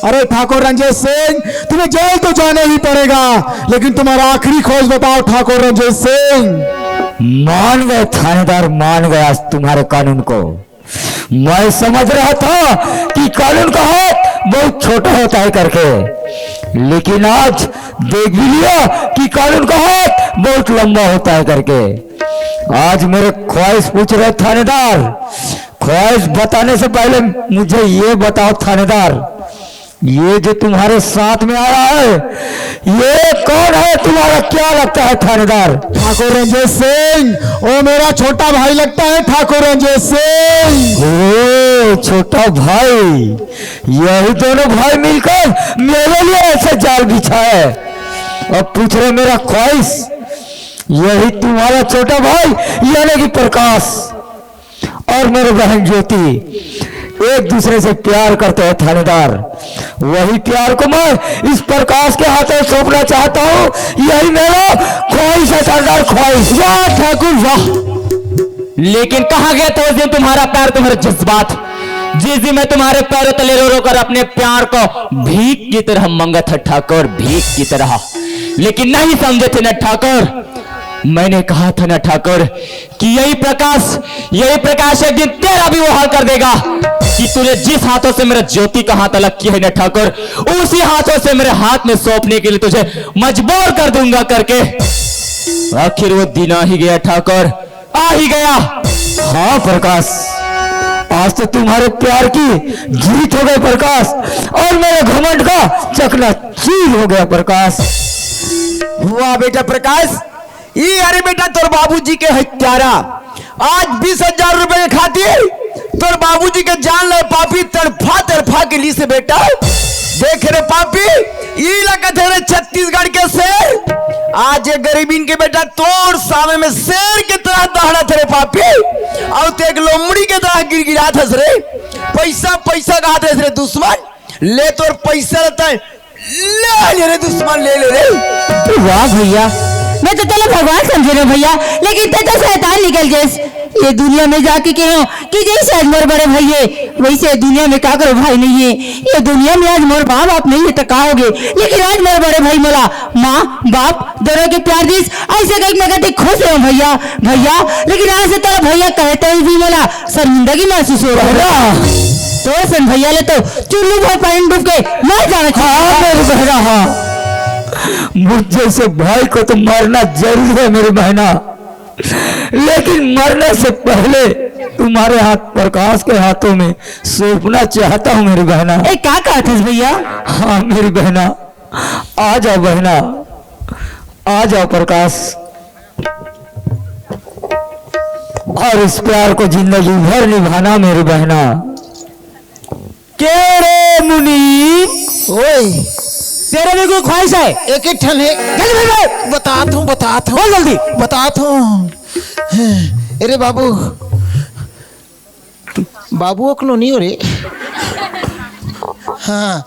अरे ठाकुर रणजीत सिंह, तुम्हें जेल तो जाना ही पड़ेगा, लेकिन तुम्हारा आखिरी ख्वाहिश बताओ ठाकुर रणजीत सिंह। मान गए थानेदार, मान गए आज तुम्हारे कानून को। मैं समझ रहा था कि कानून का हाथ बहुत छोटा होता है करके, लेकिन आज देख भी लिया कि कानून का हाथ बहुत लंबा होता है करके। आज मेरे ख्वाहिश पूछ रहे थानेदार, ख्वाहिश बताने से पहले मुझे ये बताओ थानेदार, ये जो तुम्हारे साथ में आया है, ये कौन है, तुम्हारा क्या लगता है थानेदार? ठाकुर रणजीत सिंह, वो मेरा छोटा भाई लगता है ठाकुर रणजीत सिंह। ओ छोटा भाई, यही दोनों भाई मिलकर मेरे लिए ऐसे जाल बिछाए। अब पूछ रहे मेरा ख्वाहिश, यही तुम्हारा छोटा भाई यानी कि प्रकाश और मेरे बहन ज्योति एक दूसरे से प्यार करते हैं थानेदार। वही प्यार को मैं इस प्रकाश के हाथों सौंपना चाहता हूँ। यही मेरा ख्वाहिश है थानेदार, ख्वाहिश। वाह ठाकुर वाह, लेकिन कहाँ गया था उस दिन तुम्हारा प्यार, तुम्हारे जज्बात, जिस दिन मैं तुम्हारे पैरों तले रो रो कर अपने प्यार को भीख की तरह मंगा था ठाकुर, भीख की तरह। लेकिन नहीं समझे थे ना ठाकुर, मैंने कहा था ना ठाकुर कि यही प्रकाश, यही प्रकाश एक दिन तेरा भी वो हाल कर देगा कि तूने जिस हाथों से मेरा ज्योति का हाथ अलग किया है ना ठाकुर, उसी हाथों से मेरे हाथ में सौंपने के लिए तुझे मजबूर कर दूंगा करके। आखिर वो दिन आ ही गया ठाकुर, आ ही गया। हाँ प्रकाश, आज तो तुम्हारे प्यार की जीत हो गई प्रकाश, और मेरे घमंड का चकनाचूर हो गया प्रकाश। वाह बेटा प्रकाश, ई अरे बेटा तोर बाबूजी के हत्यारा, आज बीस हजार रुपए के खातिर तोर बाबूजी के जान ले पापी तड़फा तड़फा के लीस बेटा। देख रे पापी, ई लगत हे रे छत्तीसगढ़ के शेर। आज ये गरीबिन के बेटा तोर सामने में शेर के तरह दहाड़त हे रे पापी, अउ ते एक लोमड़ी के तरह गिड़गिड़ात हस रे। पैसा पैसा कहत हस रे दुश्मन, ले तोर पैसा रहता है, ले ले रे दुश्मन, ले ले रे। वाह भैया, मैं तो तोला भगवान समझे रहे भैया, लेकिन ते तो शैतान निकल गए। ये दुनिया में जाके कहो कि जैसे आज मोर बड़े भाई है, वैसे दुनिया में का करो भाई नहीं है। ये दुनिया में आज मोर माँ बाप नहीं है तो का होगे, लेकिन आज मोर बड़े भाई मोला माँ बाप दोनों के प्यार दिस, ऐसे कहीं मैं कहते खुश रहूं भैया, भैया। लेकिन आज से तोला भैया कहते ही भी मोला शर्मिंदगी महसूस हो रहा है। तो सन भैया ले तो चुल्लू भर पानी डूब के मर जाना चाहिए। हाँ मेरी बहना, हाँ, मुझ जैसे भाई को तो मरना जरूर है मेरी बहना, लेकिन मरने से पहले तुम्हारे हाथ प्रकाश के हाथों में सौंपना चाहता हूँ मेरी बहना। ए, का कहत हस भैया? हाँ मेरी बहना, आ जाओ बहना, आ जाओ प्रकाश। और इस प्यार को जिंदगी भर निभाना मेरी बहना। के रे मुनीम? ओए। तेरे भी कोई ख्वाहिश है? एक ही ठन है। जल्दी बोल बे। बतात हूँ, बतात हूँ। बोल जल्दी। बतात हूँ। अरे बाबू, बाबू अकनो नहीं हो रे। हाँ,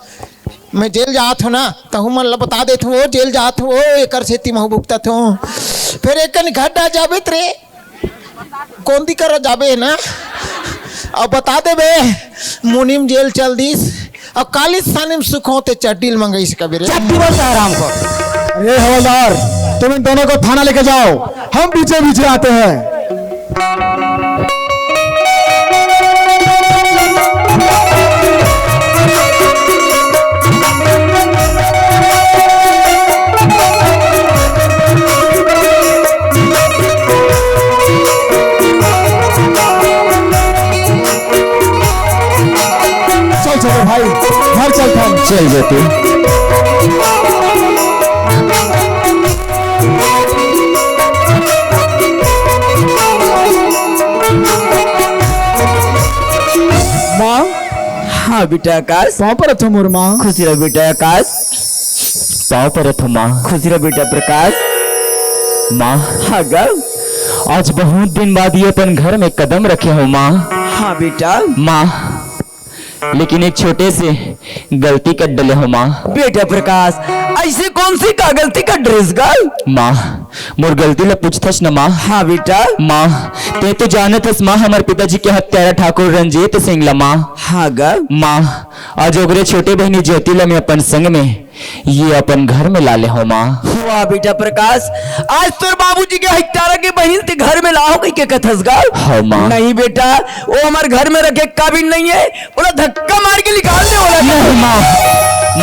मैं जेल जात हूँ ना, तहू मन ला बता देत हूँ, वो जेल जात हूँ, वो एकर सेती महू भुगतत हूँ। फिर एक कन घर डा जाबे त रे, कोंदी करा जाबे ना, अब बता देबे, मुनीम जेल चल दिस, अब काली सानिम सुखों ते चड्डी ल मंगाइस कबे रे। चड्डी बोलता है राम को। अरे हवलदार, तुम इन दोनों को थाना लेके जाओ, हम पीछे पीछे आते हैं। चल चलो भाई, घर चल हम। चल जाते। माँ। हाँ बेटा आकाश। पाँव परत हो मोर माँ। खुशी रह बेटा आकाश। पाँव परत हो माँ। खुशी रह बेटा प्रकाश। माँ। हाँ गा। आज बहुत दिन बाद ये अपन घर में कदम रखे हो माँ। हाँ बेटा। माँ, लेकिन एक छोटे से गलती कर डले हो माँ। बेटा प्रकाश, ऐसे कौन सी का गलती कर डरेस गा? माँ, मोर गलती ला पूछथस न माँ। हाँ बेटा। माँ, ते तो जानत हस माँ, हमर पिताजी के हत्यारा ठाकुर रंजीत सिंह ला माँ। हाँ गा। माँ, आज ओकरे छोटे बहिनी ज्योति ला मैं अपन संग में ये अपन घर में ला ले हो माँ। वाह बेटा प्रकाश, आज तोर बाबूजी के हत्यारा के बहिन ते घर में लाहो कहि के कथस गा? हाँ माँ। नहीं बेटा, वो हमर घर में रखे काबिल नहीं है, ओला धक्का मार के निकाल दे, ओला। नहीं माँ,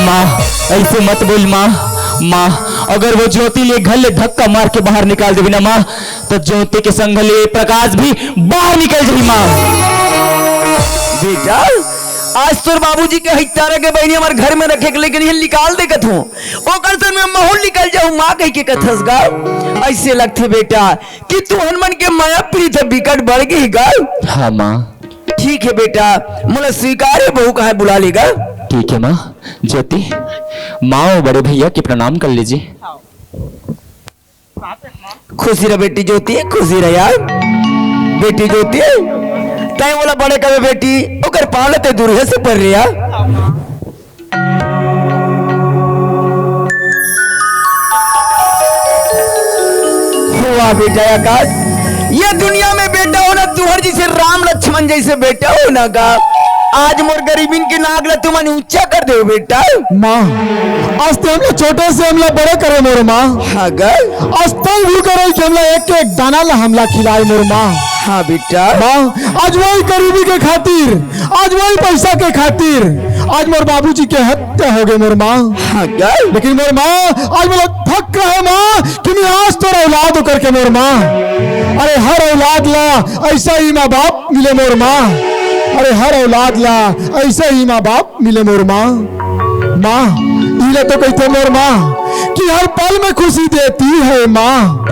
माँ, ऐसे मत बोल माँ। माँ, अगर वो ज्योति ले घर ले धक्का मार के बाहर निकाल देबे ना माँ, तो ज्योति के संग ले प्रकाश भी बाहर निकल जाही माँ। बेटा, आज तोर बाबूजी के हत्यारा के बहिनी हमर घर में रखे के लेकिन ये निकाल दे कथों, ओकर संग में महू निकल जाहूँ माँ कहि के कथस गा। ऐसे लगथे बेटा कि तू हमन के मया प्रीत बिकट बढ़ गे गा। हाँ माँ। ठीक है बेटा, मोला स्वीकार है, बहू कहाँ बुला लेगा। ठीक है माँ। ज्योति, माँ और बड़े भैया के प्रणाम कर लीजिए। खुशी रह बेटी ज्योति, खुशी रह यार। बेटी ज्योति, तैं मोला बड़े कबे बेटी, ओकर पाँव ल तैं दूरिहा से पर रे यार। वाह बेटा आकाश, ये दुनिया में बेटा होना तुहर जैसे राम लक्ष्मण जैसे बेटा होना का। आज मोर गरीबिन के नाक ला तुमन ऊंचा कर दे बेटा। माँ, आज ते हमला छोटे से हमला बड़े करे मोर माँ। हाँ गा। आज तैं भी करे कि हमला एक एक दाना ला हमला खिलाए मोर माँ। हाँ बेटा। माँ, आज वही गरीबी के खातिर, आज वही पैसा के खातिर आज मोर बाबूजी के हत्या हो गए मोर माँ। हाँ गा। लेकिन मोर माँ, आज मोला फक्र है माँ कि मैं आज तोर औलाद होकर के मोर माँ, अरे हर औलाद ला ऐसा ही माँ बाप मिले मोर माँ, अरे हर औलाद ला ऐसा ही माँ बाप मिले मोर माँ। माँ, इला तो कहते मोर माँ कि हर पल में खुशी देती है माँ,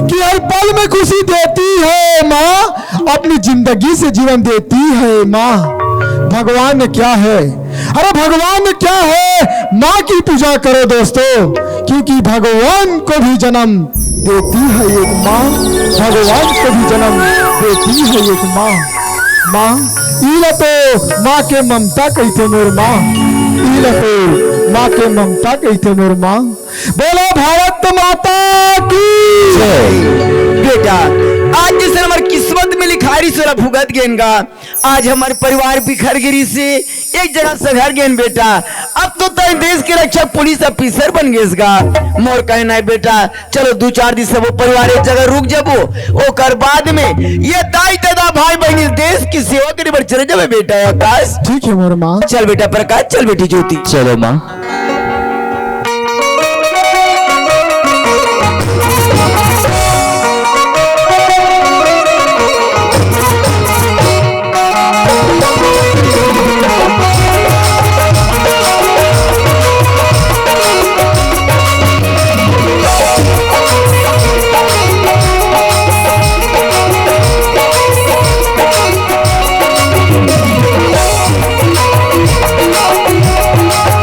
कि हर पल में खुशी देती है माँ, अपनी जिंदगी से जीवन देती है माँ। भगवान ने क्या है, अरे भगवान क्या है, माँ की पूजा करो दोस्तों, क्योंकि भगवान को भी जन्म देती है एक माँ, भगवान को भी जन्म देती है एक माँ। माँ, इला तो माँ के ममता कहिथे मोर माँ, इला तो माँ के ममता कहिथे मोर माँ। बोलो भारत माता की जय। बेटा, आज जैसे हमर किस्मत में लिखारी सोला भुगत गेन गा, आज हमर परिवार बिखर गिरी से एक जगह से घर गेन बेटा। अब तो तय देश के रक्षा पुलिस ऑफिसर बन गेस गा। मोर कहना है बेटा, चलो दो चार दिन सब परिवार एक जगह रुक जाबो, ओकर बाद में ये दाई दादा भाई बहनी देश की सेवा करे बर चले जाबे बेटा आकाश। ठीक है मोर माँ। चल बेटा प्रकाश, चल बेटी ज्योति। चलो माँ।